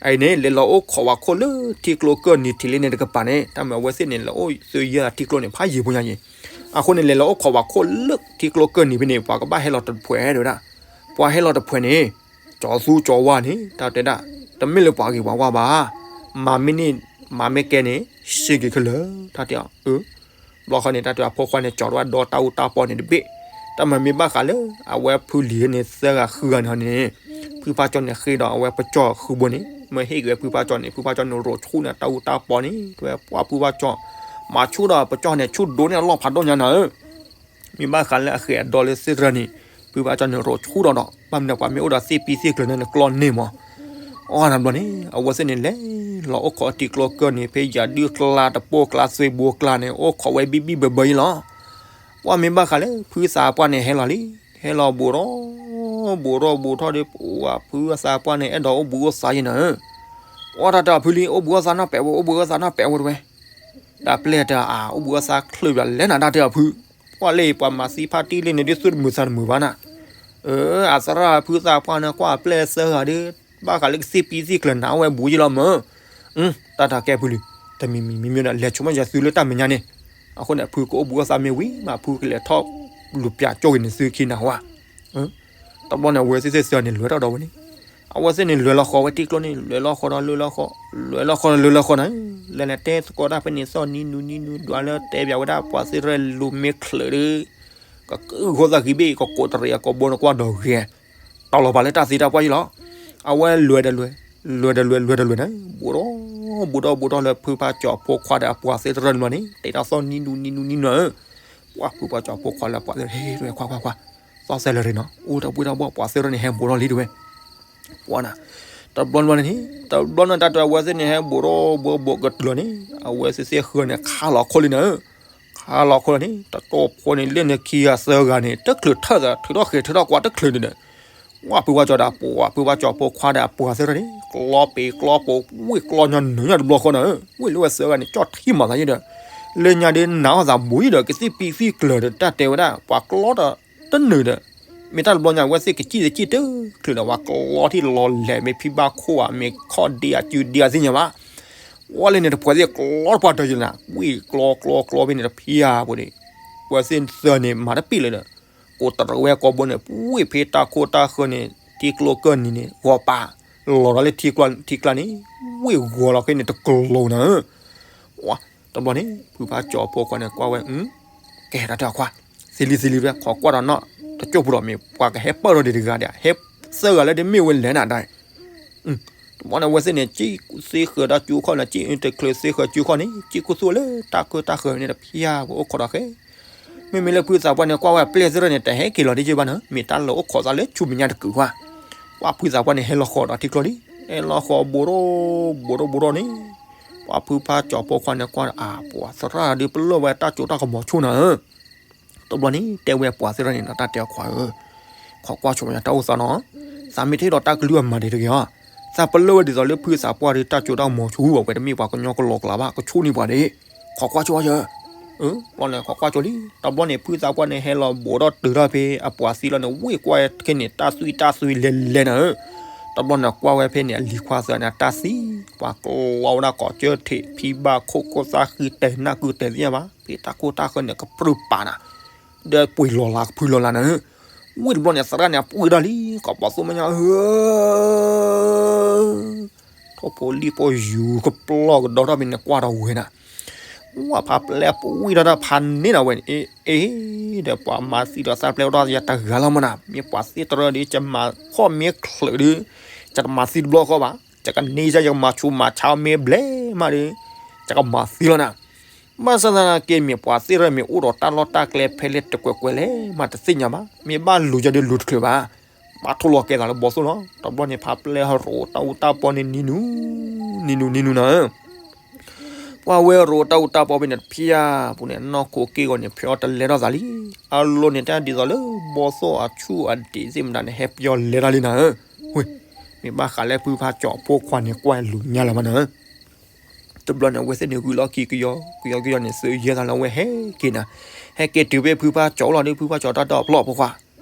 အအံၤန့ၣ် လဲၤလီၤအိၣ်ခိးဝဲခိၣ်လၢထံကျိကၢၢ်နံၤထံးလံန့ၣ်တကပၤန့ၣ် တၢ်မၤအဝဲသ့ၣ်န့ၣ် လဲၤအိၣ်သုယဲၢ်ထံကျိန့ၣ် ဖးယံၤဖိညါယံၤ, အဃိန့ၣ် လဲၤလီၤအိၣ်ခိးဝဲခိၣ်လၢထံကျိကၢၢ်နံၤဖဲန့ၣ် ပှၤကဘၣ်ဟဲလီၤတဖှဲးတဲဝဲဒၣ်, ပှၤဟဲလီၤတဖှဲးန့ၣ် ကၠီသူကၠီဝါန့ၣ် တၢ်တဲဒၣ်, တမ့ၢ်လၢပှၤဂ့ၤပှၤဝါဘၣ်, မၤမ့ၢ်န့ၣ် မၤမ့ၢ်ကဲန့ၣ် စ့ၢ်ကီးခဲလၢာ် တၢ်တဲအီၤ, ဘျီဃီန့ၣ် တၢ်တဲအီၤဖိခွါန့ၣ် ကၠီတဝဲဒီးတၢ်အူတၢ်ပီန့ၣ်တဘ့ၣ်, တၢ်မၤမ့ၢ်ဘၣ်ဃးလၢ အဝဲဖုလံၤန့ၣ်သၢဂၤဃုဂၤန့ၣ်န့ၣ်, ဖုဖါကၠီန့ၣ်ဃ့ဒီးအဝဲပကၠီဃုဘိန့ၣ်, မ့ၢ်ဟ့ၣ်က့ၤဝဲဖုဖါကၠီန့ၣ် ဖုဖါကၠီန့ၣ်ရိးဆူၣ်န့ၢ်တၢ်အူတၢ်ပီန့ၣ် တဲဝဲပှၤဖုဖါကၠီ, မၤဆူၣ်ဒီးပကၠီန့ၣ် ဆူၣ်ဒိၣ်န့ၢ်အလီၢ်ဖးဒိၣ်ညါနၤဧၢ မ့ၢ်ဘၣ်ဃးလၢအဃဲၤအဒီလၢသ့ၣ်တဖၣ်န့ၣ်, ဖုဖါကၠီန့ၣ်ရိးဆူၣ်ဒီးဒီး ဘၣ်မနုၤပှၤမ့ၢ်အိၣ်ဒီးသ့ၣ်ပံသ့ၣ်ကျၢၤန့ၣ် နကျီၢ်န့ၢ်မး, အီၤ တဘျီန့ၣ် အဝဲသ့ၣ်န့ၣ်လဲၤလီၤအိၣ်ခိးထံကျိကၢၢ်န့ၣ် ဖဲယၤဒုၣ်ကျါတပိၢ်ကျါ သွ့ဘိကျါန့ၣ် အိၣ်ခိးဝဲဘံၣ်ဘံၣ်ဘၢဘၢအံၤလီၤ. ပှၤမ့ၢ်ဘၣ်ဃးလၢဖုသးပှၢ်န့ၣ်ဟဲလီၤလံ, ဟဲလီၤဘူးထီၣ်, ဘူးထီၣ်ဘူးထီၣ်ဒီး ပှၤဖုသးပှၢ်န့ၣ် အဲၣ်ဒိးအိၣ်ဘူးအိၣ်သးယဲၢ်နၤဧၢ. အီၤ တၢ်တဲအီၤဖုလံ, အိၣ်ဘူးအိၣ်သးနီၢ်ပဲာ်ဝဲ, အိၣ်ဘူးအိၣ်သးနီၢ်ပဲာ်ဝဲတဝဲ. တၢ်ပျဲၢ်တၢ်အါ, အိၣ်ဘူးအိၣ်သးချုးဘၣ်လဲၣ်နၤ တၢ်တဲအီၤဖု. ပှၤလၢပှၤမၤသံဖါတံၢ်လံန့ၣ် ဒ်သူၣ်တမုာ်သးတမုာ်ဘၣ်နၤ. အၢ, အသရၣ်ဖုသးပှၢ်န့ၣ် ကွၢ်ပျဲၢ်သၢဂၤဒီး ဘၣ်ဃးလၢကသံၣ်ပံသံၣ်ကျၢၤနၤ အဝဲဘူးယဲၢ်လီၤမၢ်. တၢ်တၢ်ကဲဖုလံ, တမံၤမံၤမံၤမံၤဒီး လဲၤဆိကမိၣ်ယၤသုလၢတၢ်မဲာ်ညါန့ၣ်, အဃိန့ၣ် ဖုကအိၣ်ဘူးအိၣ်သးမ့ၢ်ဝံၤမး ဖုကလဲၤထီၣ်လူၤပၠးကၠိဂ့ၤန့ၣ်သုခံနၤဝဲ. တဘျီန့ၣ် အဝဲသ့ၣ်သ့ၣ်သၢန့ၣ် လဲၤထီၣ်ဒီးဝဲန့ၣ်, အဝဲသ့ၣ်န့ၣ် လဲၤလီၤဃီၤဝဲထံကျိန့ၣ် လဲၤလီၤဃီၤဒီးလၢလီၤဃီၤ, လဲၤလီၤဃီၤဒီးလၢလီၤဃီၤနၤ, လဲၤလဲၤတဲသကိးတၢ်ဖဲန့ၣ် သီၣ်နံၤနူၤနံၤနူၤ ဒွးလၢတဲဘၣ်ဝဲဒၣ် ပှၤသ့ၣ်တဖၣ်လူၤမ့ၢ်ချုးဒီး ကကုၢ်ဃိသးဂံၤဘ့ၣ် ကကိးတရံးအကိာ်ဘိန့ၣ် ကွၢ်ဒီးဂဲၤ တၢ်လီၤပာ်လၢတၢ်သံတၢ်ပှၢ်ယဲၢ်လီၤ. အဝဲလဲၤဒီးလဲၤ, လဲၤဒီးလဲၤ, လဲၤဒီးလဲၤနၤ, ဘူးထီၣ်, ဘူးထီၣ်ဘူးထီၣ်လၢဖုဖါကၠီၤဖိခွါဒီးအပှၤသ့ၣ်တဖၣ်န့ၣ် တဲဒၣ်သီၣ်နံၤနူၤနံၤနူၤနံၤနူၤဧၢ. ပှၤဖုဖါကၠီၤဖိခွါလၢအပှၤသ့ၣ်တဖၣ် ဟဲကွၢ်ကွၢ်ကွၢ်, သီၣ်စဲလၢၤရ့နီၤ အိၣ်တၢ်ဘှ့ၣ်တၢ်ဘှီၣ် ပှၤသ့ၣ်တဖၣ်န့ၣ် ဟဲဘူးထီၣ်လံတဝဲ. ပှၤနၤ, တဘျီနၤန့ၣ်, တဘျီနၤ တၢ်တဲအဝဲသ့ၣ်န့ၣ် ဟဲဘူးထီၣ်ဘူးဘူးကတုၤလီၤန့ၣ် အဝဲသ့ၣ်သ့ၣ်ဃၢၤန့ၣ် ခါလီၤခိၣ်လံနၤ ခါလီၤခိၣ်လီၤန့ၣ် တတိၢ်ဖိန့ၣ် လၢန့ၣ်ခံဂၤသၢဂၤန့ၣ် တချုးထၢၣ်သး ထုးထီၣ်ဃဲၤထုးထီၣ်ကွၢ်တချုးန့ၣ်ဒီး, ဝၢ်ဖုဖါကၠီၤဒီး ပှၤဖုဖါကၠီၤဖိခွါဒီးအပှၤသ့ၣ်တဖၣ်န့ၣ် ကျီပ့ၤကျီပိာ် ဝ့ၢ်ကျီညီနုၢ်ညါတဘျီဃီနၤဧၢ, ဝ့ၢ်လၢဝဲသၢဂၤန့ၣ် ကၠီၣ်ထံမၤသးယဲၢ်ဒီး, လၢညါဒီးနးအီၣ်သးဘူးယဲၢ်ဒီး ကသံၣ်ပံသံၣ်ကျၢၤဒီး တၢ်တဲဝဲဒၣ် ပှၤကျီတနုာ်ဒီး, မ့ၢ်တၢ်တဘျီညါ အဝဲသ့ၣ်ကစံၣ်တစံၣ်တချုးဒီး ပှၤကျီထံၣ်လီၤလဲၤမ့ၢ်ဖံဘၣ်ခိၣ်ဧါ မ့ၢ်ခီၣ်ဒ့ဧါ စုဒ့ဧါသ့ၣ်ညါဘၣ်. ဝဲလၢန့ၣ်တပှဲၤသ့ၣ်ကျီတပှၢ်တၢၢ်ယဲၢ်နၤ ဝ့ၢ်ကျီကျီကျီဖဲန့ၣ်တဖျၢၣ်ပူၤန့ၣ်, ပှၤသ့ၣ်သၢန့ၣ် မၤတပ့ၢ်လၢၤဒီး, ကိးတရံးဝဲကိာ်ဘိန့ၣ် ဝ့ၢ်ဖဲတၢ်ခိၣ်တၢ်ဃၢၤန့ၣ် ထံကျိကၢၢ်နံၤန့ၣ် ဂီၤပာ်, လီၤဒီးလၢထံကျါန့ၣ် ဝ့ၢ်ဂီၤလီၤခဲန့ၣ်တကလိၤနၤဧၢ. ဝဲ, တဘျီန့ၣ် ဖုဖါကၠီၤဖိခွါန့ၣ်ကွၢ်ဝဲ, ကဲတၢ်တဲအီၤခွါ, သ့လံသ့လံဝဲ ခိးကွၢ်ဒီးနီၢ်တကၠိၢ်ပူၤဒီး မ့ၢ်ပှၤကဟဲပၢၢ်ထီၣ်ဒံးတဂၤဒီး ဟဲသၢဂၤလၢဒ်မ့ၢ်ဝဲလဲၣ်နၤဒၣ် တဘျီန့ၣ် အဝဲသ့ၣ်န့ၣ် ကံၣ်သ့ဃၢၤတၢ်ကၠူခီၣ်န့ၣ် ကံၣ်တချုးသ့ဃၢၤကၠူခီၣ်န့ၣ် ကံၣ်ခူသူၣ်လၢတၢ်ခိၣ်တၢ်ဃၢၤန့ၣ်တဖျၢၣ်ပူၤအိၣ်ခိးဒီးဃဲ, မ့မ့ၢ်လၢဖုသးပှၢ်န့ၣ် ကွၢ်ဝဲအပျဲၢ်သ့ၣ်တဖၣ်န့ၣ် တဟဲက့ၤလီၤဒ်ယဲၢ်ဘၣ်နၤ မ့ၢ်တၢ်လၢအိၣ်ခိးသးလၢဆူမဲာ်ညါတကုာ်ဧါ. ပှၤဖုသးပှၢ်န့ၣ် ဟဲလီၤဃီၤဒီးထံကျိလံ, ဟဲလီၤဃီၤဘူးထီၣ်ဘူးထီၣ်ဘူးထီၣ်န့ၣ်, ပှၤဖုဖါကၠီၤဖိခွါန့ၣ်ကွၢ်ဒီး အါ ပှၤသရၣ်ဒုးပလၢၢ်ဝဲတၢ်စိတၢ်ကမီၤဆိနၤဧၢ. တဘျီန့ၣ် တဲဝဲပှၤသ့ၣ်တဖၣ်န့ၣ်ဒီး တၢ်တဲအီၤခွါဧၢ, ခိးကွၢ်ဆိယၤတၢ်အိၣ်သးနီၤ, သးမ့ၢ်တဟ့ၣ်ဒီးတၢ်ကလုၢ်အမၤဒံးတဂ့ၤဧါ, သးပလၢၢ်ဝဲဒ်သိးလၢဖုသးပှၢ်ဒီးတၢ်စိတၢ်ကမီၤဆိဝဲ ပှဲၤတမ့ၢ်ပှၤကညီကလီၤကျါဘၣ် ကဆိၣ်န့ၢ်ပှၤဒၣ်, ခိးကွၢ်ဆိယၤ ဘျီန့ၣ် ခိးကွၢ်ဆိလံ တဘျီန့ၣ် ဖုသးပှၢ်န့ၣ် ဟဲလီၤဘူးထီၣ်တုၤထီၣ်ဖဲအပှၤသံလီၤန့ၣ် ဝ့ၢ်ကွၢ်ခဲန့ၣ် တၢ်သွံၣ်တၢ်သွံၣ်လဲၤလဲၤနၤဧၢ, တဘျီန့ၣ် ကွၢ်ဝဲဖဲန့ၣ် အလံၤခွါသၢန့ၣ် အတၢ်သံ, ပှၤကျီဝဲဒၣ်ကိးကၢၢ်ထံး ဖံဘၣ်ခိၣ်ခိၣ်သၣ်ဃံတဲာ်နၢ်ကုတဲာ်သ့ၣ်ညါဘၣ် ဖဲတၢ်ခိၣ်တၢ်ဃၢၤန့ၣ် ကပြုၢ်ပာ်နၤ, ဒီးပှ့ၤလီၤလၤကဖုလီၤလၤနၤဧၢ, ဝ့ၢ်တဘျီန့ၣ် သရၣ်န့ၣ် အပှ့ၤဒၣ်လံ ကိးပသူမဲာ်ညါဧၢ ထိၣ်ဖိလံၣ်ဖိယူၤကပျီၢ်ကဒီထီၣ်ဖဲန့ၣ် ကွၢ်ဒီးဝဲဒၣ်, ဝဲဖးပျဲၢ်ပှ့ၤထီၣ်တၢ်ဖးန့ၢ်နၤဝဲန့ၣ်, အ့ ဒီးပှၤမၤသံဒီးသးပျဲၢ်အိၣ်ထီၣ်ယတဂၤလီၤမးနၤ, မ့ၢ်ပှၤသ့ၣ်တရၢဒီး ယမၤခီၣ်မ့ၢ်ချုးဒီး ယတမၤသံတဘျီဃီဘၣ်, ယကန့ၢ်ယၤ ယကမၤဆူးမၤဆါမ့ၢ်ဘျဲၣ်မးဒီး ယကမၤသံလီၤနၤ ဘၣ်ဆၣ်သနာ်က့ မ့ၢ်ပှၤသ့ၣ်တဖၣ်မ့ၢ်အိၣ်ဒီးတၢ်လီၢ်တၢ်ကျဲဖဲလဲၣ်တကွဲးကွဲးလဲၣ် မးတသ့ၣ်ညါဘၣ်, မ့ၢ်ဘၣ်လူၤယၤဒီးလူၤတချုးဘၣ်, ဘၣ်ထိၣ်လီၤကဲသးလၢဘီသိၣ်လီၤ. တဘျီန့ၣ် ဖးပျဲၢ်ဟရိးတၢ်အူတၢ်ပီန့ၣ် နံၤနူၤ, နံၤနူၤ နံၤနူၤနၤဧၢ, ပှၤဝဲဟရိးတၢ်အူတၢ်ပီဖဲန့ၣ်တဖျၢၣ်ပူၤန့ၣ် နီၢ်ခိက့ၢ်ဂီၤန့ၣ် ဖျီတလဲထီၣ်သးလံ, အလိၤန့ၣ် တၢ်ဒ်သိးလၢဘီသိၣ်အဆူၣ်အဒံးသ့ၣ်မတၤန့ၣ် ဟဲပျီလဲထီၣ်လံနၤဧၢ, ဝ့ၢ်, မ့ၢ်ဘၣ်ဃးလၢဖုဖါကၠီၤဖိခွါန့ၣ် ကွၢ်လူၤညါလၢၤမးနၤဧၢ တဘျီန့ၣ် အဝဲသ့ၣ်န့ၣ် ဂုာ်လီၢ်ခံကယီကယီကယီန့ၣ် သုးယဲၢ်သးလၢအဝဲဟဲက့ၤနၤ, ဟဲက့ၤတုၤဖဲဖုဖါကၠီၤအိၣ်လီၤဒီး ဖုဖါကၠီၤတၢ်တဲအီၤပျီဖိခွါ,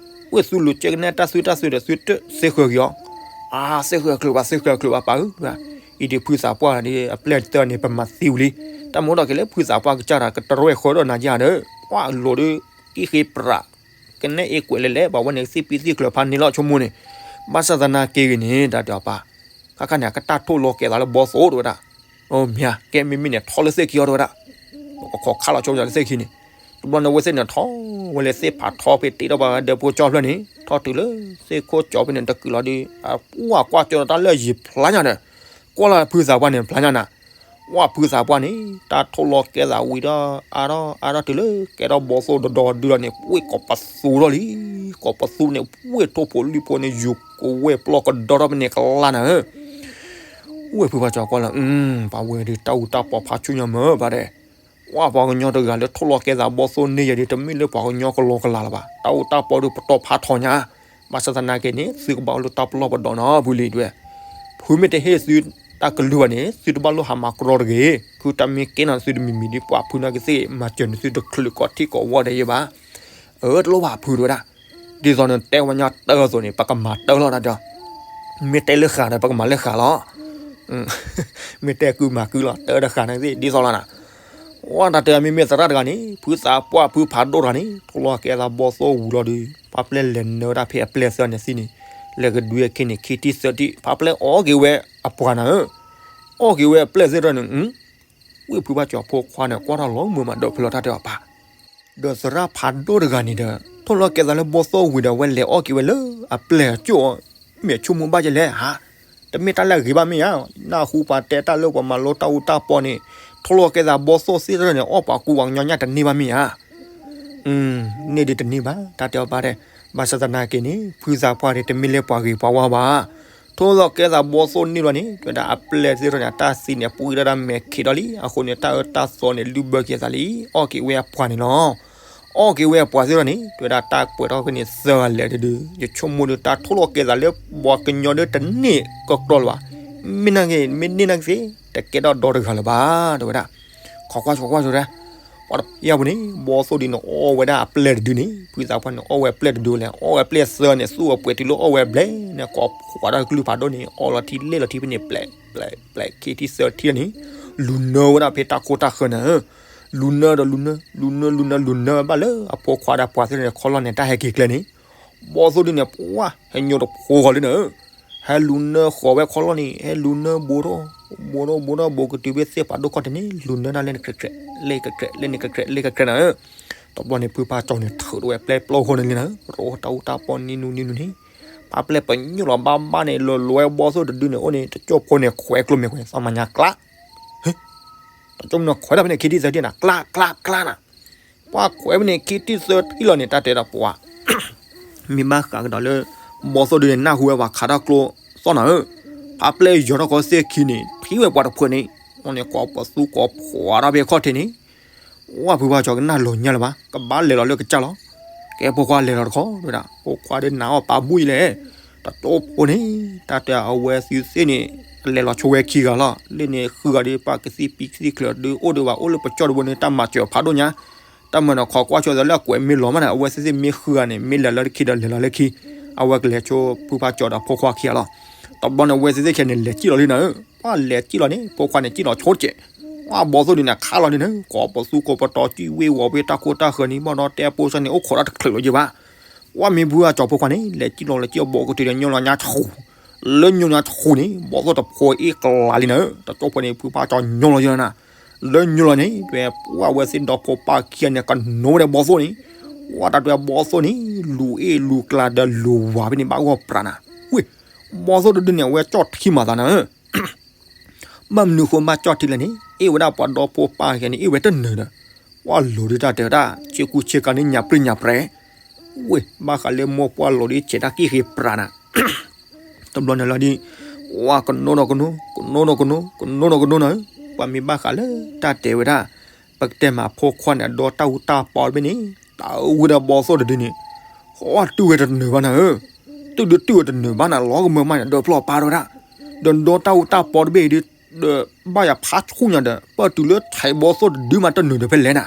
ဝ့ၢ်သုလူၤကဲကနဲတၢ်သွံၣ်တၢ်သွံၣ်ဒီး သုတသ့ဃၢၤက့ၤအီၤ, အါ သ့ဃၢၤချုးဘၣ် သ့ဃၢၤချုးဘၣ်ပၢ်ဧၢ, အံၤဒုးဖုသးပှၢ်ဒီး အပျဲၢ်တၢၢ်န့ၣ် ပမၤသံဝံၤလံ, တၢ်မ့ၢ်အိၣ်ဒီးက့ၤလၢဖုသးပှၢ်ကစၢ်ဒီး ကတရဲၣ်ဃၢဒီးနၤယၤဒီး ပှၤလိၤဒီး ကံၣ်ဃ့ပြး ကနဲၣ်အ့ကွဲးလဲၤလဲၤ ပှၤဝဲန့ၣ် ကသံၣ်ပံသံၣ်ကျၢၤဖးန့ၢ်လီၤဆိကမိၣ်န့ၣ်, ဘၣ်ဆၣ်သနာ်က့ဂ့ၤန့ၣ် တၢ်တဲအီၤပၢ်, ခါခါန့ၣ် အကတၢ်ထိၣ်လီၤကဲသးလၢဘီသိၣ်တဝဲဒၣ်, မ့ၢ်ဧါ ကဲမ့မ့ၢ်န့ၣ် ထီလၢသ့ၣ်ခံအီၤတဝဲဒၣ်, ပကခိးခးလီၤဆိယၤလၢသ့ၣ်ခံန့ၣ်, တဘျီန့ၣ် အဝဲသ့ၣ်န့ၣ် ထီၣ်ဝဲလၢသ့ၣ်ဖးထီဖဲတ့ထီၣ်ပှၤဒၢးဖိကၠီဖျၢၣ်န့ၣ် ထီၣ်တုၤလၢသ့ၣ်ခိၣ်ကၠီဖဲန့ၣ်တကုာ်လီၤဒီး အဝဲကွၢ်ကၠီဒီးတၢ်လၢအယံၤဖျါညါဒီး ကွၢ်လီၤဖုသးပှၢ်န့ၣ် ဖျါညါနၤ ဝဲဖုသးပှၢ်န့ၣ် တၢ်ထိၣ်လီၤကဲသးဝံၤဒီး အါထီၣ်အါထီၣ်တုၤလၢကဲထီၣ်ဘီသိၣ်ဒီဒီဒုဒီးန့ၣ် ဝ့ၢ်ကိးပသူထီၣ်လံ, ကိးပသူန့ၣ် ဝ့ၢ်ထိၣ်ဖိလံၣ်ဖိန့ၣ် ယူၤကဝဲၢ်ပျီၢ်ကဒီထီၣ်ဖဲန့ၣ်ကလါနၤဧၢ, ဝဲဖုဖးကၠီကွၢ်လၢ ပှၤဝဲဒုးတၢ်အူတၢ်ပီဖးဆူၣ်ညါမၢ်ဘၣ်ဒဲး, ဝဲပှၤကညီတဂၤလၢထိၣ်လီၤကဲသးဘီၣ်သိၣ်န့ၢ်ယဲဒုး တမ့ၢ်လၢပှၤကညီကလီကလီလၢၤဘၣ်, တၢ်အူတၢ်ပီဒုးပတီၢ်ဖးထီညါ, ဘၣ်ဆၣ်သနာ်က့န့ၣ် သုကဘၣ်အိၣ်လၢတၢ်ပလီၢ်ပဒီနီၤ ဖုလံၤဒွဲၣ်, ဖုမ့ၢ်တဟ့ၣ်သုတၢ်ကလုၢ်ဘၣ်န့ၣ် သုတဘၣ်လိၣ်ဟးမၤကြီတဂ့ၤ, ခုတၢ်မ့ၢ်ကဲနီၤသုတမံၤမံၤဒ်ပှၤဖုနီၢ်က့ၤ သ့ၣ်မၤစၢၤန့ၣ်သုတချုးကိးထံၣ်ကိးဝီဒဲးယဲဘၣ်, အၢ တလိၣ်ဘၣ်ဖုတဝဲဒၣ်, ဒ်သိးနတဲဝဲညါတၢ်အသိးန့ၣ် ပကမၤတၢ်လီၤတၢ်ဒီး မ့ၢ်တဲလၢဃာ်ဒီး ပကမၤလၢဃာ်လီၤ. မ့ၢ်တဲကုမၤကုလီၤ တၢ်တဃာ်န့ၣ်သ့ၣ် ဒ်သိးလီၤနၤ. ဝဲတၢ်တဲမ့မ့ၢ်သရၣ်တဂၤန့ၣ် ဖုသးပှၢ်ဖုဖးဒိၣ်တဂၤန့ၣ် ထိၣ်လီၤကဲသးဘီၣ်သိၣ်ဝံၤလီၤဒီး ဖါပျဲၢ်လဲၤနၢဝဲဒၣ်ဖဲအပျဲၢ်သၢန့ၣ်သ့ၣ်န့ၣ်, လဲၤကဒွံအခ့န့ၣ် ခံထံၣ်သၢထံၣ် ဖါပျဲၢ်အီၣ်က့ၤဝဲအပှၤနၤဧၢ, အီၣ်က့ၤဝဲအပျဲၢ်သ့ၣ်တဖၣ်န့ၣ် ဝံၣ်ဖုဘၣ်ကၠီၤဖိခွါန့ၣ် ကွၢ်ထီၣ်လီၤမုာ်မးဒီးဖဲလီၤတၢ်တဲအီၤပၢ် ဒီးသရၣ်ဖးဒိၣ်တဂၤန့ၣ်ဒီး ထိၣ်လီၤကဲသးလၢဘီၣ်သိၣ်ဝံၤဒီး အဝဲလဲၤအီၣ်က့ၤဝဲလၢအပျဲၢ်အကၠိၣ်အီၤ, မ့ၢ်ဆိကမိၣ်ဘၣ်ယဲလဲၣ်ဧါ, တမ့ၢ်တၢ်လၢအဂ့ၤဘၣ်မ့ၢ်ဧါ, နၢ်ဟူပှၤတဲတၢ်လၢပှၤမၤလိတၢ်အူတၢ်ပီန့ၣ် ထိၣ်လီၤကဲသးဘီၣ်သိၣ်သ့ၣ်တဖၣ်န့ၣ် အီၣ်ပှၤကူပှၤကညီညၣ်တန့ၢ်ဘၣ်မ့ၢ်ဧါ န့ၢ်ဒ်တန့ၢ်ဘၣ် တၢ်တဲအီၤပၢ်တဲ, ဘၣ်ဆၣ်သနာ်က့န့ၣ် ဖုသးပှၢ်န့ၣ် တမ့ၢ်လၢပှၤဂ့ၤပှၤဝါဘၣ်. ထိၣ်လီၤကဲသးဘီၣ်သိၣ်န့ၢ်လီၤန့ၣ် တဲဝဲဒၣ်အပျဲၢ်သ့ၣ်တဖၣ်န့ၣ် အတၢ်သံန့ၣ် ပှံၢ်ထီၣ်ဒၣ်မဲာ်ခံးဒီးလံ, အဃိန့ၣ် တၢ်အၢတၢ်သီန့ၣ် လုၢ်ဘၢက့ၤသးလံ, အီၣ်က့ၤဝဲအပှၤန့ၣ်လီၤ. အီၣ်က့ၤဝဲအပှၤသ့ၣ်တဖၣ်န့ၣ် တဲဝဲဒၣ်တၢ်ပှဲၤထီၣ်ဖဲန့ၣ်သၢဂၤလဲၣ်တဒု, ယဆိကမိၣ်ဒီးတၢ်ထိၣ်လီၤကဲသးလၢပှၤကညီဒီးတန့ၢ်ကကျီလၢၤဘၣ်. မ့ၢ်နာ်က့ မ့ၢ်န့ၢ်နာ်က့သ့ၣ် တကဲထီၣ်ဒီတဂၤလၢၤဘၣ် တဲဝဲဒၣ်. ခိးကွၢ်ဆိးကွၢ်ဆိးတဲ, ပှၤတဖၣ်အံၤပူၤန့ၣ် ဘီၣ်သိၣ်ဒုန့ၣ် အီၣ်ဝဲဒၣ်အပျဲၢ်တဒုန့ၣ်, ဖုသးပှၢ်န့ၣ် အီၣ်ဝဲအပျဲၢ်တဒုလဲၣ်, အီၣ်ဝဲအပျဲၢ်သၢန့ၣ် သူၣ်အပှဲၤတုၤလၢအီၣ်ဝဲဘျဲၣ်န့ၣ် ကိးဖှိးတၢ်ကလုၢ်ဖးဒိၣ်န့ၣ် အီလီၤထံလဲၣ်လီၤထံဖဲန့ၣ် ပျဲးပျဲးပျဲး ခံထံၣ်သၢထံၣ်န့ၣ် လူၤနၢဝဲဒၣ်ဖဲတၢ်ခိၣ်တၢ်ဃၢၤန့ၣ် လူၤနၢဒီးလူၤနၢ လူၤနၢလူၤနၢလူၤနၢဘၣ်လၢအဖိခွါဒီးပှၤသ့ၣ်တဖၣ်န့ၣ် ခီလီၢ်န့ၣ် တၢ်ဟဲက့ၤကျဲန့ၣ်, ဘီၣ်သိၣ်ဒုန့ၣ် ပှၢ် ဟဲညိတဖိဃီလံန့ၣ်, ဟဲလူၤနၢဃီၤဝဲခီလီၢ်န့ၣ် ဟဲလူၤနၢဘူးထီၣ် ဘူးထီၣ်ဘူးထီၣ်ဘူးကတုၤဖဲသ့ၣ်ဖးဒိၣ်ခီၣ်ထံးန့ၣ် လူၤနၢဒၣ်လဲာ်န့ၣ် ကရဲးကရဲး လဲၤကရဲး လဲၤန့ၣ်ကရဲး လဲၤကရဲးနၤဧၢ. တဘျီန့ၣ် ဖုဖါကၠီန့ၣ် ထုးထီၣ်ဝဲပျဲၢ်ပျီၢ်ဃီန့ၣ်လံနၤဧၢ, ရိတၢ်အူတၢ်ပီနံၤနူနံၤနူန့ၣ်, ဖါပျဲၢ်ပညိၣ်လီၤဘၣ်ဘၣ်န့ၣ် လီၤလီၤဝဲဘီၣ်သိၣ်တဒုန့ၣ် အိၣ်န့ၣ် တကၠိၢ်ဖိန့ၣ် ခွဲးကျိမ့ၢ်ခွဲး သးမၤညါကျါ တကၠိၢ်ဖိန့ၣ် ခွဲးဒၣ်ဖဲန့ၣ် ခံထံၣ်သၢထံၣ်နၤ ကျါ ကျါ ကျါနၤ, ပှၢ်ခွဲးဖဲန့ၣ် ခံထံၣ်သၢထံၣ်လီၤန့ၣ် တၢ်တဲဒီးပှၤ မ့ၢ်ဘၣ်ဃးကဒီးလၢ ဘီၣ်သိၣ်ဒုန့ၣ် နၢ်ဟူဝဲပှၤခးတၢ်ကျိသီၣ်နၤဧၢ, ဖါပျဲၢ်ယီၤထီၣ်ကီၢ်သ့ၣ်ခံန့ၣ် ထံၣ်ဝဲပှၤတဖုန့ၣ် အီၤန့ၣ် ကိးပသူကိးဖှိးတၢ်ဖဲခီၣ်ထံးန့ၣ်, ဝဲဖုဖါကၠီကနၣ်လီၤညါလၢၤဘၣ်, ကဘၣ်လဲၤလီၤလၢကစၢ်လီၤ. ကဲဖိခွါလဲၤလီၤတခီ တဲဝဲဒၣ် ဖိခွါဒီးနၤအီၣ်ပာ်ဘူၣ်အံၤလဲၣ်, တကၠိၢ်ဖိန့ၣ် တၢ်တဲအဝဲသ့ၣ်န့ၣ် လဲၤလီၤဆိဝဲခံဂၤလီၤ, လၢန့ၣ်ဃုဂၤဒီး ပှၤကသံၣ်ဖံးကသံၣ်ချၢဒုးအိၣ်ဒီးဘၣ် အိၣ်လၢပကၠီၣ်တဘိန့ၣ် တၢ်မၤစၢၤဖးဒိၣ်ညါ တၢ်မၤန့ၣ် ခိးကွၢ်ဆိသးလၢအကွဲးမ့ၢ်လီၤမးန့ၣ် အဝဲသ့ၣ်သ့ၣ်မ့ၢ်ဃုဂၤန့ၣ် မ့ၢ်လဲၤလီၤလၢခံဒီးလဲၤလီၤလၢခံ, အဝဲကလဲၤဆိဖုဖါကၠီဒီးဖိခွါခံဂၤလီၤ. တဘျီန့ၣ် အဝဲသ့ၣ်သ့ၣ်ခဲန့ၣ် လဲၤစံၣ်လီၤလံနၤဧၢ, ပှၢ်လဲၤစံၣ်လီၤန့ၣ် ဖိခွါန့ၣ်စံၣ်လီၤဆိတက့ၢ်, ပှၢ်ဘီၣ်သိၣ်ဒုန့ၣ် ခးလီၤလံနၤဧၢ, ကိးပသူကိးပတီၤစံၣ်ဝ့ၢ်ဝီၤဝ့ၢ်တၢ်ခိၣ်တၢ်ဃၢၤန့ၣ် ဘၣ်ဒီးတဲဖိဆၢန့ၣ် အိၣ်ခိးတၢ်တချုးလီၤယဲဘၣ်. ပှၢ်မ့ၢ်ဖုဖါကၠီဖိခွါန့ၣ် လဲၤစံၣ်လီၤလဲၤစံၣ်အဘီၣ်ကတုၤဒီးညိလီၤညါဆူ လၢညိလီၤညါဆူန့ၣ် ဘီၣ်သိၣ်တဖိအ့ၣ်ကလးလံနၤဧၢ, တကၠိၢ်ဖိန့ၣ် ဖုဖါကၠီညိလီၤယဲနၤ, လၢညိလီၤန့ၣ် တဲပှၢ်ဝဲသ့ၣ်ဒီဖိပၢ်ခံဂၤန့ၣ် ကနိဒီးဘီၣ်သိၣ်န့ၣ်, ပှၢ်တၢ်တဲဘီၣ်သိၣ်န့ၣ် လူၤအ့ၣ်လူၤကျါဒီးလူၤဝၤဖဲန့ၣ် ဘၣ်ဂီၢ်ပြးနၤ, ဝ့ၢ် ဘီၣ်သိၣ်တဒုန့ၣ် အဝဲကၠီၣ်ထံမၤသးနၤဧၢ ဘၣ်မနုၤဃိဘၣ်ကၠီၣ်ထံလဲၣ်န့ၣ် အ့ၣ်ဝဲဒၣ်ပှၤဒီဖိပၢ်ခံဂၤန့ၣ် အ့ၣ်ဝဲတနၢၤဒီး ပှၢ်လိၤဒုတၢ်တဲဝဲဒၣ် ဆ့ကူဆ့ကၤန့ၣ် ညၣ်ပြံၣ်ညၣ်ပြဲး, ဝ့ၢ် ဘၣ်ဃးလၢမိၢ်ပှၢ်လိၤဒုဆဲးတၢ်ကံၣ်ဃ့ပြးနၤ တဘျီန့ၣ်လီၤဒုး ပှၢ်ကနိဒီးကနိ ကနိဒီးကနိ ကနိဒီးကနိနၤဧၢ, ပှၢ်မ့ၢ်ဘၣ်ဃးလၢတၢ်တဲဝဲဒၣ် ပကတဲမးဖိခွါန့ၣ် ဒီတၢ်အူတၢ်ပီတဘ့ၣ်န့ၣ် တၢ်ဝဲဒၣ်ဘီၣ်သိၣ်တဒုန့ၣ် ဃီတုၢ်ဝဲတနၢၤဘၣ်နၤဧၢ, တုၢ်ဒုးတုၢ်ဝဲတနၢၤဘၣ်နၤ လီၤကမၢမးန့ၣ် ဒၢးဖျီၣ်ပၢ်တဝဲဒၣ်, ဒီးဒီတၢ်အူတၢ်ပီတဘ့ၣ်အံၤဒုး ဒီးဘၣ်ယၤဖးဆူၣ်ညါဒီး ပၢၢ်တုၤလၢထဲးဘီၣ်သိၣ်တဒုမးတနၢၤဒီးဖဲလဲၣ်နၤ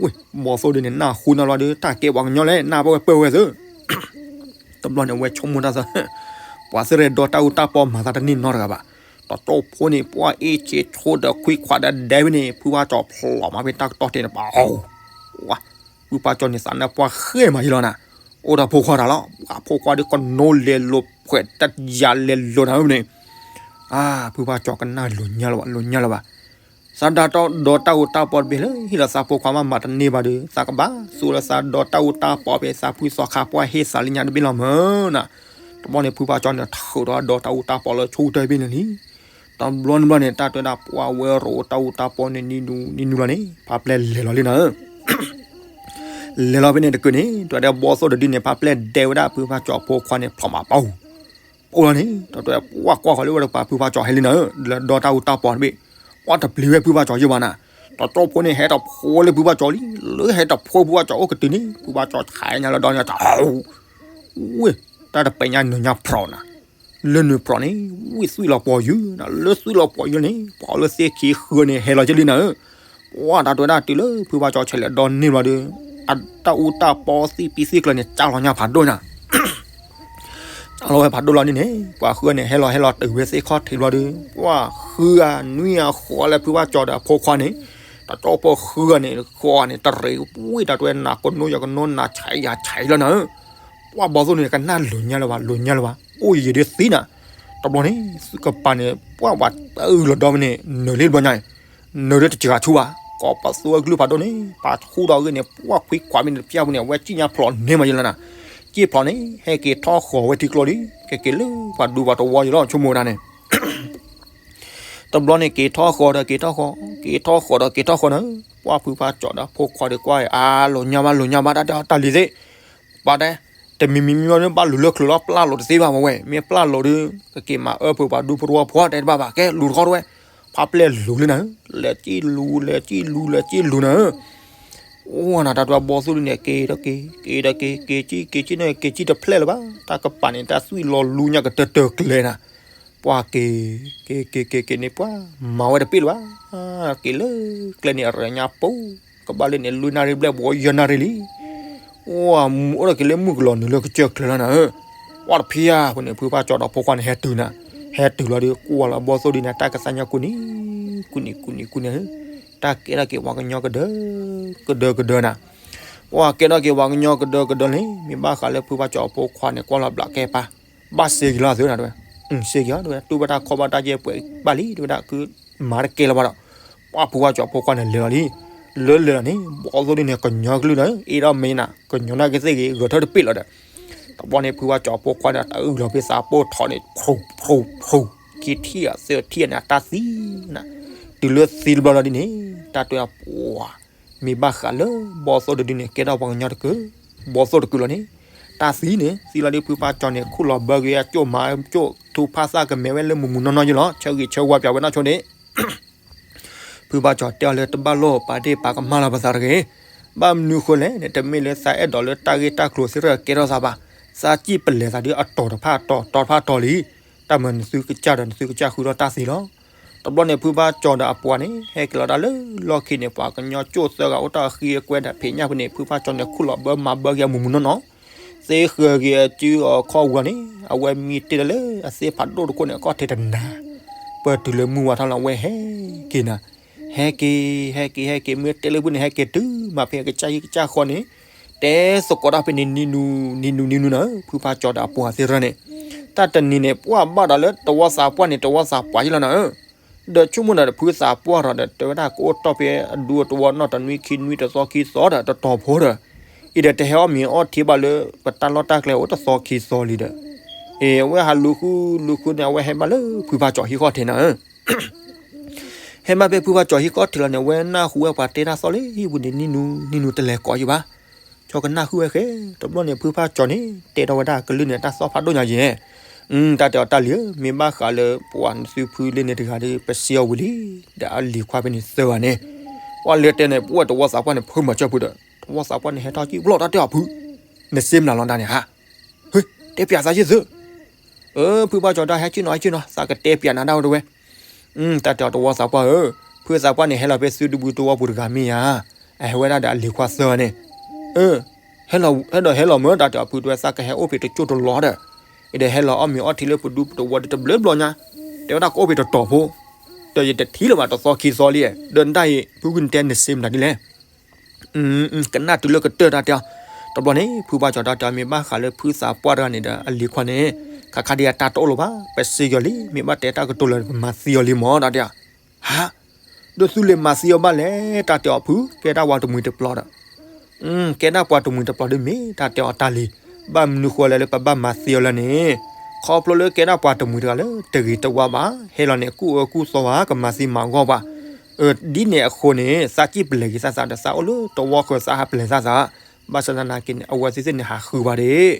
ဝ့ၢ် ဘီၣ်သိၣ်ဒုန့ၣ် နၢ်ဟူနၤလီၤဒုး တၢ်ကဲပှၤကညီလဲၣ် နၢ်ပၢၢ်ဝဲပၢၢ်ဝဲသု တဘျီန့ၣ် အဝဲဆိကမိၣ်တၢ်သၢ ပှၤသ့ၣ်ရဲၣ်ဒီတၢ်အူတၢ်ပီမၤသးတန့ၢ်နီတဂၤဘၣ်. တကၠိၢ်ဖိန့ၣ် ပှၢ်အ့ၣ်ဆ့ဆိဒီးခွံခွးဒီးဒဲဖဲန့ၣ် ဖုဖါကၠီဖျိးမးဖဲတၢ်ကတီၢ်ထဲန့ၣ်ပၤအီၤ ဝ့ၢ် ဖုဖါကၠီန့ၣ်သးနၢ်ပှၢ်ဃဲမးယံလီၤနၤ, အိၣ်ဒီးဖိခွါတၢ်လီၤ, ပှၤဖိခွါဒုးကနိလဲၤလိာ်ဖှဲးတၢ်ယၤလဲၤလိာ်နၤဝဲန့ၣ် အါ ဖုဖါကၠီကနၣ်လိၤညါလၢၤဘၣ် လိၤညါလၢၤဘၣ်. သးဒီတၢ်အူတၢ်ပီတဘ့ၣ်လၢ ဟ့ၣ်လီၤသးဖိခွါမးမၤတန့ၢ်ဘၣ်ဒီး သးကဘၣ်သူလၢသးဒီတၢ်အူတၢ်ပီဖဲသးဖုသီခါ ပှၢ်ဟ့ၣ်သးလၢညါတဘ့ၣ်လီၤမၢ်နၤ. တဘျီန့ၣ် ဖုဖါကၠီန့ၣ်ထုးဒီးဒီတၢ်အူတၢ်ပီလၢဆိကတၢၢ်ဘ့ၣ်န့ၣ်လံ. တဘျီန့ၣ်ဘျီန့ၣ် တၢ်တဲဒၣ်ပှၢ်ဝဲရိတၢ်အူတၢ်ပီန့ၣ် နံၤနူနံၤနူလီၤန့ၣ် ဖါပျဲၢ်လဲၤလီၤလံနၤဧၢ လဲၤလီၤဖဲန့ၣ်တကုာ်န့ၣ် တဲဒၣ်ဘီၣ်သိၣ်တဒုန့ၣ် ဖါပျဲၢ်ဒဲဝဲဒၣ်ဖုဖါကၠီဖိခွါန့ၣ် ဖျိးမးပၤအီၤ အိၣ်လီၤန့ၣ် တၢ်တဲ ပှၢ်ကွၢ်ဃီၤလၢဝဲတကပၤ ဖုဖါကၠီၤဟဲလံနၤဧၢ, လၢဒီတၢ်အူတၢ်ပီတဘ့ၣ်, ပှၢ်တပျံၤဝဲဖုဖါကၠီၤယဲၢ်ဘၣ်နၤ, တကၠီဖိန့ၣ် ဟဲတဖိလၢဖုဖါကၠီၤလံ, လၢဟဲတဖိဖုဖါကၠီၤအိၣ်ကတုၤန့ၣ် ဖုဖါကၠီၤဆဲးညါလၢဒီညါ တၢ် ဝ့ၢ် တၢ်တပဲာ်ညါနုာ်ညါဖြီးနၤ, လၢနုာ်ဖြီးန့ၣ် ဝ့ၢ်သွံၣ်လီၤပှီၤယုၢ်နၤ, လၢသွံၣ်လီၤပှီၤယုၢ်န့ၣ် ပှၤလၢသ့ၣ်ခံဃုန့ၣ် ဟဲလီၤယဲၢ်လံနၤဧၢ, ပှၢ်တၢ်တဲဝဲဒၣ်တုၤလၢဖုဖါကၠီၤဆဲးလၢဒီန့ၢ်ဘျီဒီး အတၢ်အူတၢ်ပီသ့ၣ်ပံသ့ၣ်ကျၢၤန့ၣ် ကၢ်လီၤညါဖးဒိၣ်နၤ ကၢ်လီၤဝဲဖးဒိၣ်လီၤန့ၣ်န့ၣ် ပှၤဃုန့ၣ် ဟဲလီၤဟဲလီၤတုၤဝဲသ့ၣ်ခီၣ်ထံးဘျီဒီး ပှၢ်ဃုဂၤနွံဂၤဃိးလၢဖုဖါကၠီၤဒီးအဖိခွါန့ၣ်, တကၠီဖိဃုဂၤန့ၣ် ဃိးန့ၣ် တရံးဝံၣ်တၢ်တဲဝဲ နၤကနိယၤကနိ နၤဆဲးယၤဆဲးလီၤနၤဧၢ, ပှၢ်ဘီသိၣ်န့ၣ် ကနၣ်လိၤညါလၢၤဘၣ် လိၤညါလၢၤဘၣ် အိၣ်ယံာ်ဒ်သံနၤ, တဘျီန့ၣ် သုကပၤန့ၣ် ပှၢ်ဝဲတအုၣ်လီၤဒီမ့ၢ်န့ၣ် နုာ်လံတဘျီညါ နုာ်လၢတစှၤဆူဘၣ်, ကိးပသူအကလုၢ်ဖးဒိၣ်န့ၣ် ပာ်ဆူၣ်ဒီးအဂ့ၢ်န့ၣ် ပှၢ်ခွံခွါမ့ၢ်န့ၣ် တပျၢ်ပူၤန့ၣ် အဝဲစံၣ်ညါဖျိးန့ၢ်မးယဲၢ်လီၤနၤ, စံၣ်ဖျိးန့ၣ် ဟဲက့ၤထီၣ်ဃီၤဝဲထံကျိလံ, ကက့ၤလၢပှၤဒူပှၤတဝီယဲၢ်လီၤ ဆိကမိၣ်ဝဲဒၣ်န့ၣ် တဘျီန့ၣ် က့ၤထီၣ်ဃီၤဒီးက့ၤထီၣ်ဃီၤ, က့ၤထီၣ်ဃီၤဒီးက့ၤထီၣ်ဃီၤနၤ, ပှၢ်ဖုဖါကၠီၤဒီးဖိခွါဒီးကွၢ်အံၤ အါ လိၤညါဘၣ် လိၤညါဘၣ် တၢ်တဲအီၤတၢ်လံၤသ့ၣ်, ပှၢ်တဲ, တမံၤမံၤမံၤမံၤန့ၣ် ဘၣ်လူၤလၢချုးလီၤ ပျၢ်လိာ်တသ့ဘၣ်မ့ၢ်ဝဲ, မ့ၢ်ပျၢ်လိာ်ဒီး ကက့ၤမၤအၢပှၤဒူဖိတဝီဖိတဲတဘၣ်ဘၣ် ကဲလူၤတခီတဝဲ, ဖးပျဲၢ်လူၤလံနၤဧၢ, လဲၤစံၣ်လူၤ လဲၤစံၣ်လူၤ လဲၤစံၣ်လူၤနၤဧၢ အိၣ်နၤ တၢ်တဲဘီသိၣ်ဒ်န့ၣ် က့ၤဒီးက့ၤ က့ၤဒီးက့ၤ က့ၤစံၣ် က့ၤစံၣ်န့ၣ် က့ၤစံၣ်တဖျဲၣ်လၢၤဘၣ်, တၢ်ကပၤန့ၣ် တၢ်သွံၣ်လီၤလူညါကတၢၢ်တၢၢ်ကျဲနၤ, ပှၢ်က့ၤ က့ၤက့ၤက့ၤက့ၤန့ၣ် ပှၢ်မၤဝဲတပ့ၣ်လၢၤဘၣ်, က့ၤလၢကျဲန့ၣ် အရၢညါပူၤ, ကဘၣ်လၢန့ၣ် လွံၢ်နၣ်ရံၣ်ဘျဲၣ်ဘီယဲၢ်နၣ်ရံၣ်လံ အိၣ်အိၣ်ဒီးက့ၤလၢမုၢ်ကလီၤနုာ်လၢကစၢၢ်ကျၢၤလီၤနၤဧၢ, ပှၢ်တဖံဧါ အဃိန့ၣ် ဖုဖါကၠီၤဒီးဖိခွါန့ၣ် ဟဲတုၤနၤ, ဟဲတုၤလီၤဒီး ကွၢ်လီၤဘီသိၣ်ဒ်န့ၣ် တၢ်ကသါညါကူၣ်နံၤ ကူၣ်နံၤ ကူၣ်နံၤ ကူၣ်နံၤဧၢ, တၢ်ကဲထီၣ်က့ၤပှၤကညီကဒၢ ကဒၢကဒၢနၤ, ပှၢ်ကဲထီၣ်က့ၤပှၤကညီကဒၢကဒၢန့ၣ် မ့ၢ်ဘၣ်ဃးလၢဖုဖါကၠီၤအဖိခွါန့ၣ် ကွၢ်လီၤဘျးကဲပၢ်, ဘၣ်စ့က့ၤလီၤသုနၤတဲဝဲ, စ့က့ၤလီၤတဲဝဲ တူၢ်ဘၣ်တၢ်ခီၣ်ဘၣ်တၢ်ယဲၢ်ပှဲၤဘၣ်လံ တဲဝဲဒၣ် ကမၤတကဲလၢၤဘၣ်ဒီး, ပှၢ်ဖုဖါကၠီၤအဖိခွါန့ၣ် လဲၤလီၤလံ, လၢလဲၤလီၤန့ၣ် ဘီသိၣ်ဒ်န့ၣ် ကညီကလုၢ်ဒီး အ့ၣ်ဒီးမ့ၢ်နၤ ကညီနၢ်က့ၤသ့ၣ်ဂ့ၤ ဂဲၤထၢၣ်တပ့ၣ်လီၤဒီး, တဘျီန့ၣ် ဖုဖါကၠီၤအဖိခွါန့ၣ် တအုၣ်လီၤဖဲသးပိၢ်ထီၣ်န့ၣ် ဖှူးဖှူးဖှူး ခံထံၣ်အသၢထံၣ်န့ၣ် အတၢ်သံနၤ, တုၤလၢသံတဘျီလီၤဒ်န့ၣ် တၢ်တဲအပှၤ မ့ၢ်ဘၣ်ဃးလၢ ဘီသိၣ်တဒုန့ၣ် ကဲထီၣ်ပှၤကညီတကုၢ်, ဘီသိၣ်တကုၢ်လီၤန့ၣ်, တၢ်သံန့ၣ် သံလီၤဒ်ဖုဖါကၠီၤန့ၣ် ခူၣ်လီၤဘၢက့ၤအကၠိၣ်မၤကၠိၣ် ထူဖးသၣ်ကမဲာ်ဝဲလၢမုၢ်မုၢ်နီၢ်နီၢ်ယဲၢ်လီၤ, ဆၢဂ့ၤဆၢဝါပၠးဝဲနီၢ်ဆိန့ၣ် ဖုဖါကၠီၤတဲအီၤလၢ တဘၣ်လိၣ်ပာ်ဒ့ၣ်ပာ်ကမၣ်လီၤပသးတဂ့ၤ, ဘၣ်မနုၤဃိလဲၣ်န့ၣ် တမ့ၢ်လၢသးအဲၣ်ဒိးလၢတၢ်ဂ့ၢ်တၢ်ကျိၤသ့ၣ်တဖၣ်ကဲထီၣ်သးဘၣ်, သးစံၣ်ပလဲၤသးဒ်အတီၤတဖၣ်တီၤ တီၤတဖၣ်တီၤလံ, တၢ်မၤနသုကစၢ်ဒီးနသုကစၢ်ဃုထီၣ်တၢ်သံလီၤ. တဘျီန့ၣ် ဖုဖါကၠီၤဒီးအပှၤန့ၣ် ဟဲက့ၤလီၤဒၣ်လၢလီၢ်ခံန့ၣ် ပှၤကညီကၠိၣ်သၢဂၤအိၣ်တၢ်ဃံအကွဲဒီးဖံးညၣ်ဖဲန့ၣ် ဖုဖါကၠီၤန့ၣ် ခူၣ်လီၤဘၢမၤဘၢက့ၤအမုၢ်မုၢ်နီၢ်နီၢ် သ့ဃၢၤက့ၤအစုအခီၣ်ဝူၤန့ၣ် အဝဲမံတ့ၢ်လၢအသ့ၣ်ဖးဒိၣ်တခိၣ်န့ၣ် အခီၣ်ထံးတနၤ, ပၢၢ်တုၤလၢမုၢ်ဝါထီၣ်လီၤ အဝဲဟဲက့ၤနၤ, ဟဲက့ၤ ဟဲက့ၤ ဟဲက့ၤ မ့ၢ်တဲလၢဖုန့ၣ် ဟဲက့ၤတုၤမၤဖဲကစၢ်ဟံၣ်ကစၢ်ဃီန့ၣ်, တဲသကိးတၢ်ဖဲန့ၣ် နံၤနူၤ နံၤနူၤ နံၤနူၤနၤဧၢ, ဖုဖါကၠီၤဒီးအပှၤသ့ၣ်တဖၣ်န့ၣ်, တၢ်တနံၤန့ၣ် ပှၢ်ဘၣ်ဒီးလၢတဝီသးပှၢ်န့ၣ် တဝီသးပှၢ်ယဲၢ်လီၤနၤဧၢ ဒီးဆိကမိၣ်ဒီး ဖုသးပှၢ်ထီၣ်ဒီး တဲဝဲဒၣ်ကအိၣ်တီၢ်ဖဲအဒူအတဝီနီၢ်တနွံခံနွံတသီခံသီဒီး တတီၤဖိဒီး, အံၤဒီးတဟဲအီၣ်မ့ၤအီထံဘၣ်လၢ ပတၢ်လီၢ်တၢ်ကျဲအိၣ်တသီခံသီလံဒီး, အ့ အဝဲဟးလူၤဃုလူၤဃုန့ၣ် အဝဲဟဲဘၣ်လၢဖုဖါကၠီၤဟံၣ်ဃီၣ်ထံးနၤဧၢ ဟဲဘၣ်ဖဲဖုဖါကၠီၤဟံၣ်ဃီၣ်ထံးလီၤန့ၣ် အဝဲနၢ်ဟူဝဲပှၤတဲတၢ်သီၣ်လၢဟံၣ်ပူၤန့ၣ် နံၤနူၤ နံၤနူၤတလဲၤကိးယံၤဘၣ်, ကၠီကနၢ်ဟူဝဲဃဲ, တဘျီန့ၣ် ဖုဖါကၠီၤန့ၣ် တဲထီၣ်ဝဲဒၣ်ကလုၢ်န့ၣ် တၢ်သီၣ်ဖးဒိၣ်ညါယဲၢ်, တၢ်တဲအီၤတၢ်လံၤဧၢ, မ့ၢ်ဘၣ်ဃးလၢပှၤနသုဖုလ့န့ၣ်တဂၤဒီး ပစံးအီၤဝံၤလံ, ဒီးအလံၤခွါဖဲန့ၣ်သၢဂၤန့ၣ်, ပှၤလဲၤတဲန့ၣ် ပဝဲတဝီသးပှၢ်န့ၣ် ဖုမၤစၢၤဖုဒီး တဝီသးပှၢ်န့ၣ် ဟဲထီၣ်ကံၣ်ဘျီၣ်တၢ်တဲအီၤဖု, နစ့မနုၤလီၤတၢ်န့ၣ်ဧါ, ဟ့, တဲပၠးသးယ့ၢ်သု, အၢ ဖုဖါကၠီၤတၢ်ဟဲက့ၤနီၤ ဟဲက့ၤနီၤ သးကတဲပၠးနၤဒၣ်ဝဲတဝဲ တၢ်တဲအီၤတဝီသးပှၢ်ဧၢ, ဖုသးပှၢ်န့ၣ် ဟဲလီၤဖဲသုတဘုတဝီပူၤတဂၤမ့ၢ်ဧါ, အဟဲဝဲဒၣ်ဒီးအလံၤခွါသၢဂၤန့ၣ်, အၢ, ဟဲဒီးဟဲလီၤမၢ် တၢ်တဲအီၤဖုတဝဲ သးကဟဲအိၣ်ဖဲတကၠိၢ်တလီၤဒီး, အံၤဒီးဟဲလီၤအီၣ်မ့ၤအီထံလၢပဒူပတဝီဒီးတဘျုးဘျီညါ, တဲဝဲဒၣ်ကအိၣ်ဖဲတတီၤဖိ, ဒီးယတထံၣ်လၢၤဘၣ်တသီခံသီလံ, ဒီးနတၢ်အံၤ ဖုကနတဲနစ့မတၤဒ်လဲၣ် ကနၣ်တုၤလၢကတၢၢ်တၢ်တဲအီၤ, တဘျီန့ၣ် ဖုဘၣ်ကၠီၤတၢ်တဲအီၤ မ့ၢ်ဘၣ်ဃးလၢဖုသးပှၢ်တဂၤန့ၣ်ဒီး အလံၤခွါန့ၣ်, ခါခါဒံးအတၢ်တအိၣ်လၢၤဘၣ်, ပစံးက့ၤအီၤလံ, မ့ၢ်ဘၣ်တဲတၢ်ကတိၤလၢၤ ပမၤသံအီၤလံမၢ် တၢ်တဲအီၤ, ဟါ, ဒီးသုလဲၤမၤသံအီၤဘၣ်လဲၣ် တၢ်တဲအီၤဖု ကဲဒၣ်ပှၤတမှံၤတပျီၤဒီး, ကဲဒၣ်ပှၤတမှံၤတပျီၤဒ်မ့ၢ် တၢ်တဲအီၤတၢ်လံၤ, ဘၣ်မနုၤဃိလဲၣ်လၢပဘၣ်မၤသံအီၤလဲၣ်န့ၣ်, ခီဖျိလၢကဲဒၣ်ပှၤတမှံၤတဂၤလၢ တဂ့ၤတဝါဘၣ်, ဟဲလီၤန့ၣ် ကူၣ်အၢကူၣ်သီဧါ ကမၤသံမၤဂီၢ်ပှၤ ဒ်န့ၣ်အဃိန့ၣ် သးစံၣ်ပလဲၤက့ၤသးသးဒီး သးအိၣ်လၢတဝီဃၢၤ သးဟးပလဲၤသးသး, ဘၣ်ဆၣ်သနာ်က့န့ၣ် အဝဲသ့ၣ်သ့ၣ်န့ၣ် ဟးဃုပှၤဒၣ်,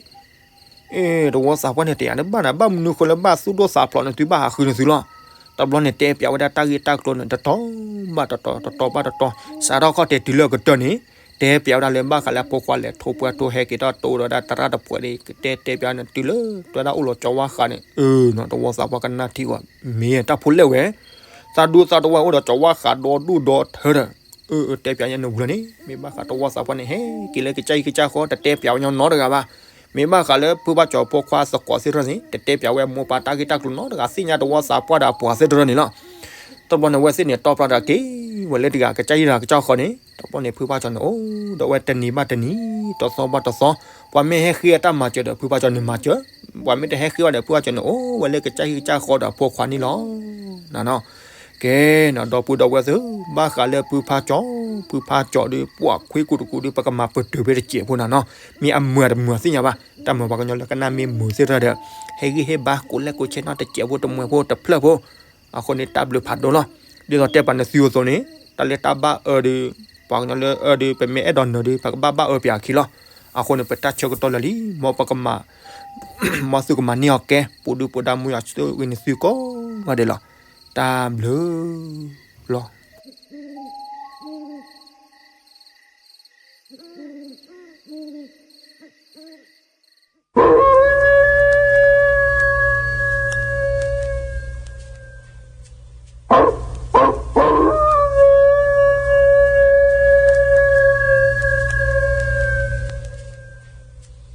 တဝီသးပှၢ်န့ၣ် တဲယၤတဘၣ်နၤ ဘၣ်မနုၤဃိလၢဘၣ်သူၣ်ဒိၣ်သးဖျိးန့ၣ် သုဘၣ်ဟးဃုန့ၣ်သုလီၤ. တဘျီန့ၣ်တဲပၠးဝဲဒၣ်တၢ်ဂ့ၢ်တၢ်ကျိၤန့ၣ် တတီၤဘၣ်တတီၤ တတီၤဘၣ်တတီၤ စးထီၣ်ခီၣ်တဲာ်တုၤလၢအကတၢၢ်န့ၣ် တဲပၠးဝဲဒၣ်လၢဘၣ်ဃးလၢအဖိခွါလဲၤထိးပှၢ်ထိးဟဲက့ၤထီၣ်တိဒီးဒၣ်သရၣ်တပှဲၤဒီး ကတဲတဲပၠးန့ၣ် တုၤလၢတဲဝဲဒၣ်အိၣ်လီၤကၠီဝါဃးန့ၣ် အၢနီၤ တဝီသးပှၢ်ကနၣ်ထံဝဲ မ့ၢ်တၢ်ဖိလဲၣ်ဝဲ သးဒူသးတဝီအိၣ်ဒီးကၠီဝါဃးဒီဒူၣ်ဒီထၢဒီး အၢ တဲပၠးညါန့ၣ်ဝံၤလီၤန့ၣ် မ့ၢ်ဘၣ်ဃးတဝီသးပှၢ်န့ၣ် ဟဲက့ၤလၢကစၢ်ဟံၣ်ကစၢ်ဃီ တတဲပၠးဝဲညီနီတဂၤဘၣ်. မ့ၢ်ဘၣ်ဃးလၢဖုဘၣ်ကၠီဖိခွါသကိးသ့ၣ်တဖၣ်န့ၣ် တတဲပၠးဝဲမိၢ်ပၢ်တၢ်ဂ့ၢ်တၢ်ကျိၤနီတဂၤ သ့ၣ်ညါတဝီသးပှၢ်ဒီးအပှၤသ့ၣ်တဖၣ်န့ၣ်လီၤ. တဘျီန့ၣ် အဝဲသ့ၣ်န့ၣ် တီၢ်ဖျါဒီးက့ၤဝဲလၢတဂၤ ကစၢ်ဟံၣ်တဂၤကစၢ်ဃီန့ၣ် တဘျီန့ၣ် ဖုဘၣ်ကၠီန့ၣ် အိၣ်ဒီးဝဲတနံၤဘၣ်တနံၤ တသီဘၣ်တသီ ပှၤမ့ၢ်ဟဲဃ့အတၢ်မၤစၢၤဒီး ဖုဘၣ်ကၠီန့ၣ်မၤစၢၤ ပှၤမ့ၢ်တဟဲဃ့ဘၣ်ဒီး ဖုဘၣ်ကၠီန့ၣ် အိၣ်ဝဲလၢကစၢ်ဟံၣ်ကစၢ်ဃီဒီးအဖိခွါန့ၣ်လီၤ. နနီၤ ကဲနီၤ ဒီပုၢ်ဒီဝဲၢ်သ့ၣ်ဧၢ ဘၣ်ဃးလၢဖုဖါကၠီ ဖုဖါကၠီဒီး ပှၤခွ့ကူတကူဒီး ပကမၤပတုာ်ဖဲတစဲးဖိနနီၤ မ့ၢ်အမုာ်တမုာ်သ့ၣ်ညါဘၣ် တၢ်မုာ်ပှၤကညီလၢကနၣ်မ့ၢ်မုာ်သ့ၣ်တဖၣ်ဒီး ဟဲဂံၢ်ဟ့ၣ်ဘါ ကိးလဲၣ်ကိးဆဲးနီၤ တစဲးဖိတမှဲးဖိတဖျၢၣ်ဖိ အဃိန့ၣ် တၢ်ဘျုးဖးဒိၣ်လီၤ. ဒ်သိးတဲပာ်နသုအသိးန့ၣ် တၢ်လၢတၢ်ဘၣ်အၢဒီး ပှၤကညီလၢအၢဒီး ပမ့ၢ်အဲၣ်ဒိးနၢၤဒီး ပကဘၣ်ဘၣ်အၢပၠးအခံလီၤ. အဃိန့ၣ် ပတၢ်ဆၢကတီၢ်လၢာ်လံ မ်ပကမၤ မ်သုကမၤန့ၢ်အီၤကဲ ပူၤဒုပူၤဒါမူယၤဆိၣ်ဂ့ၤန့ၢ်သုကိးဂၤဒဲးလီၤ. တၢ်ဘျုးလီၤ.